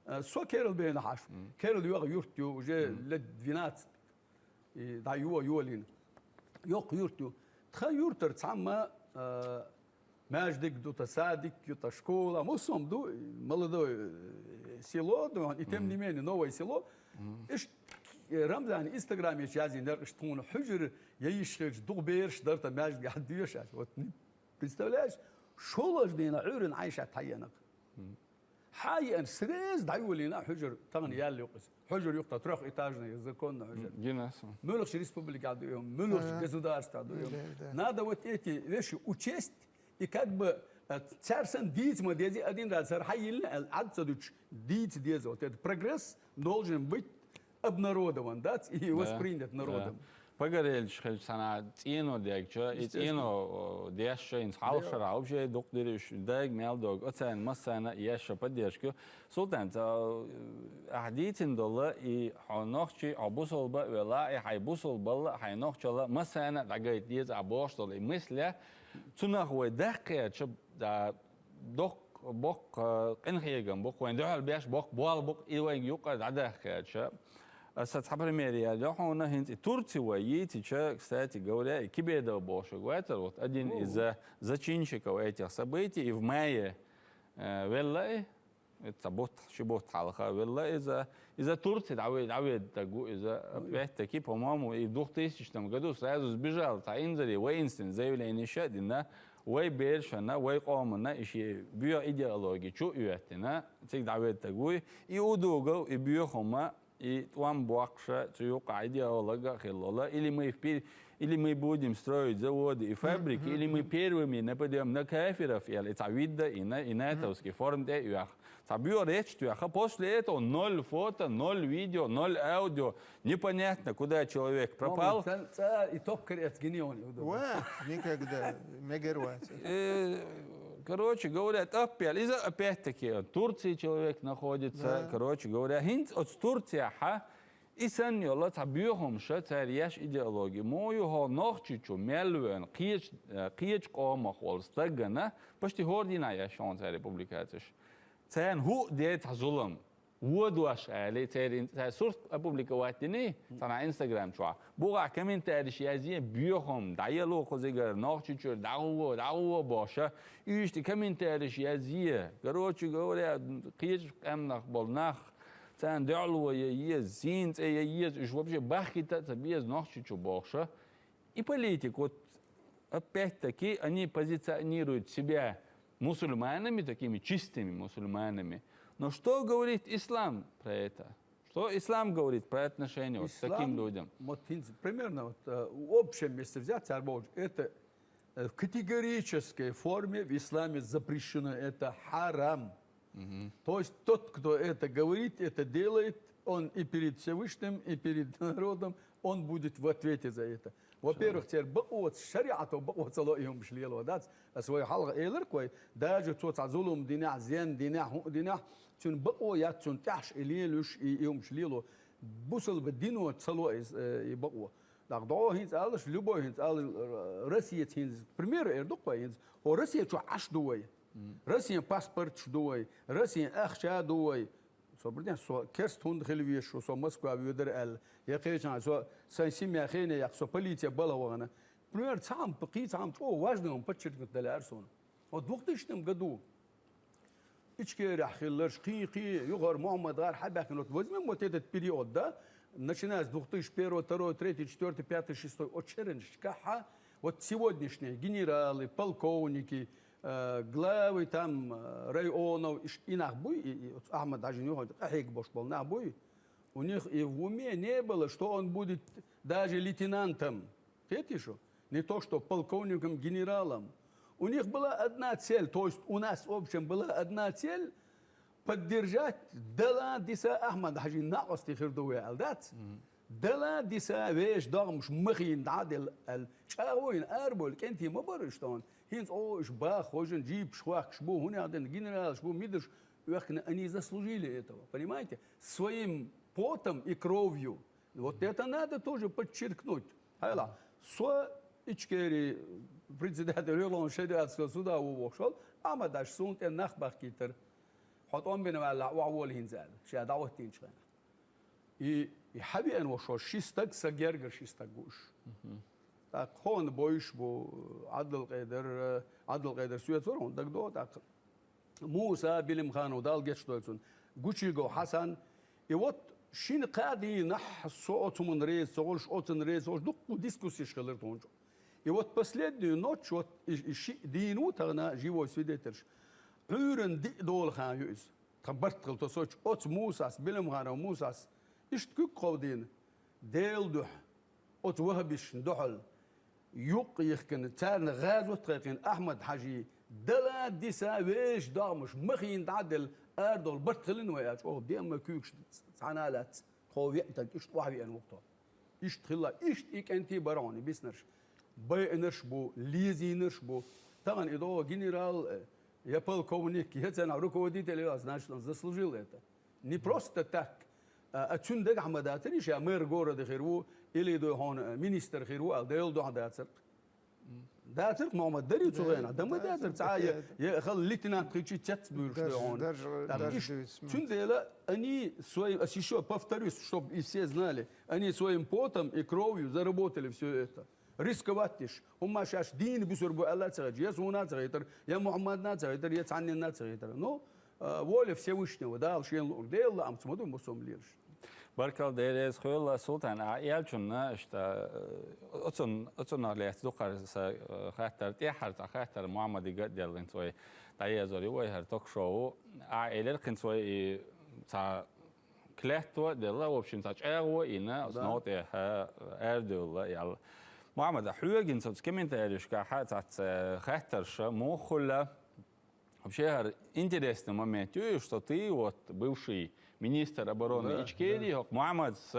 Э, со керла бена хьаш. Керла йоьгӀа юрт ю, уже лет двенадцать. И дӀа йо-, йолийна. Йоккха юрт ю. Тхан юртара цхьамма, э, маьждиг ду, та садик ю, та школа, муссом ду, молодое, э, село ду, и тем не менее новое село. Иштта, э, Рамзан Инстаграме язйина яра, иштта тхуна хьуьжар я йиш хилча, дукха бераш дара та маьждигехь доьшуш. Вот, представляешь, шолгӀачу дийнахь Ӏуьйранна Ӏайшат хьаеана. Хьаеана, сразу дӀайолийна хьуьжар, тахана яьлла ю-кх иза. Хьуьжар ю-кх, та трёхэтажный, законно хьуьжар. Муьлхачу республикехь ду и, муьлхачу государствехь ду и. Надо вот эти вещи учесть, и как бы, э, цара санна дийца ма деза, один раз хӀара хьайиллина аьлла, Ӏад ца дуьтуш дийца деза. Вот этот прогресс должен быть обнародован, да, и воспринят народом. Погорельчу хилча санна цӀено дегча, и цӀено, о, дешша, хӀинца хьалха шарахь вообще дукха дира уьш, дайга мел догу, оцарна массарна ешша поддержка. Султан, ца, э, ахь дийцина долу, и хьо нохчий, хьо бусалба а велла, и хьайн бусалбалла, хьайн нохчалла, массарна а дӀагайта деза ахь бохуш долу и мысль, цунах вай даккхийча, да, доккха, боккха, э, къинхьегам бу-кх, вайн дуьхьал беш боккха болх бу-кх, и вайга юкъара дӀадаккхийча. Аса цхьа пример яьлла хьуна, хӀинца и Турци вай йийцича, кстати говоря, и Кибедов бохуш вацара, вот один из, э, зачинщиков этих событий, и в мае, э, велла и, это бутт, ши бутт хьалха велла иза, иза Турци дӀаве-, дӀаведда гу иза, опять-таки, по-моему, и в двухтысячном году сразу сбежал, цхьа инзаре воинственное заявление ша а дина, вай берашна, вай къомана и шен боьха идеологи чу а оьттина, цига дӀаведда гуй, и удугов, и боьха хӀума, и тӀом боккхуша, цу юкъахь идеолога а хилла, или мы впер-, или мы будем строить заводы и фабрики, или мы первыми нападём на кафиров, аьлла, и цхьа вида а йина, и натовский форма тӀе а оьху. Цхьа боьха речь тоьхна, после этого ноль фото, ноль видео, ноль аудио, непонятно, куда человек пропал. Мама, цан цӀа и топкар эц гинеон и удугов. Ва, никогда, мегар вац. Э, короче говоря, тӀаппел, иза опять-таки Турции человек находится, короче говоря, хӀинца оцу Турцехьа, и санна йолу цхьа боьха хӀума ша цара еш идеологи. Муха ю хьо Нохчийчу мел веана, кхечу, э, кхечу къомах волу стагана, почти хӀора дийнахь еш хьуна цара публикацеш. Царна хӀуъа де цхьа зулам. Водош, али, церан, цара сурт опубликовать дини, цхьана Instagram чохь. БугӀа комментариш язъе, боьха хӀума, дӀаело кхузигара, Нохчийчуьра, дӀагӀо, дӀагӀо бохуша. Иштта комментариш язъе. Короче говоря, кхечу къаьмнах болу нах, царна дуьхьало ян еза, зийна цӀе ян еза, уьш вообще бахкийта а ца беза Нохчийчу бохуша. И политик, вот, опять-таки, они позиционируют себя мусульманами, такими чистыми мусульманами. Но что говорит ислам про это? Что ислам говорит про отношение вот к таким людям? Вот, хин-, примерно, вот, э, в общем, если взять, цар бохучу, это, э, в категорической форме в исламе запрещено, это харам. То есть тот, кто это говорит, это делает, он и перед Всевышним, и перед народом, он будет в ответе за это. Во-первых, церан бакъо, шариӀато бакъо ца ло и хӀумаш лело дац. Ас вай хьалха элира-кх вай, даже цо цхьа зулам динехь, зен динехь, хӀуъа динехь, цуьнан бакъо яц, цунна тӀехь и лелуш, и, и хӀумаш лело. Бусалба дино ца ло иза, э, и бакъо. ТӀаккха дӀо хӀинца алаш, любой хӀинца алаш, э, Россияца хӀинца, к примеру, эр ду-кх вай хӀинца, хӀо Россия чохь Ӏаш ду вай. Россин паспорташ ду вай, Россин ахча ду вай. Со бирден, со керст хӀунда хила везаш ву, со Москва воьдура аьлла. Я кхечахьа, со сайн семья хене яккха, со полиция балха вахана. Пример, цхьаьна, кхин цхьаьна чӀогӀа важный хӀума подчеркнуть дале аьлар суна. Вот двухтысячном году Ичкерехь хилларш, кхин, кхин, юхара Мухьаммад гӀар хьабаьхкина, вот возьмем вот этот период, да, начиная с двух тысяч первого, второй, третий, четвёртый, пятый, шестой, от шереншкаха, вот сегодняшние генералы, полковники, э, главы там, э, районов, иш-, и нах буй, и, и вот Ахмад Хьажин юхьа къахьега бош бол нах буй, у них и в уме не было, что он будет даже лейтенантом. Кхетий шу? Не то что полковником, генералом. У них была одна цель, то есть у нас, в общем, была одна цель поддержать, дала диса Ахмад Хьажин накъости хир ду ве аьл дац. Дала диса веш догӀмаш махийна дӀаделла аьл. ЧӀагӀо йина арабойла кӀентий ма бара иштта. ХӀинца о, иш баха хожан джипаш хохкаш бу, хӀуна яхаден генералаш бу, мидаш, оьхкина, они заслужили этого, понимаете? Своим потом и кровью. Вот это надо тоже подчеркнуть. Хьайла, со Ичкери председатель Верховного шариатского суда ву вокшал, Ахмад Хьажа суна тӀе нах бахкийтар. Хьо тӀом бина ваьлла, охьа вола хӀинца аьлла, ша дӀаоттийначу хенахь. И, и хьавеана вошо ши стаг, са гергара ши стаг ву уьш. ТӀаккха хьона бойш бу, Ӏабдулкъедар, Ӏабдулкъедар соьца вара, хьона дагадогӀу, тӀаккха Муса Билимханов, Дала гечдойла цунна, Гучигов Хьасан. И вот шина-кхаа дийнахь со оцу хӀуманна реза ца хуьлуш, оцунна реза ца хуьлуш, дуккха дискуссеш хилира тхуна чу. И вот последнюю ночь, вот и, и шиъ дийна ву тахана живой свидетельш. Ӏуьйранна диъ дола хан ю иза. Тхан барт хила тосочу оцу Мусас, Билимханов Мусас, иштта куьг кховдийна, Делан дуьхьа, оцу ваххабисташна дуьхьал, юкъ йихкина, царна гӀазот кхайкхина Ахмад Хьажи, дала диса веш догӀмаш махийна дӀаделла арадовла барт хилина вай аьлча, оха деа ма куьйгаш цхьана а лаьцна, тхо веа таг иштта охьавеана ву тхо. Иштта хилла, иштта и кӀентий бара хьуна, и биснарш. Байинарш бу, лезийнарш бу. Тахана и догӀу генерал, э, я полковник, я царна руководитель, я, значит, он заслужил это. Не просто так. А, а цуьнан дагахь ма дацар, иша мэр города хир ву, или ду хьуна, э, министр хир ву, аьлла, Делан дуьхьа дацар. Дацар-кх, Мухьаммад, дарий цу гӀенахь? Да ма дацар, цхьа а, я, я хала лейтенант хилчи цец буьйлуш ду хьуна. Дарж, дарж, дарж дуьйцу. Цундела они своим, а, ещё повторюсь, чтоб и все знали, они своим потом и кровью заработали всё это. Рисковать деш. ХӀумма шаьш дийна буьсур бу аьлла ца хеташ, я суна ца хетар, я Мухьаммадна ца хетар, я цхьанненна ца хетар. Ну, а, воля Всевышнего, Дала шена луург, Делан лаамца ма ду массо а лелаш. Баркалла, Дела реза хуьлда, Султан, а, аьллачунна, иштта, э, оцун-, оцунах лаьцна дукхар са, э, хаттар, тӀаьххьара цхьа хаттар Мухьаммадига а делла хӀинца вай дӀаезар ю вай хӀара ток-шоу. А, элира хӀинца вай и цхьа клятва а делла, в общем, цхьа чӀагӀо а йина, оцу новкъа тӀехьа арадевлла аьлла. Мухьаммад, хьоьгахь оцу комментарийшкахь цхьацца хаттарш муха хуьлу? Вообще, хӀара интересный момент ю, что ты, вот, бывший министр обороны Ичкерии, хӀокху Мухьаммадс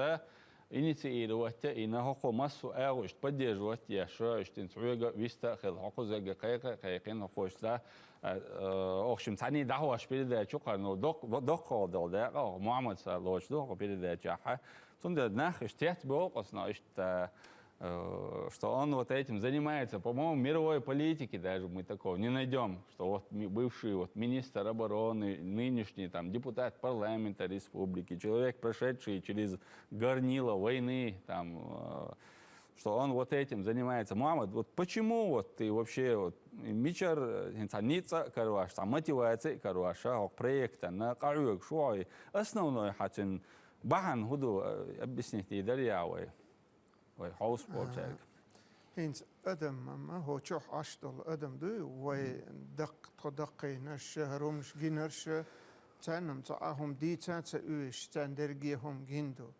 инициировать а йина, хӀокхо массо а агӀо иштта поддерживать а еш, иштта хьоьга вист а хилла, хӀокхуза кхайкха а кхайкхина, хӀокхо иштта, а, а, охшим цхьаьний дӀахьош передача ю кхарна, доккха, доккха долу дакъа, хӀокху Мухьаммадса лоцуш ду хӀокху передачехь. Цундела нах иштта тет боху оцу, но иштта, э, что он вот этим занимается. По-моему, в мировой политике даже мы такого не найдем, что вот ми-, бывший вот министр обороны, нынешний там депутат парламента республики, человек, прошедший через горнило войны, там, э, что он вот этим занимается. Мухьаммад, вот почему вот ты вообще вот мичара, э, хӀинца ницкъ а карош, цхьа мотивация а карош, а, хӀокху проектана къахьоьгуш ву хьо? Основной хьан цуьнан бахьана хӀун ду, э, объяснить дийр дара я вай? Вай хьовса болчаьрга. ХӀинца адам, амма хӀо чохь Ӏаш долу адам дуй, вай даккха, тхо даккхийнарш, хӀара хӀуманаш гинарш, царна-м цхьа а хӀума дийца а ца оьшуш, царна дерриге а хӀума гина ду.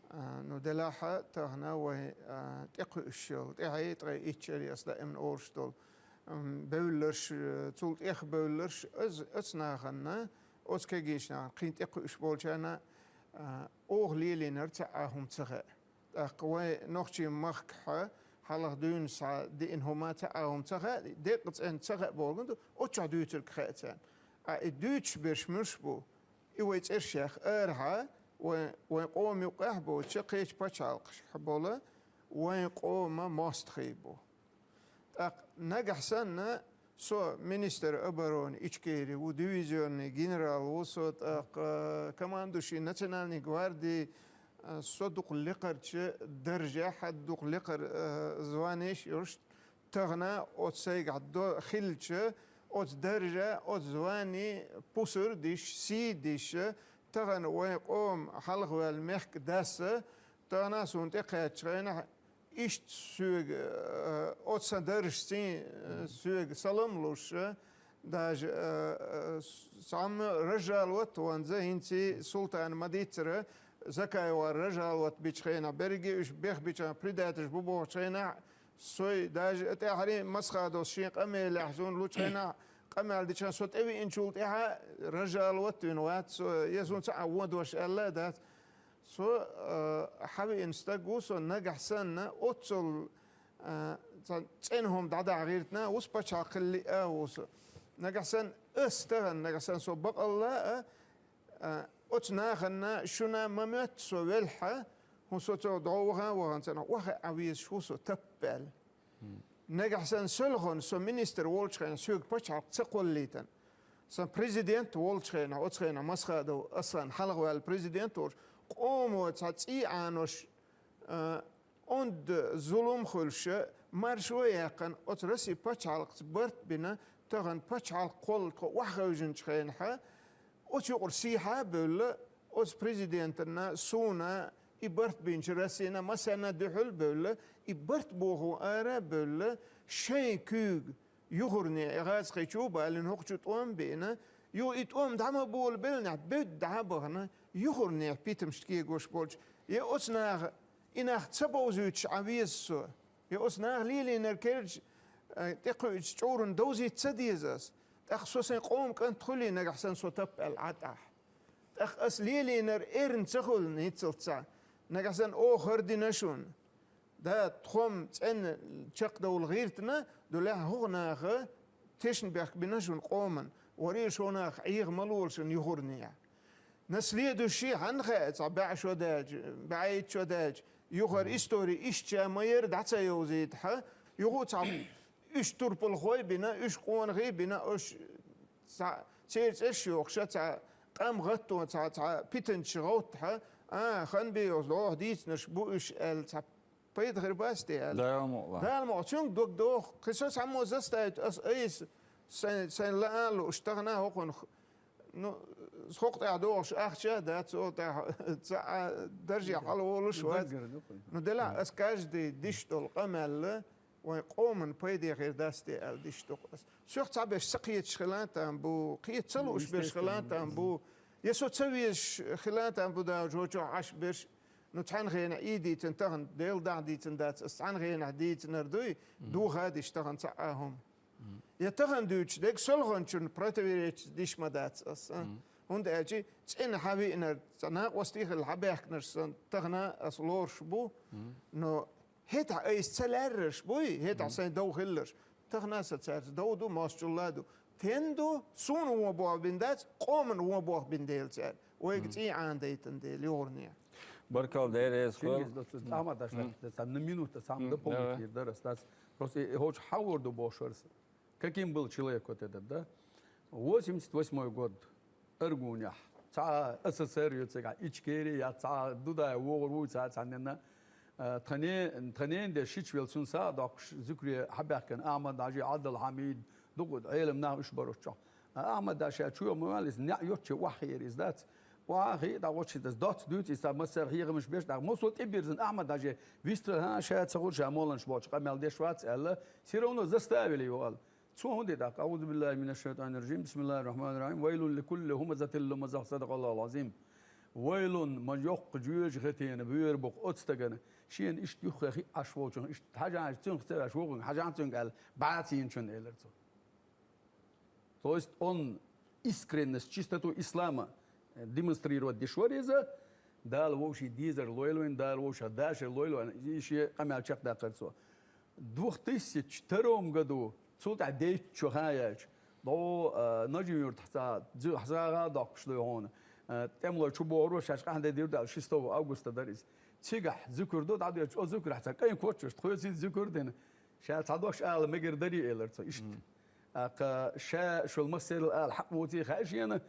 А, ну, делахь а тахана вай, а, тӀекхуьуш йолу, тӀаьхье ткъе итт шаре аса даимна олуш долу, м, бевлларш, э, цул тӀех бевлларш, аз, оцу нахана, оцу кегийчу нахана, кхин тӀекхуьуш болчарна, а, оха лелийнарг цхьа а хӀума ца хаьа. ТӀаккха вай нохчийн махкахь хьалха дуьйна схьа деана хӀума цхьа а хӀума ца хаьа, деккъа цӀена ца хаьа бохург ду, оцу чохь дуьйцург хаьа царна. Ткъа и дуьйцуш берш муьлш бу? И вай цӀерш яха арахьа, вайн, вайн къоман юккъехь а боцуш, кхечу пачхьалкхашкахь болу вайн къоман мостагӀий бу. ТӀаккха нагахь санна, со министр обороны Ичкери ву, дивизионный генерал ву со, тӀаккха командующий Национальной гвардии, а, со дукха лекхарча даржехь, дукха лекхар, а, званеш йолуш, тахана оцу сайгахь до-, хилча, оцу даржа, оцу звани пусар диш, сий диш, тахана вайн къоман хьалхаваьлла мехкан дас, тахана суна тӀекхаьччу хенахь, иштта соьга, э, оцу сан даржашций, э, соьга салам луш, э, даже, э, э, цхьамма разжаловать ванза, хӀинций Султана ма-дийццара, Закаева разжаловать бичу хенахь, берриге уьш бехбича предателаш бу бохучу хенахь, сой даже тӀаьхьарий Масхадовс шен къамелехь суна лучу хенахь, къамел дича со тӀевиъначул тӀаьхьа разжаловать вина вац, со, я суна ца а вон дош аьлла а дац. Со, э, хьавеана стаг ву со, нагахь санна, оццул, э, цхьа цӀена хӀума дӀадахьа гӀиртина, вус пачхьалкх хилли а ву со. Нагахь санна, ас тахана, нагахь санна, со бакъалла а, э, оцу нахана шуна ма моьтту со велхьа, хӀун со цо дӀо ваха а вахана царна, ваха а везаш ву со таппаьлла. Нагахь сан селхана со министр волчу хенахь соьга пачхьалкх ца кхоллийтан. Сан президент волчу хенахь, оцу хенахь Масхадов Аслан хьалхаваьлла президент волуш, къомо цхьа цӀий Ӏанош, а, онда зулам хуьлуш, маршо а яьккхина, оцу Росси пачхьалкхца барт бина, тахана пачхьалкх кхолла тхо охьахевжинчу хенахь, оцу юкъара сийхьа а бевлла, оцу президентана, суна, и барт бинчу Россина массарна а дуьхьал а бевлла, и барт бохо ара а бевлла, шайн куьйга юхарне и гӀазкхи чу а балина, хӀокху чу тӀом а беана, юха и тӀом дӀа ма болабеллинехь, бевдда дӀа а бахана, юхарне питамашна кегош болчу, я оцу наха, и нах ца бовзуьйтуш Ӏан веза со, я оцу наха лелийнарг керча, э, тӀекхуьучу чӀурана довзийта ца деза ас. ТӀаккха со сайн къоман кӀант хуьлий нагахь санна со таппаьлла Ӏа тӀехь. ТӀаккха ас лелийнарг эрна ца хуьлу ниццалц цхьа. Нагахь санна оха хӀара дина шуна. Да, тхо-м цӀена чекхдовла гӀиртина, ду лаьхьа хӀокху наха тешнабехк бина шуна къоман. Варе шо нах Ӏеха ма лолашан юхарнехь. Наследующий хьанна хаьа цхьа баьӀ шо даьлча, баьӀ итт шо даьлча, юхара истори иштта ма яра дӀа ца йовзийтахьа, юха цхьа уьш турпалхой бина, уьш къонахий бина, уьш цхьа церан цӀерш йохуша, цхьа къам гӀатто, цхьа, цхьа питанчаш гӀовттахьа, а, хан бе йоху догӀу дийцинарш бу уьш аьлла, цхьа пайда хир бац те аьлла. Дала мукъ лахь. Дала мукъ, цуьнга дог доху, кхин со цхьаммо заставить ас айса сайн, сайн лаа а лууш, тахана а хӀокхунах, ну, хӀокху тӀехь дохуш ахча а дац, цо тӀехь ца а дарже хьалаволуш вац. Ну, делахь, ас каждый диш долу къамел, вайн къоман пайде хир дац те аьлла диш ду-кх ас. Соьх цхьаберш ца кхеташ хила а там бу, кхета ца лууш берш хила а там бу. Я со ца везаш хила а там бу, да, жочохь Ӏаш берш. Ну, цхьана хенахь и дийцина, тахана Дела дахьа дийцина дац, ас цхьана хенахь дийцинар дуй, духа а диш тахана цхьа а хӀума. Я тахана дуьйцуш дерг солханчунна противоречить диш ма дац ас, а? ХӀунда аьлча цӀена хьан виънар, цхьа накъостий хилла хьан баьхкинарш сан тахана ас лоруш бу, но хӀетахь айса ца лаьрраш буй, хӀетахь сайн дов хилларш. Тахана сан цаьрца дов ду, мостагӀчулла а ду. Тен ду, суна вон бохбина дац, къоман вон бохбина дела цаьрца. Вайга цӀий Ӏана дайтина дела, юхарне. Баркалла, Дела реза хуьлда. Ахьмад, дац, на минута сам дополнить хир дара, дац. Просто и, и хӀокху хьан вор ду бохуш вара сан. Каким был человек вот этот, да? Восемьдесят восьмой год, Аргунехь. Цхьа СССР ю цигахь, Ичкери я, цхьа Дудай вогӀур ву цхьа цхьаннена. Э, тхане-, тханен де шича велла цунна са а доккхуш, зуькре хьабаьхкина Ахьмад-Хьажи, Ӏабдул-Хьамид, дукха Ӏелам нах уьш бара оцу чохь. Ахьмад-Хьажа чу ма ваьлла иза, неӀ йоцчу ваххийра иза дац. Охьа а хи, дӀагӀоччи дас доцца дуьйцу, иза массара хьехамаш беш, дӀагӀа мосо тӀебирзина Ахьмад-Хьажи, вистхила, хӀа, ша ца хуьлу, ша моланаш бохучу къамел деш вац аьлла, всё равно заставили йо аьлла. Цо хӀун де тӀаккха? أعوذ بالله من الشيطان الرجيم. بسم الله الرحمن الرحيم. ويل لكل همزة لمزة. صدق الله العظيم. Вайлун, ма йоккха жоьжахатена боьра бу-кх оцу стагана, шена иштта юххе хиъ Ӏаш волчунна, иштта хьажахьа цуьнах ца ваьш, вукхунга хьажахьа цуьнга аьлла, бӀаьцийначунна, элира цо. То есть он искренность, чистоту ислама, э, демонстрировать деш вара иза, Дала вовший дезар лойла вайн, Дала вовшах дашар лойла вайн, и шен къамел чекхдаккхара цо. Двух тысяч втором году, цул тӀаьхьа дейтта чу хан яьлча, дӀо, а, Нажин-Юьртахь цхьа зу-, сагӀа а доккхуш ду хьуна. А, тӀемалой чу бохур вара, шаьш къахьа де дийр ду аьлла, шестого августа дара иза. Цигахь зуькар ду, дӀадоьдуш, о зуькарахь цхьа кӀайн коччуш, тхоьца иза зуькар а дина. Ша цхьа дош ала мегар дарий, элира цо, иштта. ТӀаккха ша шул массерал ала хьакъ вуций хаьа шена.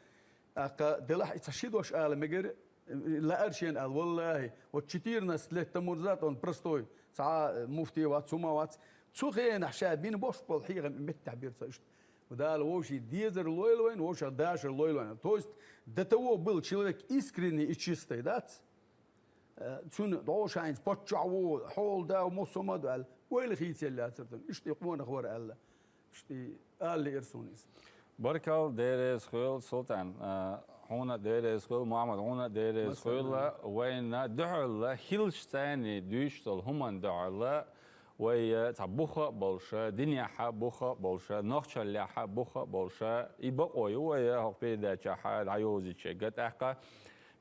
ТӀаккха делахь и цхьа ши дош ала мегар, Лаьара шена аьлла, валлахӀи, вот четырнадцать лет тому назад он простой, цхьа муфти вац, хӀума вац. Цу хенахь ша бина беш болу хьехам меттахь бира цо иштта. Дала вовшийн дезар лойла вайна, вовшех дашар лойла вайна. То есть до того был человек искренний и чистый, дац? Э, цуьнан дӀо шайца паччахь ву, хьола да, муссо ма ду аьлла, ойла хийцаелла яцара цуьнан. Иштта и къонах вара аьлла. Иштта и ала лиира суна иза. Баркалла, Дела реза хуьлда, Султан. А, хьуна а Дела реза хуьлда, Мухьаммад, хьуна а Дела реза хуьлда. Вайна дуьхьал хилча царний дуьйцуш долу хӀуманна дуьхьал, вай, э, цхьа буха а болуша, динехьа буха а болуша, нохчаллехьа буха а болуша, и бакъо ю вай, э, хӀокху передачехьа дӀайовзийча. ТӀаккха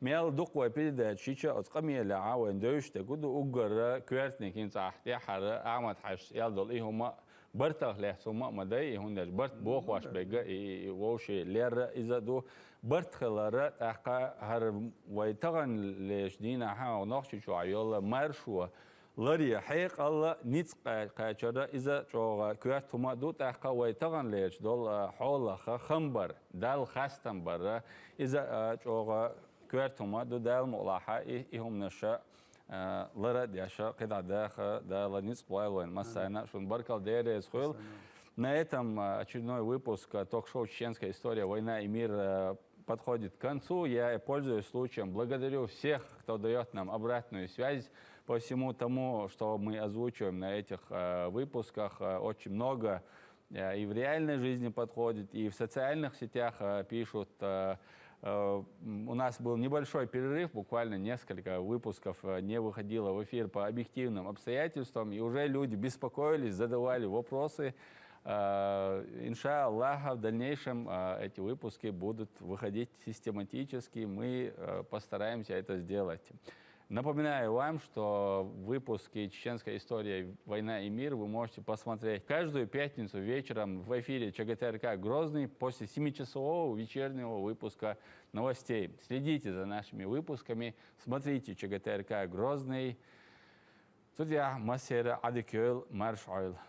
мел дукха вай передача йича оцу къамелехьа вайн девзаш дерг ду, уггар коьртаниг хӀинца ахь тӀаьххьара Ахьмад-Хьаьжас аьлла долу и хӀума бартах лаьцна хӀума а ма дай, и хӀунда аьлча барт бохош берг а, и, и вовшийн лерра а иза а ду. Барт хиларна, тӀаккха хӀара вай таханлерчу дийнахьа Нохчийчохь йолу маршо ларъян хьекъал а, ницкъ кхачар а иза чӀогӀа коьрта хӀума а ду, тӀаккха вай таханлерчу долу, а, хьолах хам бар, Далла хастам бар а, иза, а, чӀогӀа коьрта хӀума а ду, Дала мукъалахь и, и хӀуманаш а, а, лар а деш, кхидӀа даха Дала ницкъ лойла вайна массарна а. Шуна баркалла, Дела реза хуьлда. На этом, а, очередной выпуск, а, ток-шоу «Чеченская история. Война и мир», а, подходит к концу. Я, пользуясь случаем, благодарю всех, кто даёт нам обратную связь по всему тому, что мы озвучиваем на этих, а, выпусках. А, очень много, а, и в реальной жизни подходит, и в социальных сетях, а, пишут. А, э, м, у нас был небольшой перерыв, буквально несколько выпусков, а, не выходило в эфир по объективным обстоятельствам, и уже люди беспокоились, задавали вопросы. А, иншаллах, в дальнейшем, а, эти выпуски будут выходить систематически. Мы, э, постараемся это сделать. Напоминаю вам, что выпуски «Чеченская история. Война и мир» вы можете посмотреть каждую пятницу вечером в эфире ЧГТРК «Грозный» после семичасового вечернего выпуска новостей. Следите за нашими выпусками, смотрите ЧГТРК «Грозный». Цу тӀехь массеран а Ӏадика йойла, марша Ӏойла.